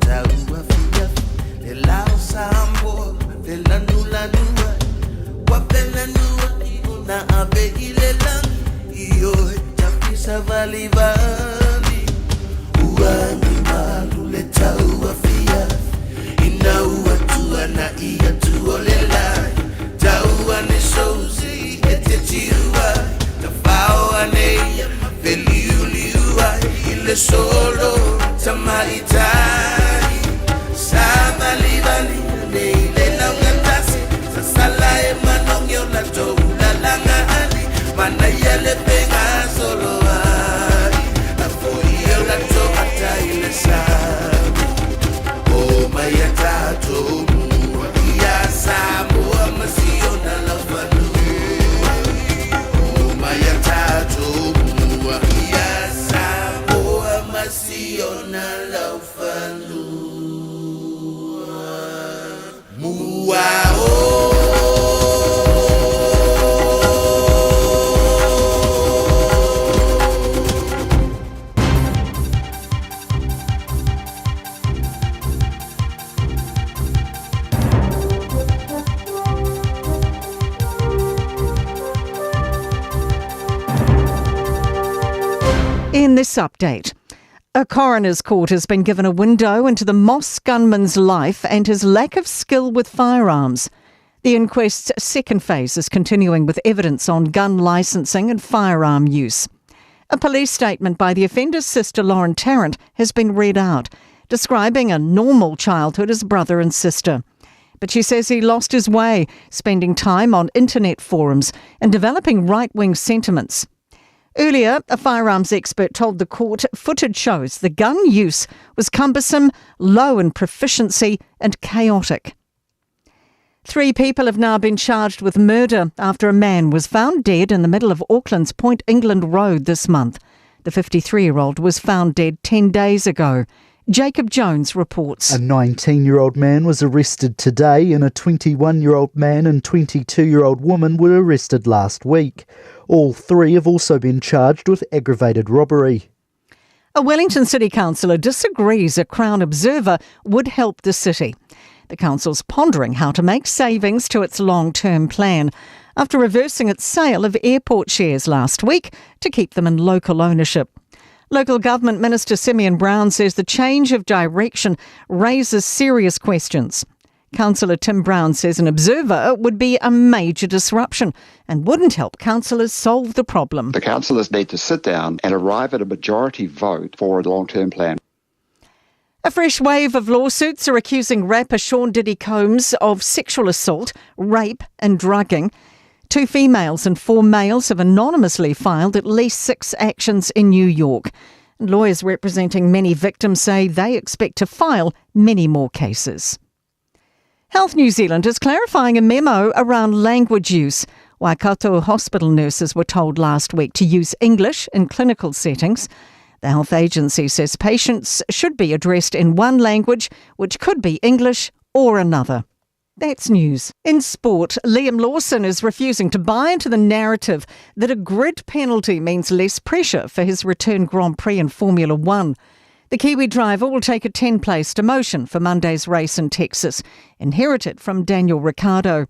tau afiafi Le la o Samoa Felanulanu ai Ua felanu ai Ona ave i le lagi Ioe tafi savalivali Ua agi malu le tau afiafi Ina ua tuana'i atu o le lai Tau ane souzi e te tiu ai Tafao ane ia ma feliuliu ai I le solo tamaitai Savalivali ane i le laugatasi Sasala e manogi o latou lalaga ali Manaia le fegasolo ai Lafo i o latou ata i le sami O mai a tatou mua Ia Samoa ma si ona laufanua O mai a tatou mua Ia Samoa ma si ona laufanua Mua o. In this update, a coroner's court has been given a window into the Moss gunman's life and his lack of skill with firearms. The inquest's second phase is continuing with evidence on gun licensing and firearm use. A police statement by the offender's sister, Lauren Tarrant, has been read out, describing a normal childhood as brother and sister. But she says he lost his way, spending time on internet forums and developing right wing sentiments. Earlier, a firearms expert told the court footage shows the gun use was cumbersome, low in proficiency, and chaotic. Three people have now been charged with murder after a man was found dead in the middle of Auckland's Point England Road this month. The 53 year old was found dead 10 days ago. Jacob Jones reports. A 19 year old man was arrested today, and a 21 year old man and 22 year old woman were arrested last week. All three have also been charged with aggravated robbery. A Wellington City councillor disagrees a Crown observer would help the city. The council's pondering how to make savings to its long term plan after reversing its sale of airport shares last week to keep them in local ownership. Local Government Minister Simeon Brown says the change of direction raises serious questions. Councillor Tim Brown says an observer would be a major disruption and wouldn't help councillors solve the problem. The councillors need to sit down and arrive at a majority vote for a long term plan. A fresh wave of lawsuits are accusing rapper Sean Diddy Combs of sexual assault, rape, and drugging. Two females and four males have anonymously filed at least six actions in New York. Lawyers representing many victims say they expect to file many more cases. Health New Zealand is clarifying a memo around language use. Waikato hospital nurses were told last week to use English in clinical settings. The health agency says patients should be addressed in one language, which could be English or another. That's news. In sport, Liam Lawson is refusing to buy into the narrative that a grid penalty means less pressure for his return Grand Prix in Formula One. The Kiwi driver will take a 10 place demotion for Monday's race in Texas, inherited from Daniel Ricciardo.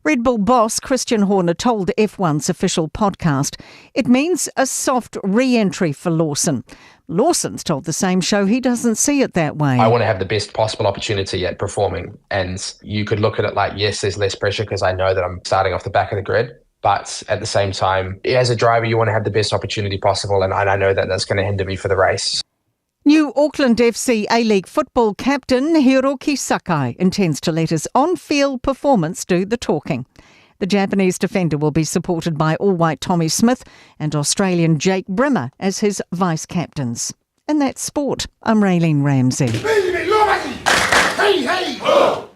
Red Bull boss Christian Horner told F1's official podcast it means a soft re entry for Lawson. Lawson's told the same show he doesn't see it that way. I want to have the best possible opportunity at performing. And you could look at it like, yes, there's less pressure because I know that I'm starting off the back of the grid. But at the same time, as a driver, you want to have the best opportunity possible. And I know that that's going to hinder me for the race. New Auckland FC A League football captain Hiroki Sakai intends to let his on field performance do the talking. The Japanese defender will be supported by All White Tommy Smith and Australian Jake Brimmer as his vice captains. And that's sport. I'm Raylene Ramsey. Hey, hey, ho!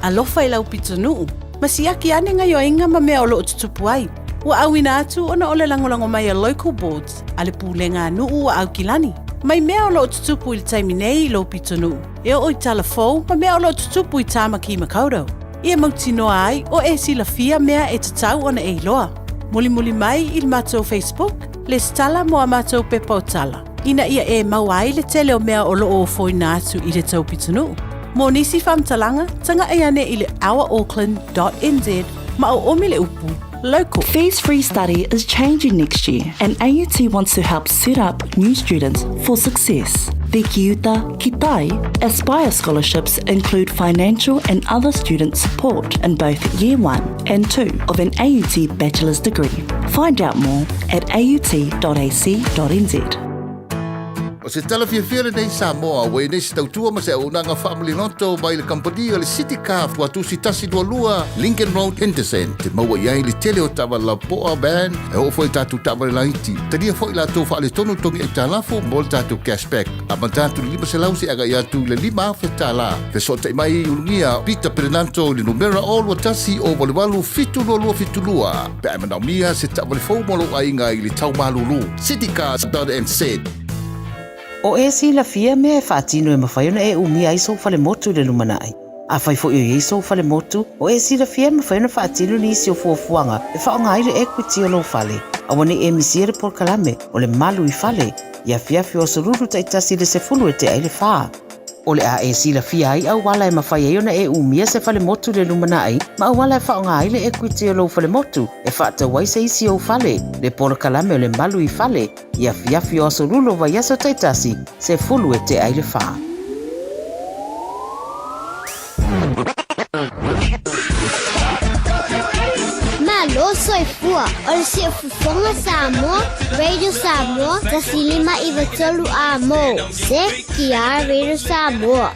Alofa i lau pitonuu, ma siaki ane gaioiga ma mea o loo tutupu ai. Ua auina atu ona o le lagolago mai a Local Boards a le Pulega a Nuu a Aukilani. Mai mea o loo tutupu i le taimi nei i lou pitonuu, e oo i tala fou ma mea o loo tutupu i Tāmaki Makaurau. Ia mautinoa ai o e silafia mea e tatau ona e iloa. Mulimuli mai i le matou Facebook, lesitala mo a matou pepa o tala. ina ia e maua ai le tele o mea o lo o ofoina atu i le tou pitonuu. Mo nisi faamatalaga, taga'i ane i le ourauckland.nz ma oomi le upu local. Fees Free Study is changing next year and AUT wants to help set up new students for success. The Kiuta Kitai Aspire scholarships include financial and other student support in both Year 1 and 2 of an AUT bachelor's degree. Find out more at aut.ac.nz. O se tala fiafia lenei Samoa ua i nei se tautua ma se auaunaga faamaliloto mai le kamupani o le City Car Tuatusi 122 Lincoln Road Henderson te maua i ai le tele o taavale lapoa van e oo foi i tatou taavale laiti. Talia foi latou faaletonu togi aitalafu mo le tatou cashback amata atu i le 500 seia agai atu i le $5,000. Fesootai mai i Ulugia Peter Perenanto i le numera 021 088 7272 pe a e manaomia se taavale fou mo lou aiga i le tau malulu. Citycars.nz. O e silafia mea e faatino e mafai ona e umia ai sou falemotu i le lumanai. Afai foi o i ai sou falemotu, o e silafia e mafai ona faatino nisi o fuafuaga e faaaoga ai le equity o lou fale. Aua ne i e misia le polokalame o le Malu i Fale i afiafi o aso Lulu taitasi i le 10 e tea i le fa. O le a e silafia ai auala e mafai ai ona e umia se falemotu i le lumanai ma auala e faaaoga ai le equity o lou falemotu e faatau ai se isi ou fale, le polokalame o le Malu i Fale i afiafi o aso Lulu o vaiaso taitasi, 10 e tea i le fa. Malo soifua, o le Siufofoga Samoa, Radio Samoa, 1593 A mo, CKR Radio Samoa.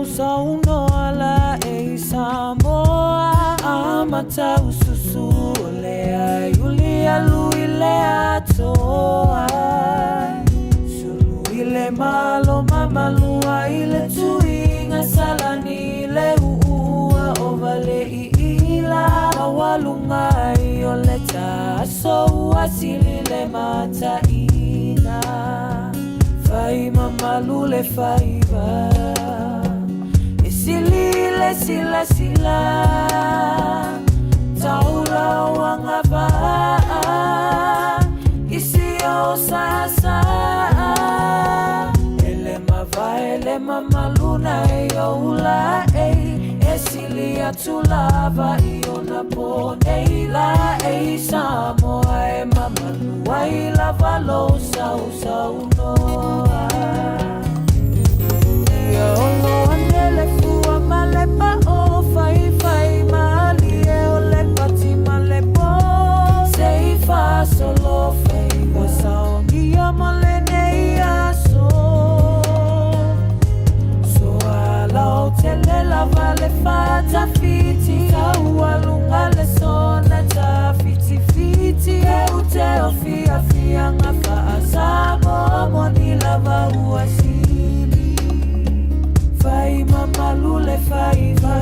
sausaunoa la e i Samoa Amata ususu o le ai uli alu i le atoa Sulu i le malo mamalua i le tuiga Salani i le uua o vale i ila Maualuga ai o le taaso ua sili le mataina Fai mamalu le faiva E sili le silasila Taula o agavaa Isi o saasaa E le mavae le mamalu na e oula ei E sili atu lava i ona po nei la ei Samoa e mamalu ai lava lou sausaunoa Ia olo ane le fua ma le pao Faifai malie o le pati ma le po Se i faasolo faiva saogia mo lenei aso Soalautele lava le fatafiti Taualuga le sona tafitifiti E ute o fiafiaga faa-Samoa Moni lava ua sili Fai mamalu le faiva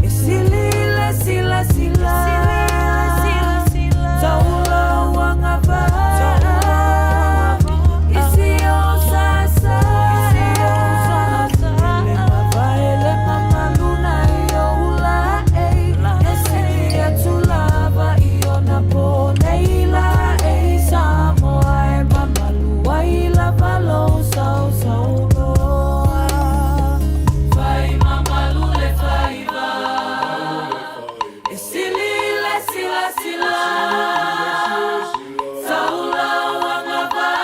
E sili le silasila Taula o agavaa Isi o sasa Ele mavae le mamalu na i oula ei E sili atu lava i ona po nei la ei Samoa e mamalu ai lava lou sausaunoa Fai mamalu le faiva E sili le silasila Taula o agavaa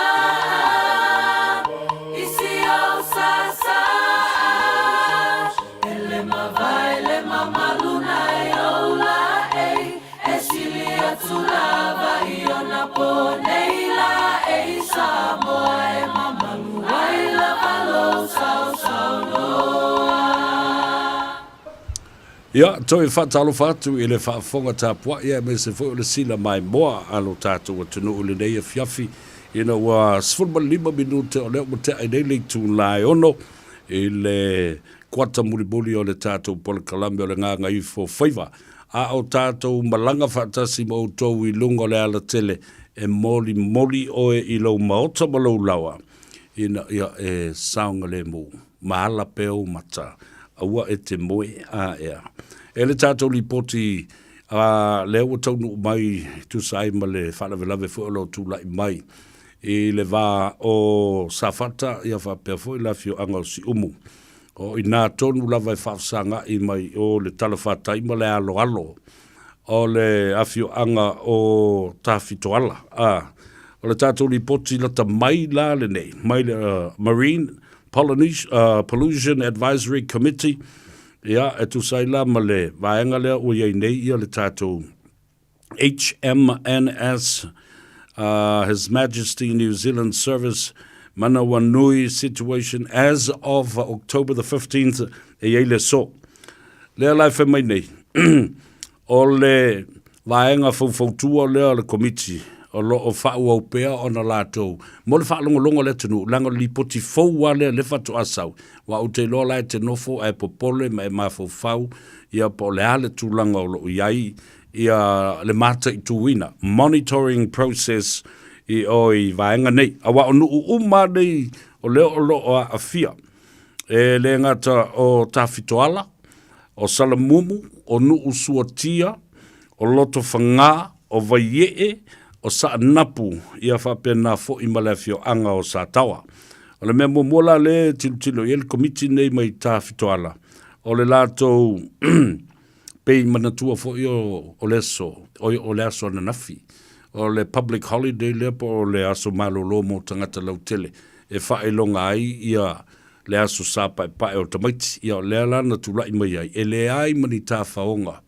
Isi o sasa E le mavae le mamalu na e oula ei E sili atu lava i ona po nei la ei Samoa e mamalu ai lava lou sausaunoa. Ia, toe faatalofa atu i le faafofoga tapuai aemaise foi o le sila maimoa a lo tatou atunuu i lenei afiafi ina ua 15 minute o lea ua tea ai nei le itula e 6 i le kuata mulimuli o le tatou polokalame o le Gagaifo Faiva. A o tatou malaga faatasi ma outou i luga o le alatele e molimoli oe i lou maota ma lou laoa ina ia e saogalemu ma ala pea ou mata, aua e te moe aea. E le tatou lipoti a lea ua taunuu mai e tusa ai ma le faalavelave foi o lo o tulai mai i le va o Safata ia faapea foi le afioaga o Siumu. O i ina tonu lava e faafesaga'i mai o le talafatai ma le aloalo o le afioaga o Tafitoala. A o le tatou lipoti lata mai la lenei, mai le Marine Pollution Advisory Committee, ia, e tusa ai la ma le vaega lea ua i ai nei ia le tatou HMNS His Majesty New Zealand Service Manawanui Situation as of October the 15th e i ai le aso. Lea la e fai mai nei, o le vaega faufautua lea o le Komiti o lo o faaauau pea ona latou mo le faalogologo a le atunuu, leaga o le lipoti fou lava lea lea faatoa sau, aua ou te iloa la e te nofo ae popole ma e mafaufau ia po o le a le tulaga o lo o i ai ia le mataituina, monitoring process, i o i vaega nei. Aua o nuu uma lava nei o lea o lo o aafia, e le gata o Tafitoala, o Salamumu, o Nuusuatia, o Lotofaga, o Vaiee, o Saanapu, ia faapena foi ma le afioaga o Sataoa. O le mea muamua la lea e tilotilo i ai le Komiti lenei mai Tafitoala, o le latou Pei manatua foi o le aso, oi o le aso ananafi, o le public holiday lea po o le aso malolo mo tagata lautele e faailoga ai ia le aso sa paepae o tamaiti. Ia o lea la na tulai mai ai, e leai ma ni tafaoga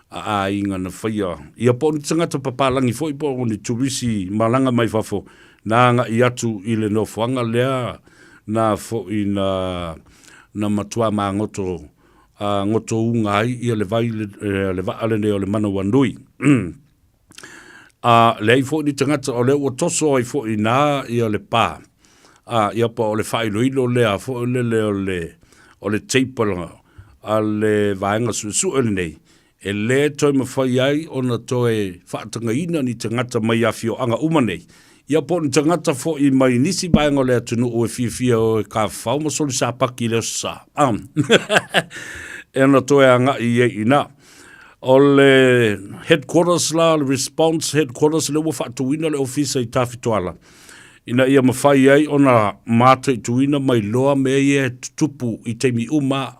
a aiga na faia, ia po o ni tagata papalagi foi po o ni turisi malaga mai fafo na agai atu i le nofoaga lea na foi na. na matua magoto a gotouga ai ia le vai le vaa lenei o le Manawanui. A leai foi ni tagata o lea ua toso ai foi i ina ia le pa, a ia po o le faailoilo lea foi lele o le o le table a le vaega suesue lenei, e le toe mafai ai ona toe faatagaina ni tagata mai afioaga uma nei, ia po o ni tagata foi mai nisi vaega o le atunuu e fiafia e o e tafafao ma solisapaki i le Aso Sa, a e ona toe agai i ai i ina. O le headquarters la, o le response headquarters lea ua faatuina le ofisa i Tafitoala, ina ia mafai ai ona mataituina ma iloa mea ia e tutupu i taimi uma,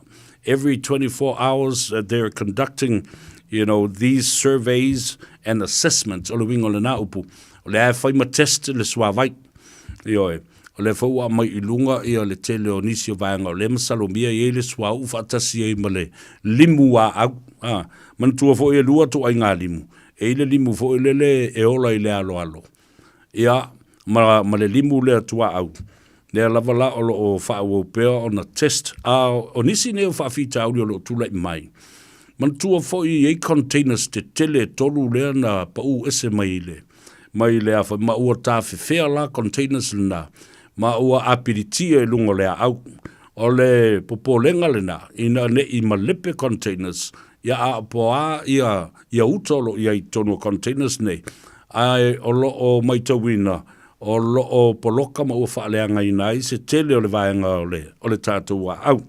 every 24 hours they're conducting you know, these surveys and assessments, o le uiga o lena upu, o lea e fai ma test le suavai. Ioe. O lea foi ua aumai i luga ia le tele o nisi o vaega o lea e masalomia e i ai le suauu faatasi ai ma le limu aau. A, manatua foi e lua ituaiga limu, e i ai le limu foi lele e ola i le aloalo, ia, ma, ma le limu lea tuaau. Lea lava la o lo o faaauau pea ona test, a o nisi nei o faafitauli o lo o tulai mai. Manatua foi e i ai containers tetele e tolu lea na pau ese mai i le, mai le afa, ma ua tafefea la containers lena, ma ua apilitia i luga o le aau. O le popolega lena, ina ne i malepe containers, ia a po a ia, ia uta o lo o i ai i totonu o containers nei, ae o lo o maitauina, o lo o poloka ma ua faaleagaina ai se tele o le vaega o le, o le tatou aau.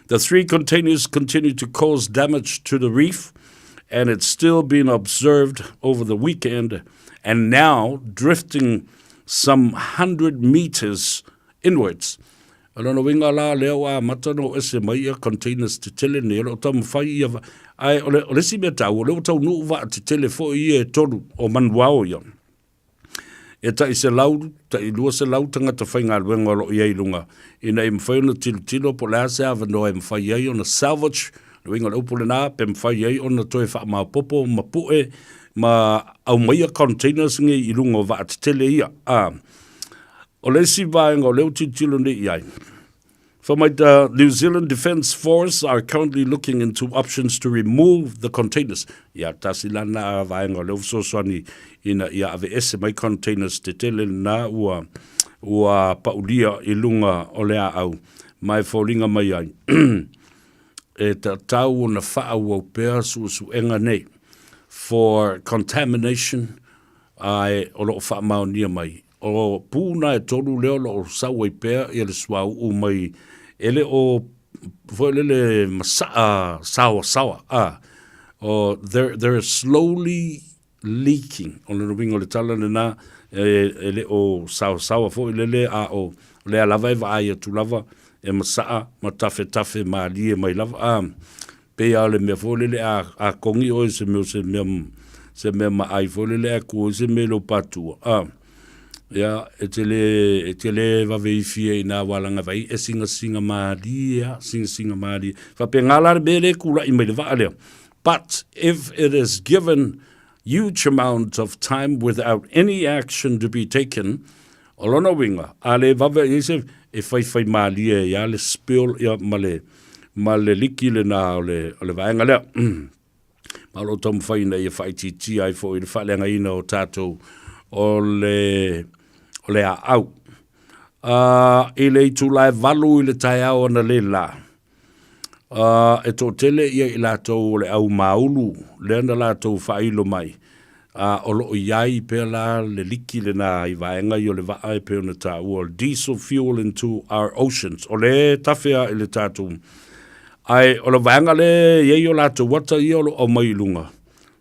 The three containers continue to cause damage to the reef, and it's still been observed over the weekend and now drifting some 100 metres inwards. O lona uiga la, lea ua amata ona oo ese mai ia containers tetele nei, o lo o taumafai ia, ae o le, o le isi mea taua, o lea ua taunuu vaa tetele foi ia e tolu o manuao ia. E tai 100, tai 200 tagata faigaluega o lo o i ai i luga, ina ia mafai ona tilotilo po o le a se avanoa e mafai ai ona salvage, le uiga o le upu lena, pe mafai ai ona toe faamaopoopo ma pue ma aumaia containers nei i luga o vaatetele ia. A, o le isi vaega o lea ua tilotilo nei i ai, Fai mai, The New Zealand Defence Force are currently looking into options to remove the containers. Ia, tasi la na vaega o lea ua fesoasoani ina ia aveese mai containers tetele lena ua, ua paulia i luga o le aau ma e foliga mai ai e tatau ona faaauau pea suesuega nei for contamination ae o lo o faamaonia mai O puna e tolu lea o lo o sau ai pea ia le suauu mai e le o foi lele masaa saoasaoa a o they're, they're slowly leaking. O lona uiga o le tala lena e, e le o saoasaoa foi lele a o lea lava e vaai atu lava e masaa ma tafetafe malie mai lava a Pei lava o le mea foi lele a, a kongi ʻoe i se mea, se mea, se mea maʻai foi lele ae ku ai se mea i lou patua, a, ia, e te lē, e te lē vave ifi ai i nā wālanga vai, e singasinga mālie a, singasinga mālie. Faapena la le mea lea e kulaʻi mai le vaa lea. But if it is given huge amount of time without any action to be taken, O lona uiga, a le vave i ai se, e faifai malie ai lava le spill ia ma le, ma le liki lena o le, o le vaega lea. Ma o lo o taumafai ina ia faaitiitia ai foi le faaleagaina o tatou o le, o le aau. Uh, i le itula e valu i le taeao analeila, Ā, e toatele ia i latou o le au māulu lea na latou faailo mai, ā, o lo o i ai pea la le liki lena i vaega ia o le vaa e pei ona taua o le diesel fuel into our oceans, o le tafe a i le tatou. Ae o le vaega lea e i ai o latou ata ia o lo o aumai i luga,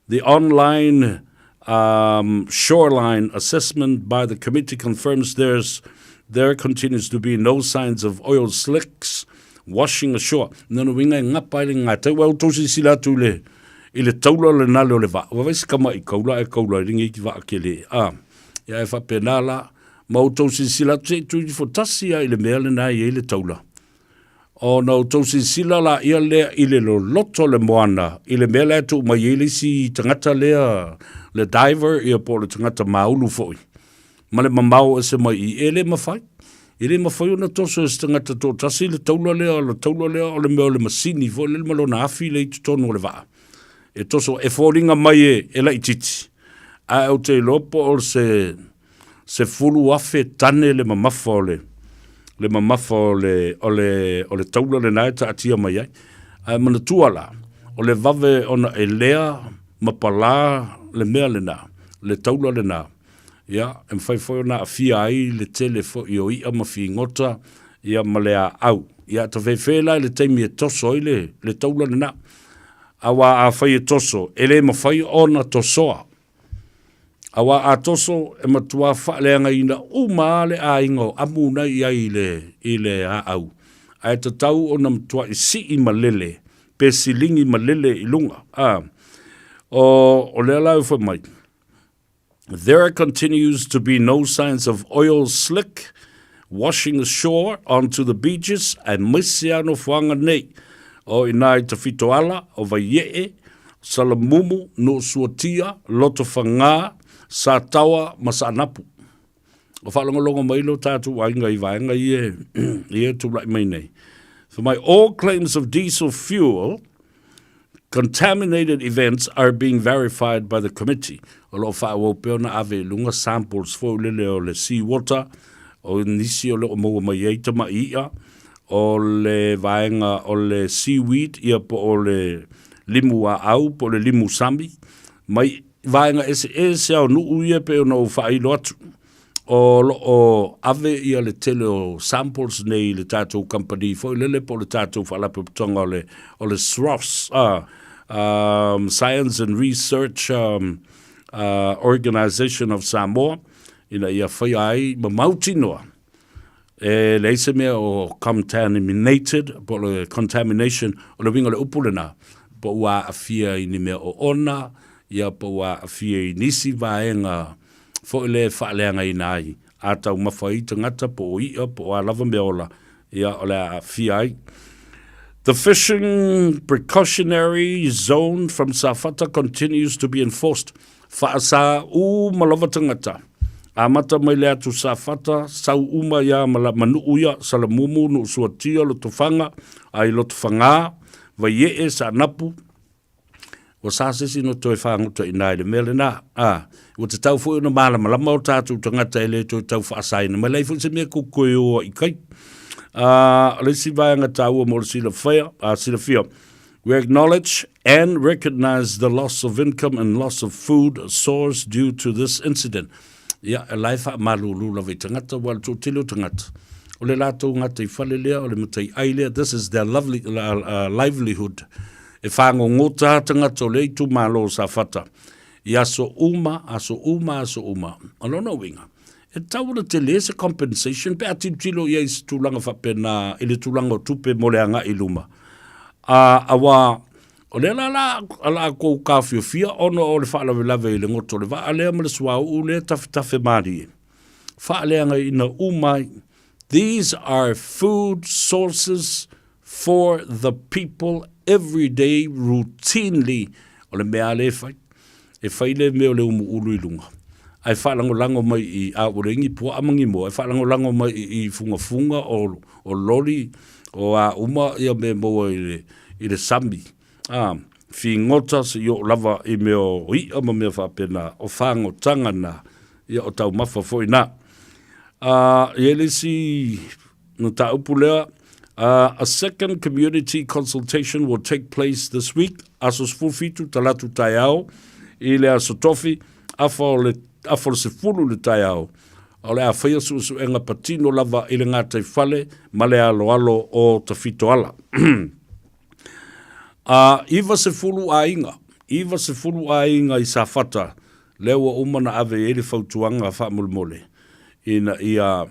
The online um, shoreline assessment by the committee confirms there's there continues to be no signs of oil slicks washing ashore. Nona uiga e ngapa ai le ngā tau, au tau silasila atu i le, i le taula o le nale o le vaa. Ua vai se kama i kaula e kaula i ringi ki vaa kele. A, ia e faapena la, ma outou silasila atu se i tui ifo tasi a i le mea lena e i ai le taula. Ona outou silasila laia lea i le loloto o le moana, i le mea la e tuu mai ai le isi tagata lea, le diver, ia po o le tagata māulu foi, ma le mamao ese mai i i, e le mafai. E le mafai ona toso e se tagata toatasi le taula lea, o le taula lea o le mea o le masini foi lele ma lona afi lea i totonu o le vaa. E toso, e foliga mai e, e laitiiti, ae ou te iloa po o se 10,000 tane le mamafa o le, le mamafa o le, o le, o le taula lena e taatia mai ai. Ae manatua la, o le vave ona elea ma palā le mea lena, le taula lena, ia, e mafai foi ona aafia ai le tele foi o i'a ma figota, ia, ma le aau. Ia, tafefe la i le taimi e toso ai le, le taula lena. Aua afai e toso, e le mafai ona tosoa. Aua a toso, e matua faaleagaina uma lava le aiga o amu na i ai i le, i le aau, ae tatau ona matuai sii malele, pe siligi malele i luga. A, o, o lea la e fai mai, There continues to be no signs of oil slick washing ashore onto the beaches aemaise a nofoaga nei o ina i Tafitoala, o Vaiee, Salamumu, Nuusuatia, Lotofaga, Sataoa ma Saanapu. O faalogologo mai lo tatou aiga i vaega ia e tulai mai nei. Fai mai, all claims of diesel fuel Contaminated events are being verified by the committee. O lo o faaauau pea ona ave i luga samples foi lele o le sea water, o nisi o lo o maua mai ai tamai i'a, o le vaega o le seaweed, ia po o le limu aau, po o le limu sami, mai vaega eseese lava o nuu ia pei ona ou faailo atu. O lo o ave ia le tele o samples nei i le tatou kamupani foi lele po o le tatou faalapotopotoga o le, o le SROS, Science and Research Organization of Samoa, ina ia faia ai ma mautinoa e leai se mea o contaminated po o le contamination, o le uiga o le upu lena, po ua aafia i ni mea oona, ia po ua aafia i nisi vaega foi lea e faaleagaina ai, a taumafa ai tagata po o i'a po o a lava mea ola, ia o le a aafia ai. The fishing precautionary zone from Safata continues to be enforced. Faasā uma lava tagata. Amata mai le atu Safata, sau uma ia ma Manuu ia, Salamumu, Nuusuatia, Lotofaga, a i Lotofagā, Vaiee, Saanapu, Ua sa se isi no toe fagota i ina i le mea lena. A, ua tatau foi ona malamalama o tatou tagata e le toe tau faasaina mai. Leai foi se mea kou koe o ai i kai. A, o le isi vaega taua mo le silafia, a, silafia, We acknowledge and recognize the loss of income and loss of food source due to this incident. Ia, e la e faamalulu lava i tagata, ua le toatele o tagata. O le latou gataifale lea, o le mataiai lea, this is their lovely, livelihood. E whāngongota tagata o le itumalo o Safata i aso uma, aso uma, aso uma. O lona uiga, e tatau ona tele se compensation pe a tilotilo i ai i se tulaga faapena i le tulaga o tupe mo le agai i luma. A, auā, o lea la la a lākou taofiofia ona o le faalavelave i le goto o le vaa lea ma le suauu lea tafetafe malie. Faaleagaina uma ai. These are food sources for the people every day routinely o le mea a lea e fai. E fai le mea o le umuulu i luga, ae faalagolago mai i a ua leai ni puaa ma ni moa, e faalagolago mai i i fugafuga o o loli o a uma ia mea e maua i le i le sami, a, figota seia oo lava i mea o i'a ma mea faapena, o fagotaga na, ia o taumafa foi na. A, e i ai le isi mataupu lea, A second community consultation will take place this week, aso 17 Talatu taeao i le aso Tofi, afa o le afa o le 10 i le taeao. O le a faia suesuega patino lava i le gataifale ma le aloalo o Tafitoala. A 90 aiga, 90 aiga i Safata, lea ua uma ona ave i ai le fautuaga faamolemole ina ia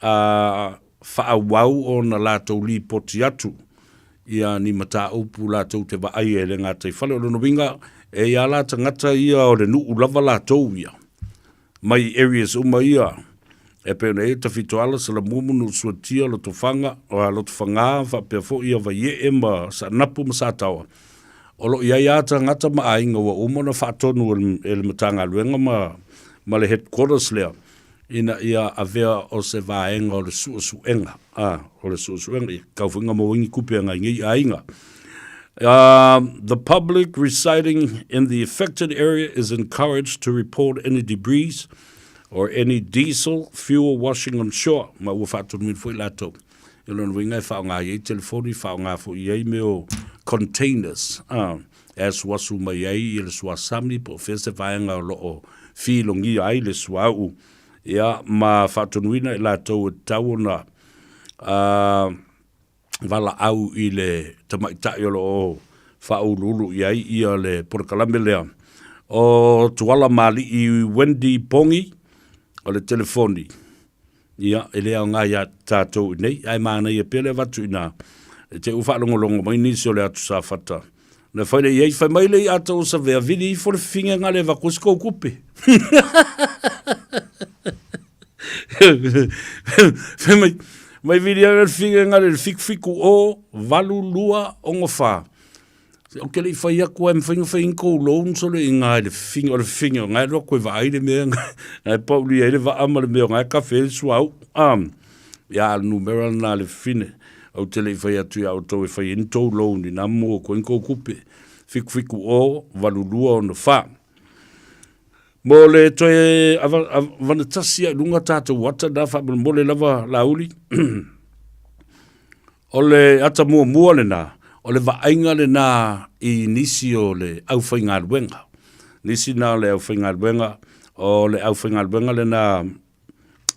a faaauau ona latou lipoti atu ia ni mataupu latou te vaaia i le gataifale. O lona uiga, e i ai la tagata ia o le nuu lava latou ia, mai areas uma ia, e pei ona i ai Tafitoala, Salamumu, Nuusuatia, Lotofaga, Lotofaga faapea foi ia Vaiee ma Saanapu ma Sataoa. O lo o i ai lava tagata ma aiga ua uma ona faatonu e le Matagaluega ma le headquarters lea. ina ia avea o se vaega o le suesuega, a, o le suesuega, ia tatau foi ona maua ai ni tupe a nai nei aiga. The public residing in the affected area is encouraged to report any debris or any diesel fuel washing on shore, ma ua faatonuina foi latou. I lona uiga e faaaoga ai telefoni, faaaoga foi i ai mea o containers, a, e asuasu mai ai ia le suasami po o fea se vaega o lo o filogia ai le suauu, ia, ma faatonuina i latou e tatau ona valaau i le tamaitai o lo o faauluulu i ai ia le polokalame lea. O Tuala Mali'i Wendy Pongi o le telefoni, ia, e le aoga iā tatou i inei, ae manaia pea le avatu i ina, i te i ua faalogologo mai nisi o le atu Safata. Na fai lea i ai, fai mai le i'a tou savea, vili ifo le fifine nga le avatu ai se tou tupe. Fai mai, mai vili ai le fifine nga le 7 7 o 8 2 6 4. Ou te le i fai atu ai, mafai ona fai ni tou loan sole i ina i le fifine, o le fifine o nga e alu atu e vaai le mea nga e pauli ai le vaa ma le mea o nga e kafe ai le suauu. Ia, a o le numera lena a le fifine. Ou te le i fai atu iā outou e fai ai ni tou loan inā maua atu ai ni tou tupe. 7 7 0 8 2 6 4. Mo le toe avana tasi ai luga tatou ata na faamolemole lava Laauli. O le ata muamua lena, o le vaaiga lena i nisi o le aufaigaluega. Nisi na o le aufaigaluega, o le aufaigaluega lena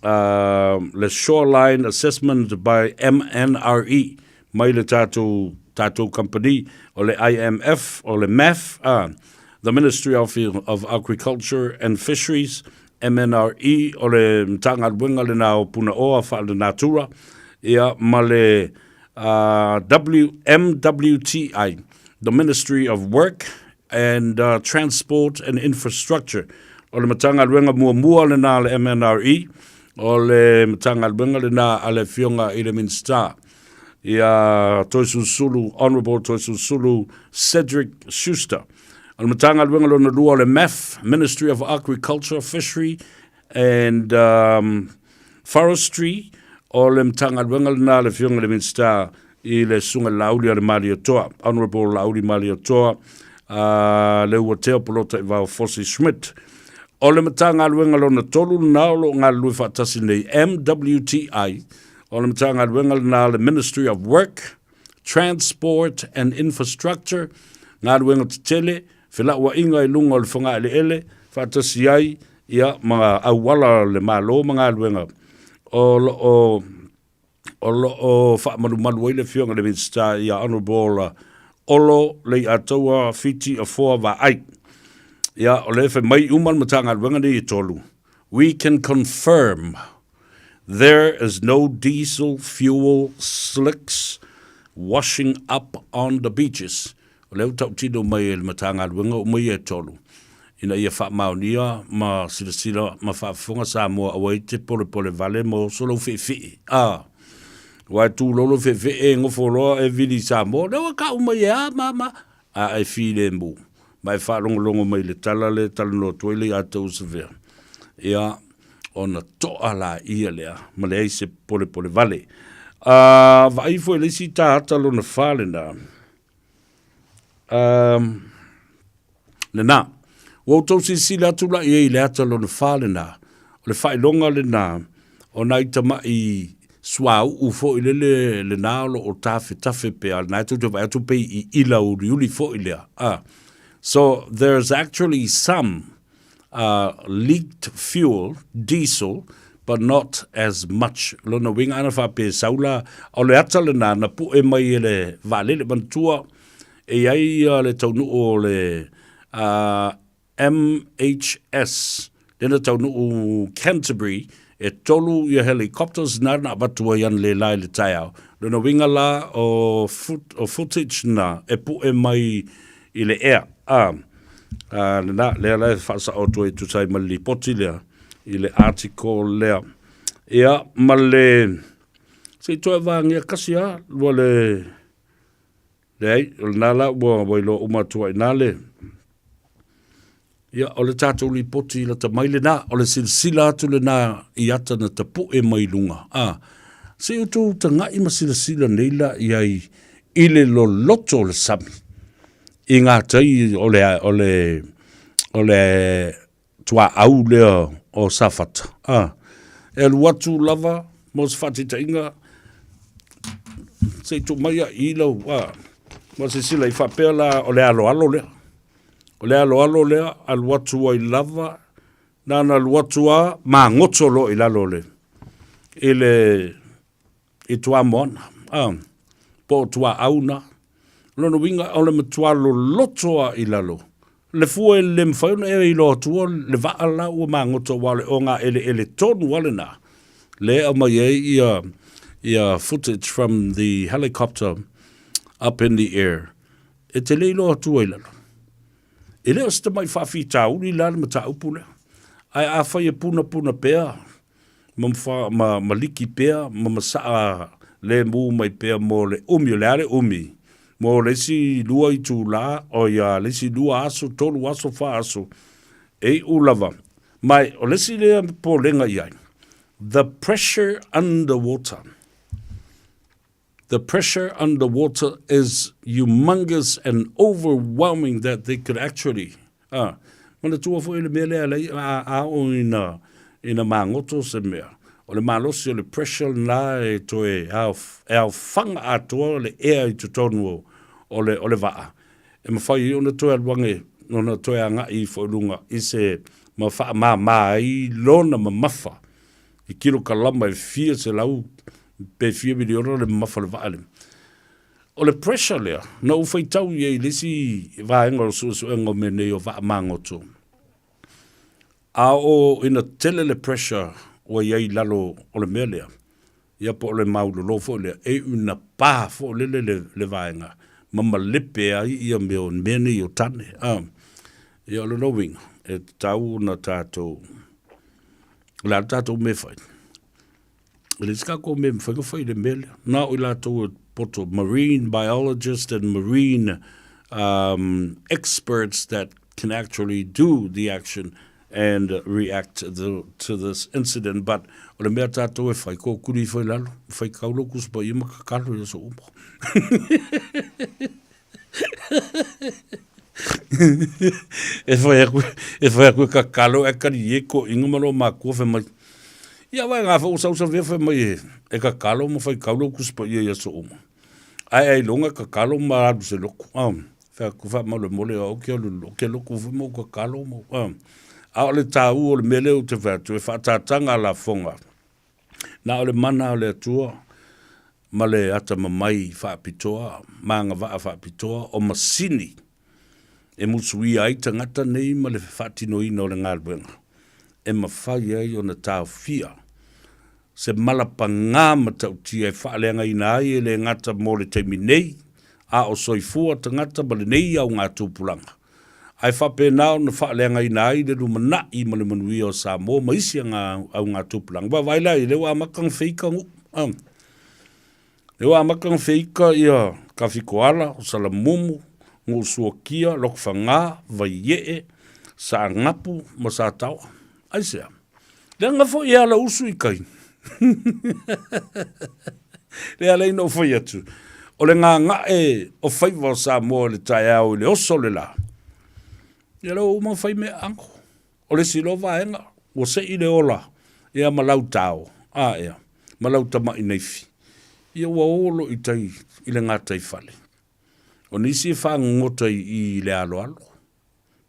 le Shoreline Assessment by MNRE mai le tatou tatou kamupani o le IMF, o le MAF, the Ministry of of Agriculture and Fisheries, MNRE, o le Matagaluega lena o Punaoa Faalenatura, ia ma le WMWTI, the Ministry of Work and Transport and Infrastructure. O le Matagaluega muamua lena a le MNRE, o le Matagaluega lena a le Afioga i le Minisita ia Toesulusulu, Honourable Toesulusulu Cedric Schuster. O le Matagaluega lona lua o le MAF, Ministry of Agriculture, Fishery and Forestry, o le Matagaluega lena a le Afioga i le Minisita i le Susuga i le Laauli a le Malietoa, Honourable Laauli Malietoa, Leuatea Polataivao Fosi Schmidt. O le Matagaluega lona tolu lena o lo o galulue faatasi nei, MWTI, o le Matagaluega lena a le Ministry of Work, Transport and Infrastructure, Galuega Tetele, Felauaiga i luga o le fogaeleele, faatasi ai ia ma auala o le Malo ma galuega o lo o o lo o faamalumalu ai le Afioga i le Minisita ia Honourable Olo Leiataua Fiti Afoa Vaai. Ia, o lea e fai mai uma le Matagaluega nei e tolu, We can confirm there is no diesel fuel slicks washing up on the beaches. O lea ua tautino mai e le Matagaluega uma ia e tolu, ina ia faamaonia ma silasila ma faafofoga Samoa aua e te polepole vale ma oso lou feefee. A! Aua e tūlolo feefee e nofo loa e vili i Samoa, lea ua kau mai e a mama, a e filemu. Ma e faalogologo mai i le tala lea e talanoa atu ai le ia te Usavea. Ia, ona toa laia lea, ma leai se polepole vale. A, vaai foi le isi tāta lona wha lena. Um, lena. Ua outou silasila atu la i ai i le ata lona wha lena. O le faailoga lena o nai tama'i suauu foi lele lena o lo o tafetafe pea, lena e tou te vaai atu pei i ila uliuli foi lea. Ah. So there's actually some uh, leaked fuel, diesel, but not as much. Lona uiga ana faapea e sau la, o le ata lena na pu'e mai e le vaalele manatua e i ai ia le taunuu o le uh, MHS, lena taunuu Canterbury, e tolu ia helicopters na na avatu ai analeila i le taeao. Lona uiga la o, foot, o footage na e pu'e mai i le ea. A, a lena, lea la e faasao atu ai e tusa ai ma le lipoti lea, i le article lea. Ia, ma le, se i toe vagia kasi lava, ua le, leai, o lena la ua, ua iloa uma atu ai i ina le, Ia, o le tatou lipoti lata mai lena, o le silasila atu lena i ata na tapu'e mai luga, a. Se i outou taga'i ma silasila nei la i ai i le loloto o le sami i ngā tai o le, o le, o le tuaau lea o Safata, a. E alu atu lava mo se faataitaiga, se i tuu mai i lau, a, ma silasila i faapea la o le aloalo lea. O le aloalo lea, alu atu ai lava, na ona alu atu lava, magoto loa i lalo o le, i le, i Tuamoana, a, po o Tuaau na. O lona uiga, o le matua loloto lava i lalo. Le fua e le mafai ona e iloa atua le vaa la ua magoto aua o le ogaeleele tonu lava lena, lea e aumai ai ia, ia footage from the helicopter up in the air. E te le iloa atua i lalo. E le o se tamai faafitauli la le mataupu lea. Ae afai e punapuna pea ma, ma, ma liki pea ma masaa lemu mai pea mo le umi, o le a le umi, mo le isi lua itulā, o ia le isi lua aso, tolu aso, fa aso, e iu lava. Ma o le isi lea popolega i ai, the pressure underwater. The pressure underwater is humongous and overwhelming that they could actually ah, manatua foi le mea lea lei a, a o ina, ina magoto se mea. O le malosi o le pressure lena e toe ao, e aofaga atoa le ea i totonu o, o le, o le vaa. E mafai ai ona toe alu ane, ona toe agai ifo i luga i se ma faamama ai lona mamafa i kilokalama e fia selau pe fia miliona le mamafa o le vaa lea. O le pressure lea, na ou faitau i ai i le isi vaega o le suesuega o mea nei o vaa magoto, a oo ina tele le pressure ua i ai i lalo o le mea lea, ia po o le maulolo foi lea, e iu ina pa foi lele le, le vaega ma malepe ai ia mea o mea nei o tane. A, ia o lona uiga, e tatau ona tatou, o le a le tatou mea e fai? E leai se tatou mea e mafai ona fai i le mea lea. Na o i latou e poto, marine biologist and marine um, experts that can actually do the action and react the, to this incident. But o le mea tātou e whai, ko kuri whai lalo, whai kaulo kusupa ia ma kakalo ia so umo. e whai aku, e whai aku e kakalo e kari e ko inga ma lo makua whai mai. Ia wai ngā wha usa usa vea whai mai e, e kakalo ma whai kaulo kusupa ia ia so umo. Ai ai longa kakalo ma alu se loko. Um, whai aku wha mau le mole o ke alu lo ke loko whai mau kakalo mo. Um, a o le tāu o le mele o te whai atu e whaatātanga la fonga. Na o le mana o le Atua ma le atamamai faapitoa ma agavaa faapitoa o masini e musuia ai tagata nei ma le faatinoina o le galuega e mafai ai ona taofia se mala pagā matautia e faaleagaina ai e le gata mo le taimi nei a o soifua tagata ma lenei aogatupulaga ae faapena ona faaleagaina ai le lumanai ma le manuia o Samoa ma isi augatupulaga. Vaavaai la i lea ua amata ona feika nuu. Lea ua amata ona feika ia Tafitoala, o Salamumu, Nuusuatia, Lotofaga, Vaiee, Saanapu ma Sataoa. Aisea? Leaga foi e ala usu i tai. Lea ala ina ou fai atu, o le gaga'e o faiva o Samoa i le taeao i le oso o le la, ia lea ua uma ona fai mea ago. O le isi loa vaega, ua se'i le ola, ia ma lau tao, a ea, ma lau tama'i naifi, ia ua o loa i tai i le gataifale. O nisi e fagogota i le aloalo,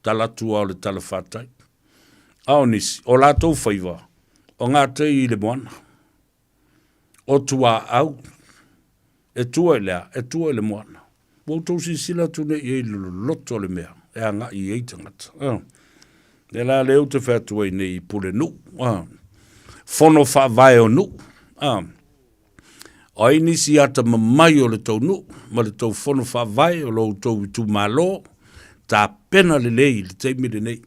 tala atu lava o le talafatai. A o nisi, o latou faiva, o gatei i le moana, o tuaau, e tua i le a? E tua i le moana. Ua outou silasila atu nei i ai i le loloto o le mea e agai i ai tagata. A. Lea la lea ou te fai atu ai nei i Pulenuu, a. Fono faavae o nuu, a. O ai nisi atamamai o le tou nuu ma le tou fono faavae o lo outou itumalo, tapena lelei i le taimi lenei.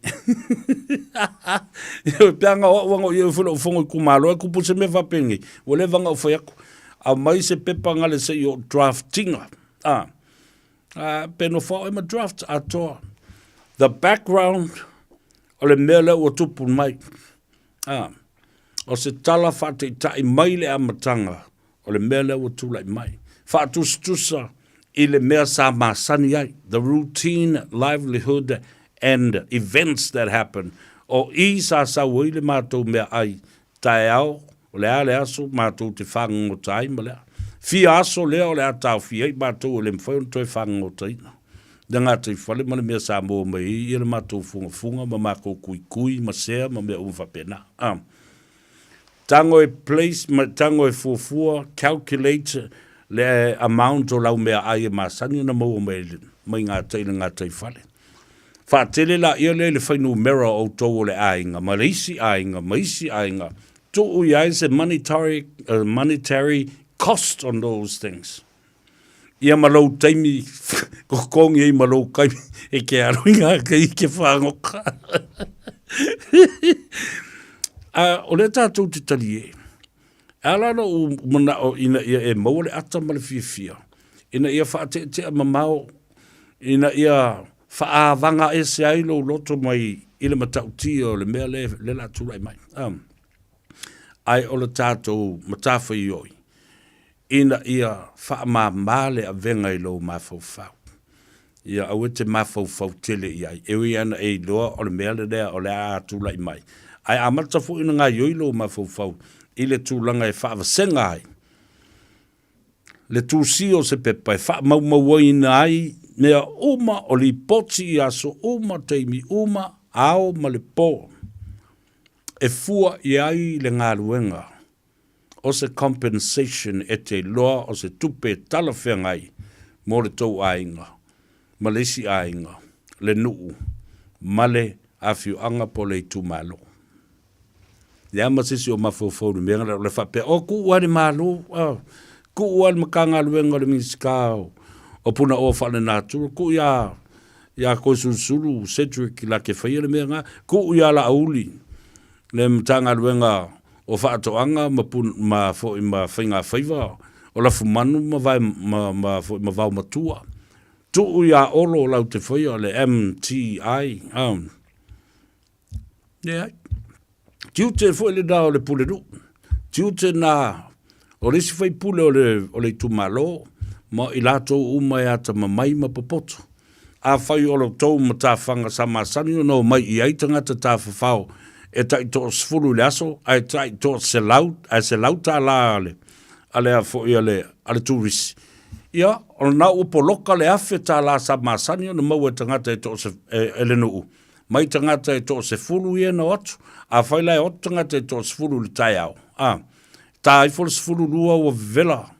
Ioe, pe ana o au ana o ia foi lou fono itumalo, e kupu se mea faapenei, ua leva ona ou fai atu, aumai se pepa gale se i ou draft inga. Ah, ah, pe nofo au e ma draft atoa. The background. O le mea lea ua tupu mai. A, o se tala faataitai mai le amataga o le mea lea ua tulai mai. Faatusatusa i le mea sa masani ai, the routine livelihood and events that happen. O i sa sau ai le matou meaai taeao, o le a le aso matou te fagogota ai ma le a. Fia aso lea o le a taofia ai matou e le mafai ona toe fagogotaina le gataifale ma le mea sa maua mai ai ia le matou fugafuga ma makou kuikui ma sea ma mea uma faapena. A. Tago e place ma tago e fuafua, calculate, le amount o lau meaai e masani ona maua mai mai gatai i le gataifale. Faatele laia lea i le fuainumera o outou o le aiga ma le isi aiga ma isi aiga, tuu i ai se monetary, monetary cost on those things. Ia ma lou taimi kokongi ai ma lou kaimi e ke alo i ngā kei ke whangoka. A, o lea tātou te tali e. E ala lou manao ina ia e maua le ata ma le fiafia, ina ia whaateatea mamao, ina ia whaawanga ese ai lou loto mai i le matautia o le mea le, le la tūrai mai. Um, ai o le tātou matawhaioi, ina ia faamāmā le avega i lou mafaufau. Ia aua e te mafaufau tele i ai, e ui ana e iloa o le mea lelea o le a tulai mai. Ae amata foi ona gaoioi lou mafaufau i le tulaga e faavasega ai le tusia o se pepa e faamaumauina ai mea uma o lipoti i aso uma, taimi uma, ao ma le po, e fua i ai le galuega o se compensation e te iloa o se tupe talafeagai mo le tou aiga ma le isi aiga, le nuu ma le afioaga po o le itumalo. Leai ma se isi o mafaufau i le mea lea, o le faapea, o kuu lava le Malo, kuu lava le Matagaluega o le Minisita o Punaoa Faalenatura, kuu ia ia Koesulusulu Cedric la ke faia le mea lena, kuu ia Laauli le Matagaluega o Faatoaga ma ma foi ma Faigafaiva o Lafumanu ma vae ma ma foi ma Vaomatua. Tuu iā Olo lau te faia le MTI, um, leai. Tiute foi lena o le Pulenuu. Tiute na o le isi faipule o le, o le itumalo ma i latou uma e atamamai ma popoto. Afai o lo tou matafaga sa masani ona omai i ai tagata tafafao e tai toasefulu i le aso ae tai toaselau ae $100 a le a le a foi a le a le turisi, ia, o lena ua poloka le $1000 sa masani ona maua e tagata e toase e le nuu mai tagata e toasefulu ia na o atu. Afai la e o atu tagata e toasefulu i le taeao, a, ta ifo le 12 ua vevela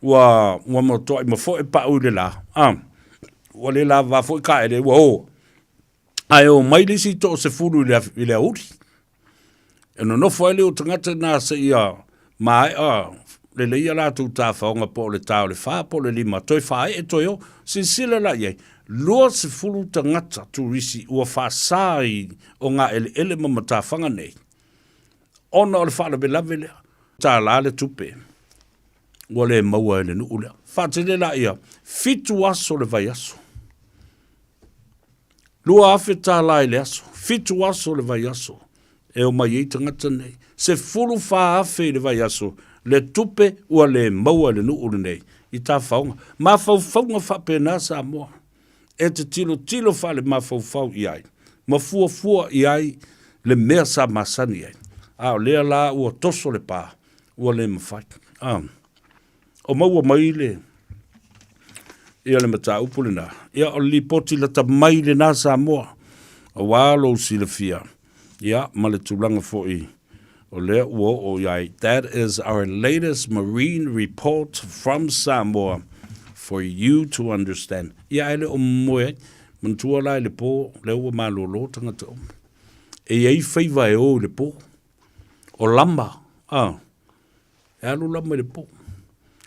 ua ua matuai mafoe pau i le la, a, ua le lavava foi kaele, ua o. Ae o mai le isi toasefulu i le, i le aoauli. E nonofo ai le o tagata na seia maea lelei a latou tafaoga po o le ta o le fa po o le lima, toe faaee toe o. Silasila la i ai, 20 tagata turisi ua faasa i ogaeleele ma matafaga nei, ona o le faalavelave lea. Tala le tupe ua le maua e le nuu lea. Faatele laia, fitu aso le vaiaso. $2,000 i le aso, fitu aso le vaiaso e omai ai tagata nei. $14,000 i le vaiaso le tupe ua le maua e le nuu lenei i tafaoga. Mafaufauga faapena Samoa e te tilotilo faale-mafaufau i ai ma fuafua i ai le mea sa masani ai. A o lea la ua toso le pa, ua le mafai. A, o maua mai le, ia le mataupu lena. Ia, o le lipoti lata mai lena Samoa, aua lou silafia, ia, ma le tulaga foi o lea ua oo i ai. That is our latest marine report from Samoa for you to understand. Ia, ae le o momoe ai. Manatua la i le po, lea ua malolo tagata uma. E i ai faiva e o i le po. O lama, a, e alu lama i le po.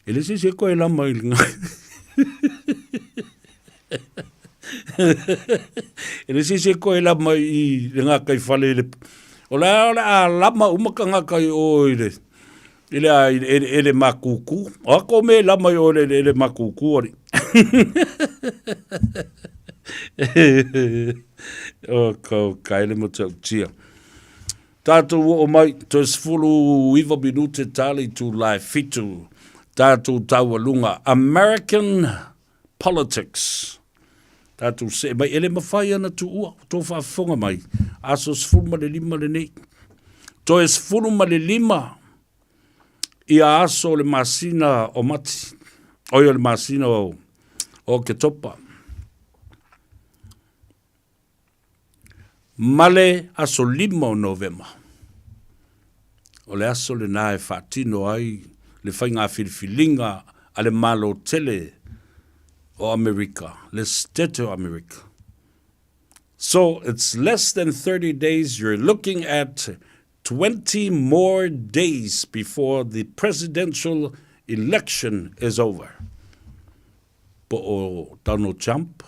E le se isi e koe lama i le E le se isi e koe lama i le ngā kai whale i le O le o le a lama uma ka ngā kai o i le i le a i le ele, ele makuku. O ako me lama i o le ele, ele makuku ori. O kau kai le matautia. Tātou oo mai, toe 19 minute tā le itula e fitu. Tātou taualuga American politics. Tātou see mai, e le mawhai ana tuua, tō whaafofoga mai, aso 15 lenei. Toe 15 ia aso o le masina o Mati, oi o le masina o Oketopa. Ma le aso lima o Novema, o le aso lena e faatino ai le faiga filifiliga a le Malo tele o Amerika, le Setete o Amerika. So it's less than 30 days, you're looking at 20 more days before the presidential election is over. Po o Donald Trump,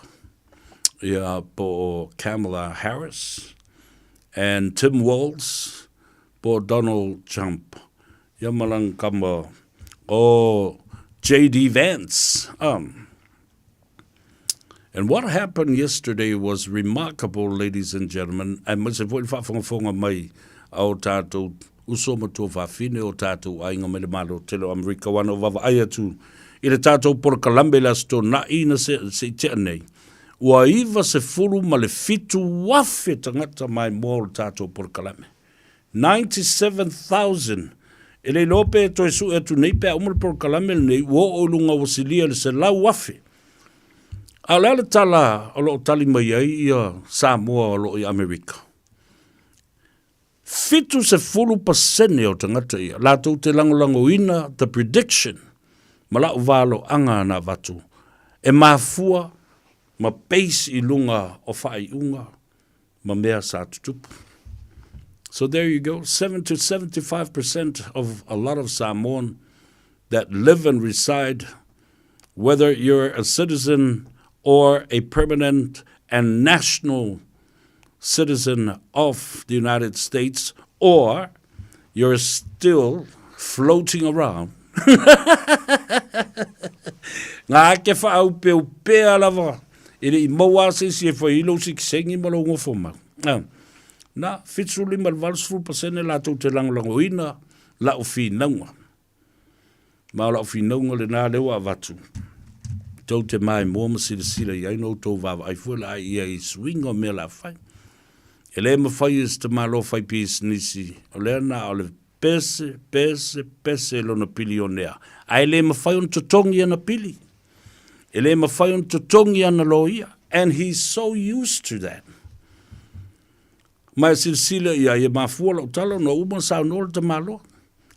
ia po o Kamala Harris, and Tim Walz, po o Donald Trump, ia ma lana kama o JD Vance. And what happened yesterday was remarkable, ladies and gentlemen, aemaise foi le faafogafoga mai a o tātou uso ma tuafafine o tātou aiga mai le Malo tele o Amerika aua na ou vaavaai atu i le tātou polokalame i le Aso Toonai na se, se i tea nei. Ua 97,000 tagata maimoa o le tātou polokalame. 97,000. E le iloa pe toe sue atu nei pe a uma le polokalame lenei, ua oo i luga ua silia i le 100,000. A o le a le tala o lo o tali mai ai ia Samoa o lo o i Amerika? 70% o tagata ia, latou te lagolagoina the prediction ma la'u valoaga na avatu e mafua ma base i luga o faaiuga ma mea sa tutupu. So there you go, 7 to 75% of a lot of Samoan that live and reside, whether you're a citizen or a permanent and national citizen of the United States, or you're still floating around. Ngā ake whaaupeupea lava e le i maua a se isi e whai i lou sikisengi ma lou ngofo mau. Na, 75 i le 80% latou te lagolagoina la'u finauga. Ma o la'u finauga lena lea ua avatu, tou te maimoa ma silasila i ai na outou vaavaai fua le ai ia i suiga o mea la fai. E le mafai e se tamaloa fai pisinisi, o lea na o le pese, pese, pese lona pilionea, ae le mafai ona totogi ana pili. E le mafai ona totogi ana loia. And he's so used to that. Ma e silasila i ai, e mafua lau tala ona uma saunoa le tamaloa.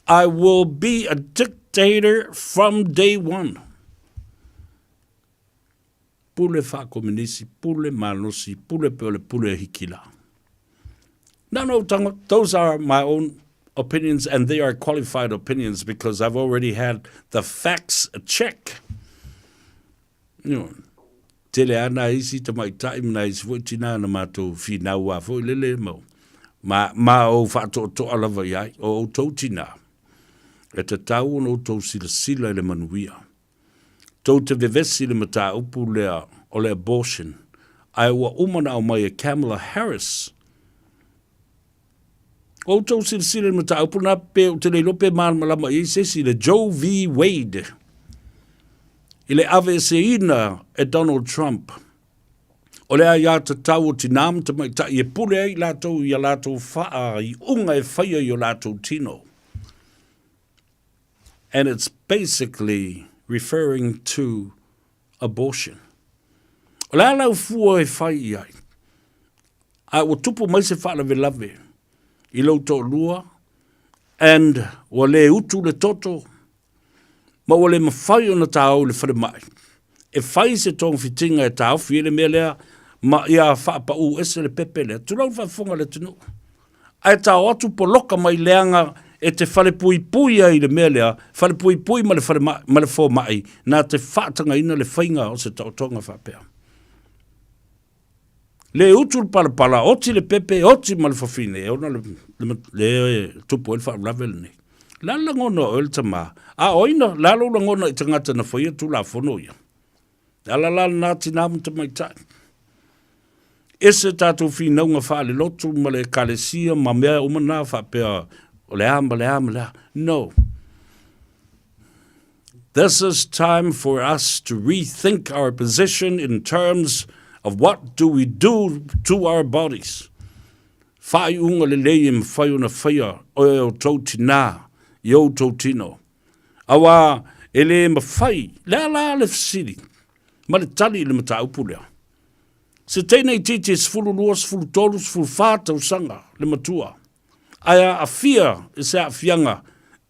I will be a dictator from day one. Pule faakominisi, pule malosi, pule pe o le pule a Hikila. No, no, tango, those are my own opinions and they are qualified opinions because I've already had the facts check. You know, tele a nā isi tamaitai ma nā isi foi tinā na mātou whinau a foi lele mau. Ma, ma ou whaatoatoa lava i ai, o outou tinā. E tatau ona outou silasila i le manuia. Tou te vevesi i le mataupu lea o le abortion, ae ua uma ona aumai e Kamala Harris. Ua outou silasila i le mataupu lena pe ou te le iloa pe malamalama i ai se isi i le Joe v. Wade i le aveeseina e Donald Trump o le aiatatau o tinā ma tamaitai e pule ai latou i a latou faaiuga e faia i o latou tino. And it's basically referring to abortion. O le a lau fua e fai i ai? A ua tupu mai se faalavelave i lou toalua and ua le utu le toto ma ua le mafai ona taou i le falemai e fai se togafitiga e taofi ai le mea lea ma ia faapaū ese le pepe lea. Tulou le faafofoga a le atunuu. Ae tao atu poloka mai leaga e te falepuipui ai i le mea lea, falepuipui ma le falemai, ma le fomai, na te faatagaina le faiga o se taotoga faapea. Le utu le palapala, oti le pepe, oti ma le fafine, e ona le, le, le e tupu ai le faalavelave lenei. Le a le lagona o oe le tamā? A o ai na, le a lou lagona i tagata na faia Tulafono ia? Le ala la lena tinā ma tamaitai. Ese tatou finauga faalelotu ma le ekalesia ma mea uma na faapea o le a ma le a ma le a. No. This is time for us to rethink our position in terms of what do we do to our bodies. Faaiuga lelei e mafai ona faia e outou tinā i outou tino. Auā e le mafai, le a la le fesili ma le tali i le mataupu lea? Se teine itiiti e 12, 13, 14 tausaga le matua, ae aafia i se aafiaga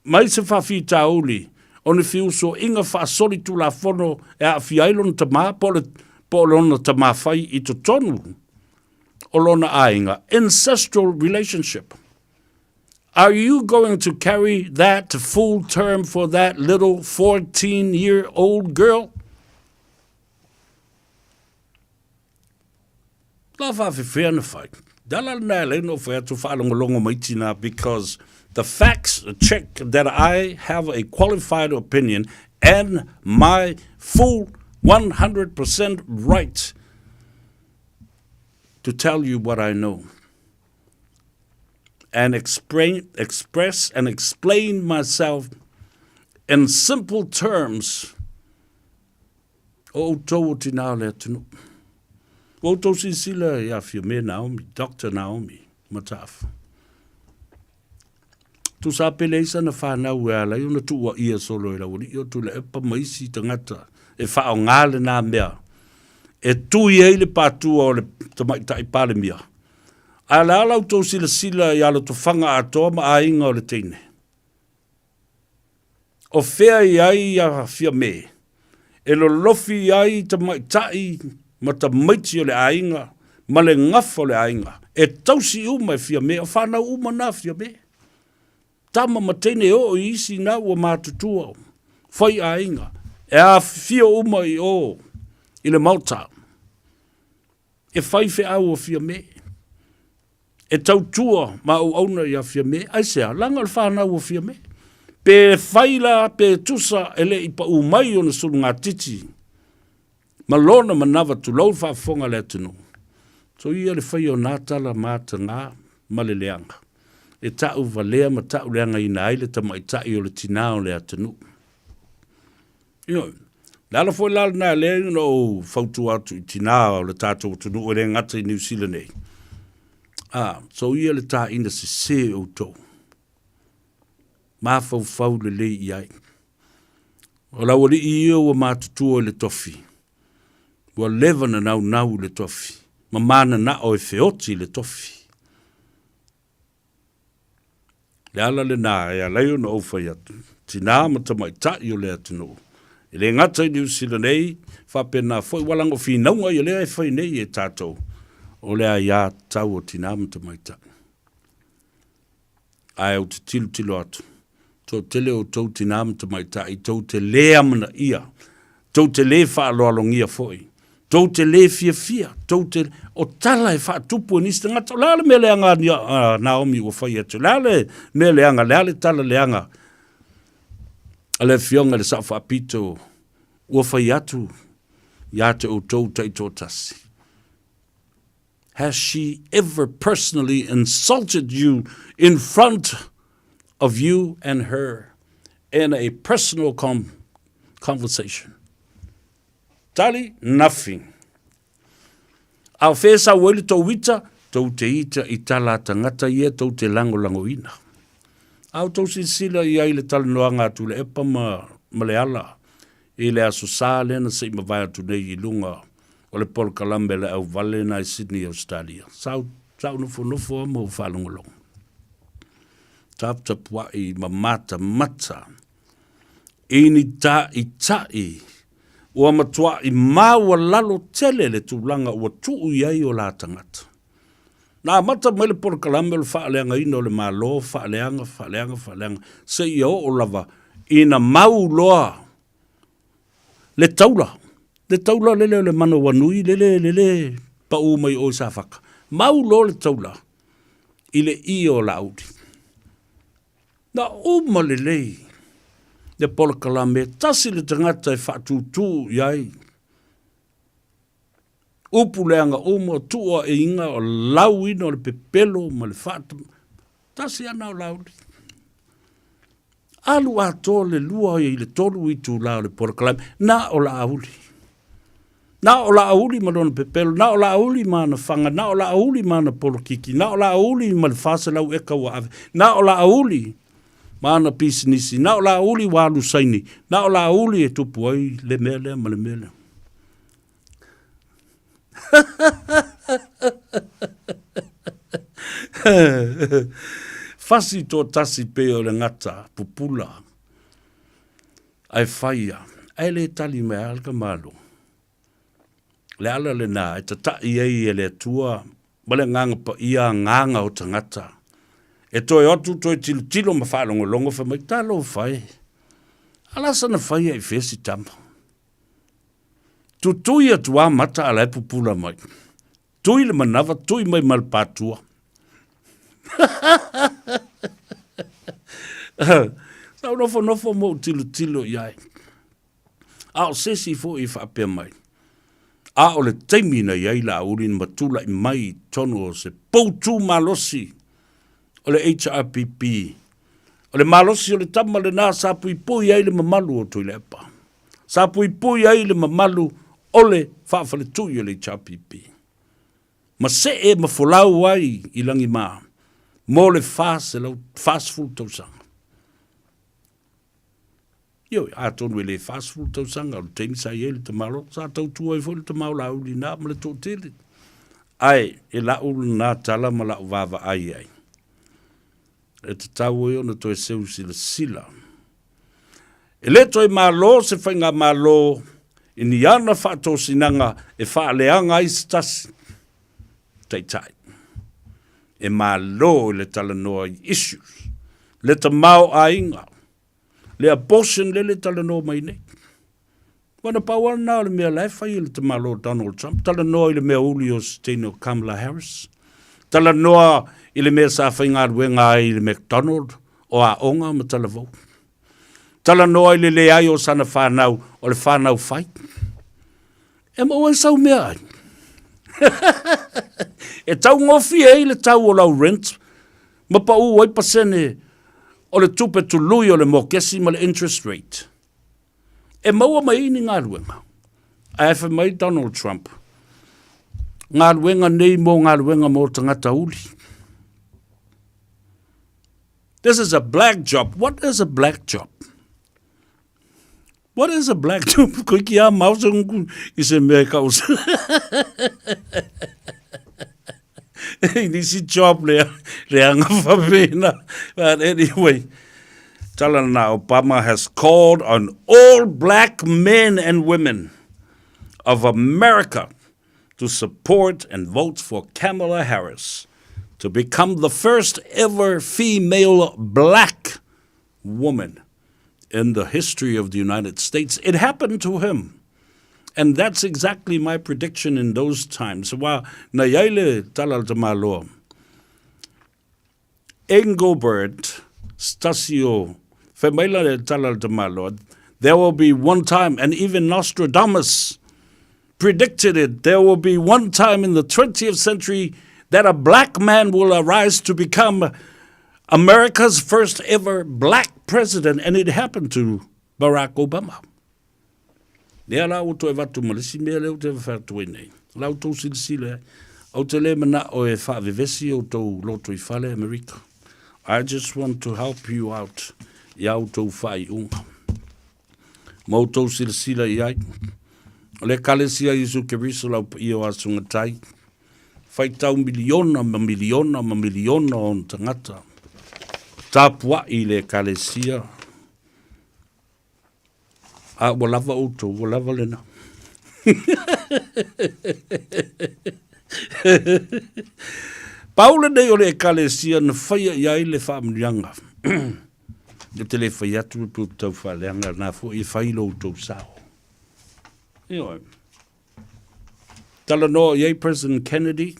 mai se faafitauli o ni fiusuaiga faasolitulafono e aafia ai lona tama po o le po o lona tama fai i totonu o lona aiga, ancestral relationship. Are you going to carry that to full term for that little 14 year old girl? La faafefea na fai. Le ala lena e alai ona ou fai atu faalogologo mai tina because the facts check that I have a qualified opinion and my full 100% right to tell you what I know and explain, express and explain myself in simple terms O outou o tinā o le atunuu. Ua outou silasila ia Fiame Naomi, Doctor Naomi Mataafa. Tusa pele ai sana whanau e ala ai ona tuuaia solo e Laualii o Tuilaepa ma isi tagata e faaaoga lenā mea e tui ai le pātua o le tamaitai Palemia. Ae o le a la outou silasila i alotofaga atoa ma aiga o le teine? O fea i ai a Fiame e lolofi ai tamaitai ma tamaiti o le aiga ma le gafa o le aiga e tausi uma e Fiame, o fanau uma na Fiame. Tama ma teine e oo i isi na ua matutua, fai aiga, e afifio uma i o i le maota. E fai feau o Fiame. E tautua ma auauna ia Fiame. Aisea? Leaga o le fanau o Fiame. Pe fai la pe tusa e le i paʻū mai ona sulugatiti ma lona manava tulou le faafofoga a le atunuu. So ia le faia o nā tala matagā ma le leaga e taʻu valea ma taʻu leagaina ai le tamaitai o le tinā o le atunuu. Ioe. Le ala foi la lena e lea ona ou fautua atu i tinā o le tatou atunuu e le gata i Niu Sila nei. A, so ia le tāina sesē outou. Mafaufau lelei i ai. O le aualii ia ua matutua i le tofi. Ua leva na naunau i le tofi. Ma mananao e feoti i le tofi. Le ala lena e ala ai ona ou fai atu, tinā ma tamaitai o le atunuu, e le gata i Niu Sila nei, faapena foi ua laga o finauga ia lea e fai nei e tatou, o le aiatatau o tinā ma tamaitai. Ae ou te tilotilo atu, toatele o outou tinā ma tamaitai tou te lē amanaia, tou te lē faaaloalogia foi, tou te lē fiafia, tou te, o tala e faatupu e nisi tagata, o le a le mea leaga a Naomi ua fai atu, o le a le mea leaga, o le a le tala leaga a le Afioga i le Sao Faapito ua fai atu ia te outou taitoatasi. Has she ever personally insulted you in front of you and her in a personal com conversation? Tali, Nothing. A o whea sau ai le tou ita? Tou te ita i tala a tangata ia tou te langolangoina. A o tou silasila i ai le talanoaga a Tuilaepa ma, ma Leala i le Aso Sa lea na se i mavae atu nei i luga o le polokalame a le auvale na i Sydney, Australia. Sa ou, sa ou nofonofo lava ma ou faalogologo. Taputapuai ma matamata i ni tāʻitaʻi ua matuaʻi maualalo tele le tulaga ua tuu i ai o la tagata. Na amata mai le polokalame o le faaleagaina o le Malo, faaleaga, faaleaga, faaleaga, seia oo lava ina mau loa le taula, le taula lele o le manawanui lele, lele paʻū mai o i Safata. Mau loa le taula i le ʻī o Laauli. Na uma lelei le polokalame, tasi le tagata e faatūtū i ai. Upu leaga uma, o tuuaiga, o lauina o le pepelo ma le faata, tasi lava na o Laauli. Alu atoa le lua i le tolu itula o le polokalame, na o Laauli. Na o Laauli ma lona pepelo, na o Laauli ma ana faga, na o Laauli ma ana polokiki, na o Laauli ma le 400 eka ua ave, na o Laauli ma ana pisinisi, na o Laauli ua alu saini, na o Laauli e tupu ai le mea lea ma le mea lea. Fasi toatasi pei o le gata pupula ae faia, ae le tali mai lava le tamaloa. Le ala lena e tata'i ai e le Atua ma le Agaga Paia agaga o tagata e toe o atu toe tilotilo ma faalogologo fai mai, Talofa e, a la sana faia i fea si tama? Tutui atu a mata a la e pupula mai. Tui le manava, tui mai ma le pātua. Sa ou nofonofo ma ou tilotilo i ai. A o se isi foi e faapea mai, a o le taimi na i ai Laauli na matula'i mai i totonu o se poutū malosi o le HRPP, o le malosi o le tama lena sa puipui ai le mamalu o Tuilaepa. Sa puipui ai le mamalu o le faafaletui o le HRPP. Ma see ma folau ai i Lagimā mo le 440 tausaga. Ioe, atonu e le 40 tausaga o le taimi sa i ai le tamaloa, sa tautua ai foi le tama o Laauli na ma le toatele. Ae e la'u lena tala ma la'u vaavaai ai, e tatau ai ona toe seu silasila. E le toe malo se faigamalo i ni ana faatosinaga e faaleaga ai se tasi taitai. E malo i le talanoa i issues, le tamaoaiga, le abortion lea le talanoa mai nei. Ua na pau lava lena o le mea la e fai e le tamaloa Donald Trump, talanoa i le mea uli o se teine o Kamala Harris, talanoa i le mea sa faigaluega ai i le McDonald o aoga ma talavou, talanoa i le leai o sana fanau o le fanau fai. E maua ai sau mea ai. e taugofie ai le tau o lau rent ma pau ai pasene o le tupe tului o le mokesi ma le interest rate. E maua mai ai ni galuega. Ae fai mai Donald Trump, galuega nei mo galuega mo tagata uli. This is a black job. What is a black job? What is a black job? Koe ki a mau se ngungu i se mea e ka usa. I nisi job le, le anga whawhena. But anyway, tala na Obama has called on all black men and women of America to support and vote for Kamala Harris to become the first ever female black woman in the history of the United States. It happened to him. And that's exactly my prediction in those times. Wa na iai le tala le tamaloa. Engelbert Stasio, fai mai la le tala le tamaloa, there will be one time, and even Nostradamus predicted it, there will be one time in the 20th century that a black man will arise to become America's first ever black president, and it happened to Barack Obama. Lea la ua toe avatu ma le isi mea lea ou te fai atu ai nei. La outou silasila ai. Ou te le mana'o e faavevesi outou lotoifale Amerika. I just want to help you out i a outou faaiuga. Ma outou silasila i ai. O le Ekalesia Iesu Keriso lau paia o Asugatai, faitau miliona ma miliona ma miliona o ona tagata tapua'i i le Ekalesia. A ua lava outou, ua lava lena. Pau lenei o le Ekalesia na faia i ai le faamanuiaga. Ou te le fai atu pe ou te tau faaleaga, na foi e fai lo outou sao. Ioe. Talanoa i ai President Kennedy,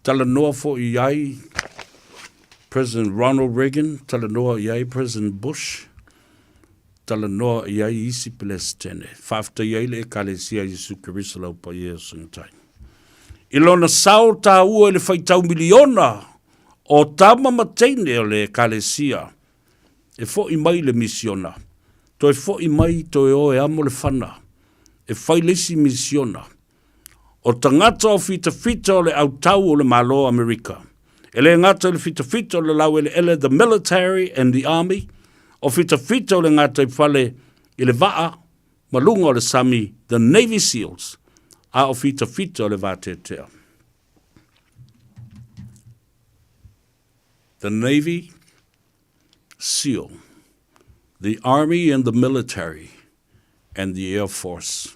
talanoa foi i ai President Ronald Reagan, talanoa i ai President Bush, talanoa i ai isi Pelesitene. Faafetai ai le Ekalesia Iesu Keriso lau paia o Sagatai. I lona sao taua i le faitau miliona o tama ma teine o le Ekalesia e fo'i mai le misiona, toe fo'i mai toe o e amo le fana e fai le isi misiona. O tagata o fitafita o le autau o le Malo o Amerika. E le gata i le fitafita o le laueleele the military and the army, o fitafita o le gataifale i le vaa ma luga o le sami the Navy Seals, a o fitafita o le vateatea. The Navy Seal, the Army and the Military, and the Air Force.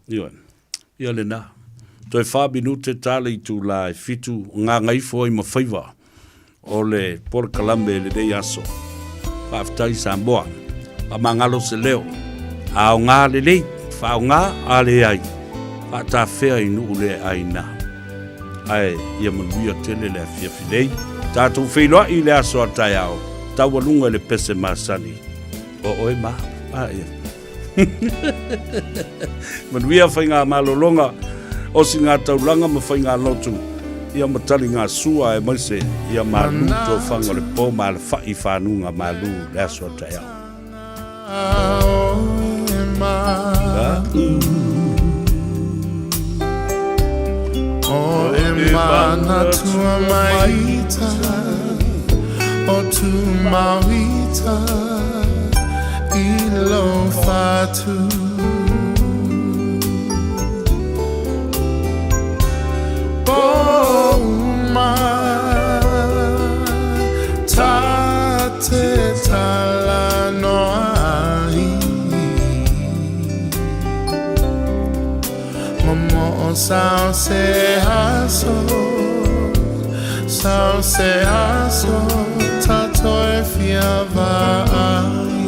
Ioe. Ia lena. Toe wha minute tā le itulā e whitu ngāngaifo ai ma faiva o le polokalame i lenei aso. Faafetai Samoa. Faamagalo se leo. Aoga lelei, faaaoga a leai, faatafea i nuu le aina. Ae ia manuia tele le afiafi nei. Tatou feiloai i le aso a taeao, taualuga i le pese masani. O oe ma, a ia. Manuia faigamalologa, osiga taulaga ma faigalotu, ia ma taliga sua aemaise ia malu tofaga o le po ma alafa'i i fanuga malu le aso a taeao. O e manatua maita o tu mauita i lo whatu. Pouma ta te tala noa ai. Momoo sao se aso, sao se aso, ta toe fia vaai.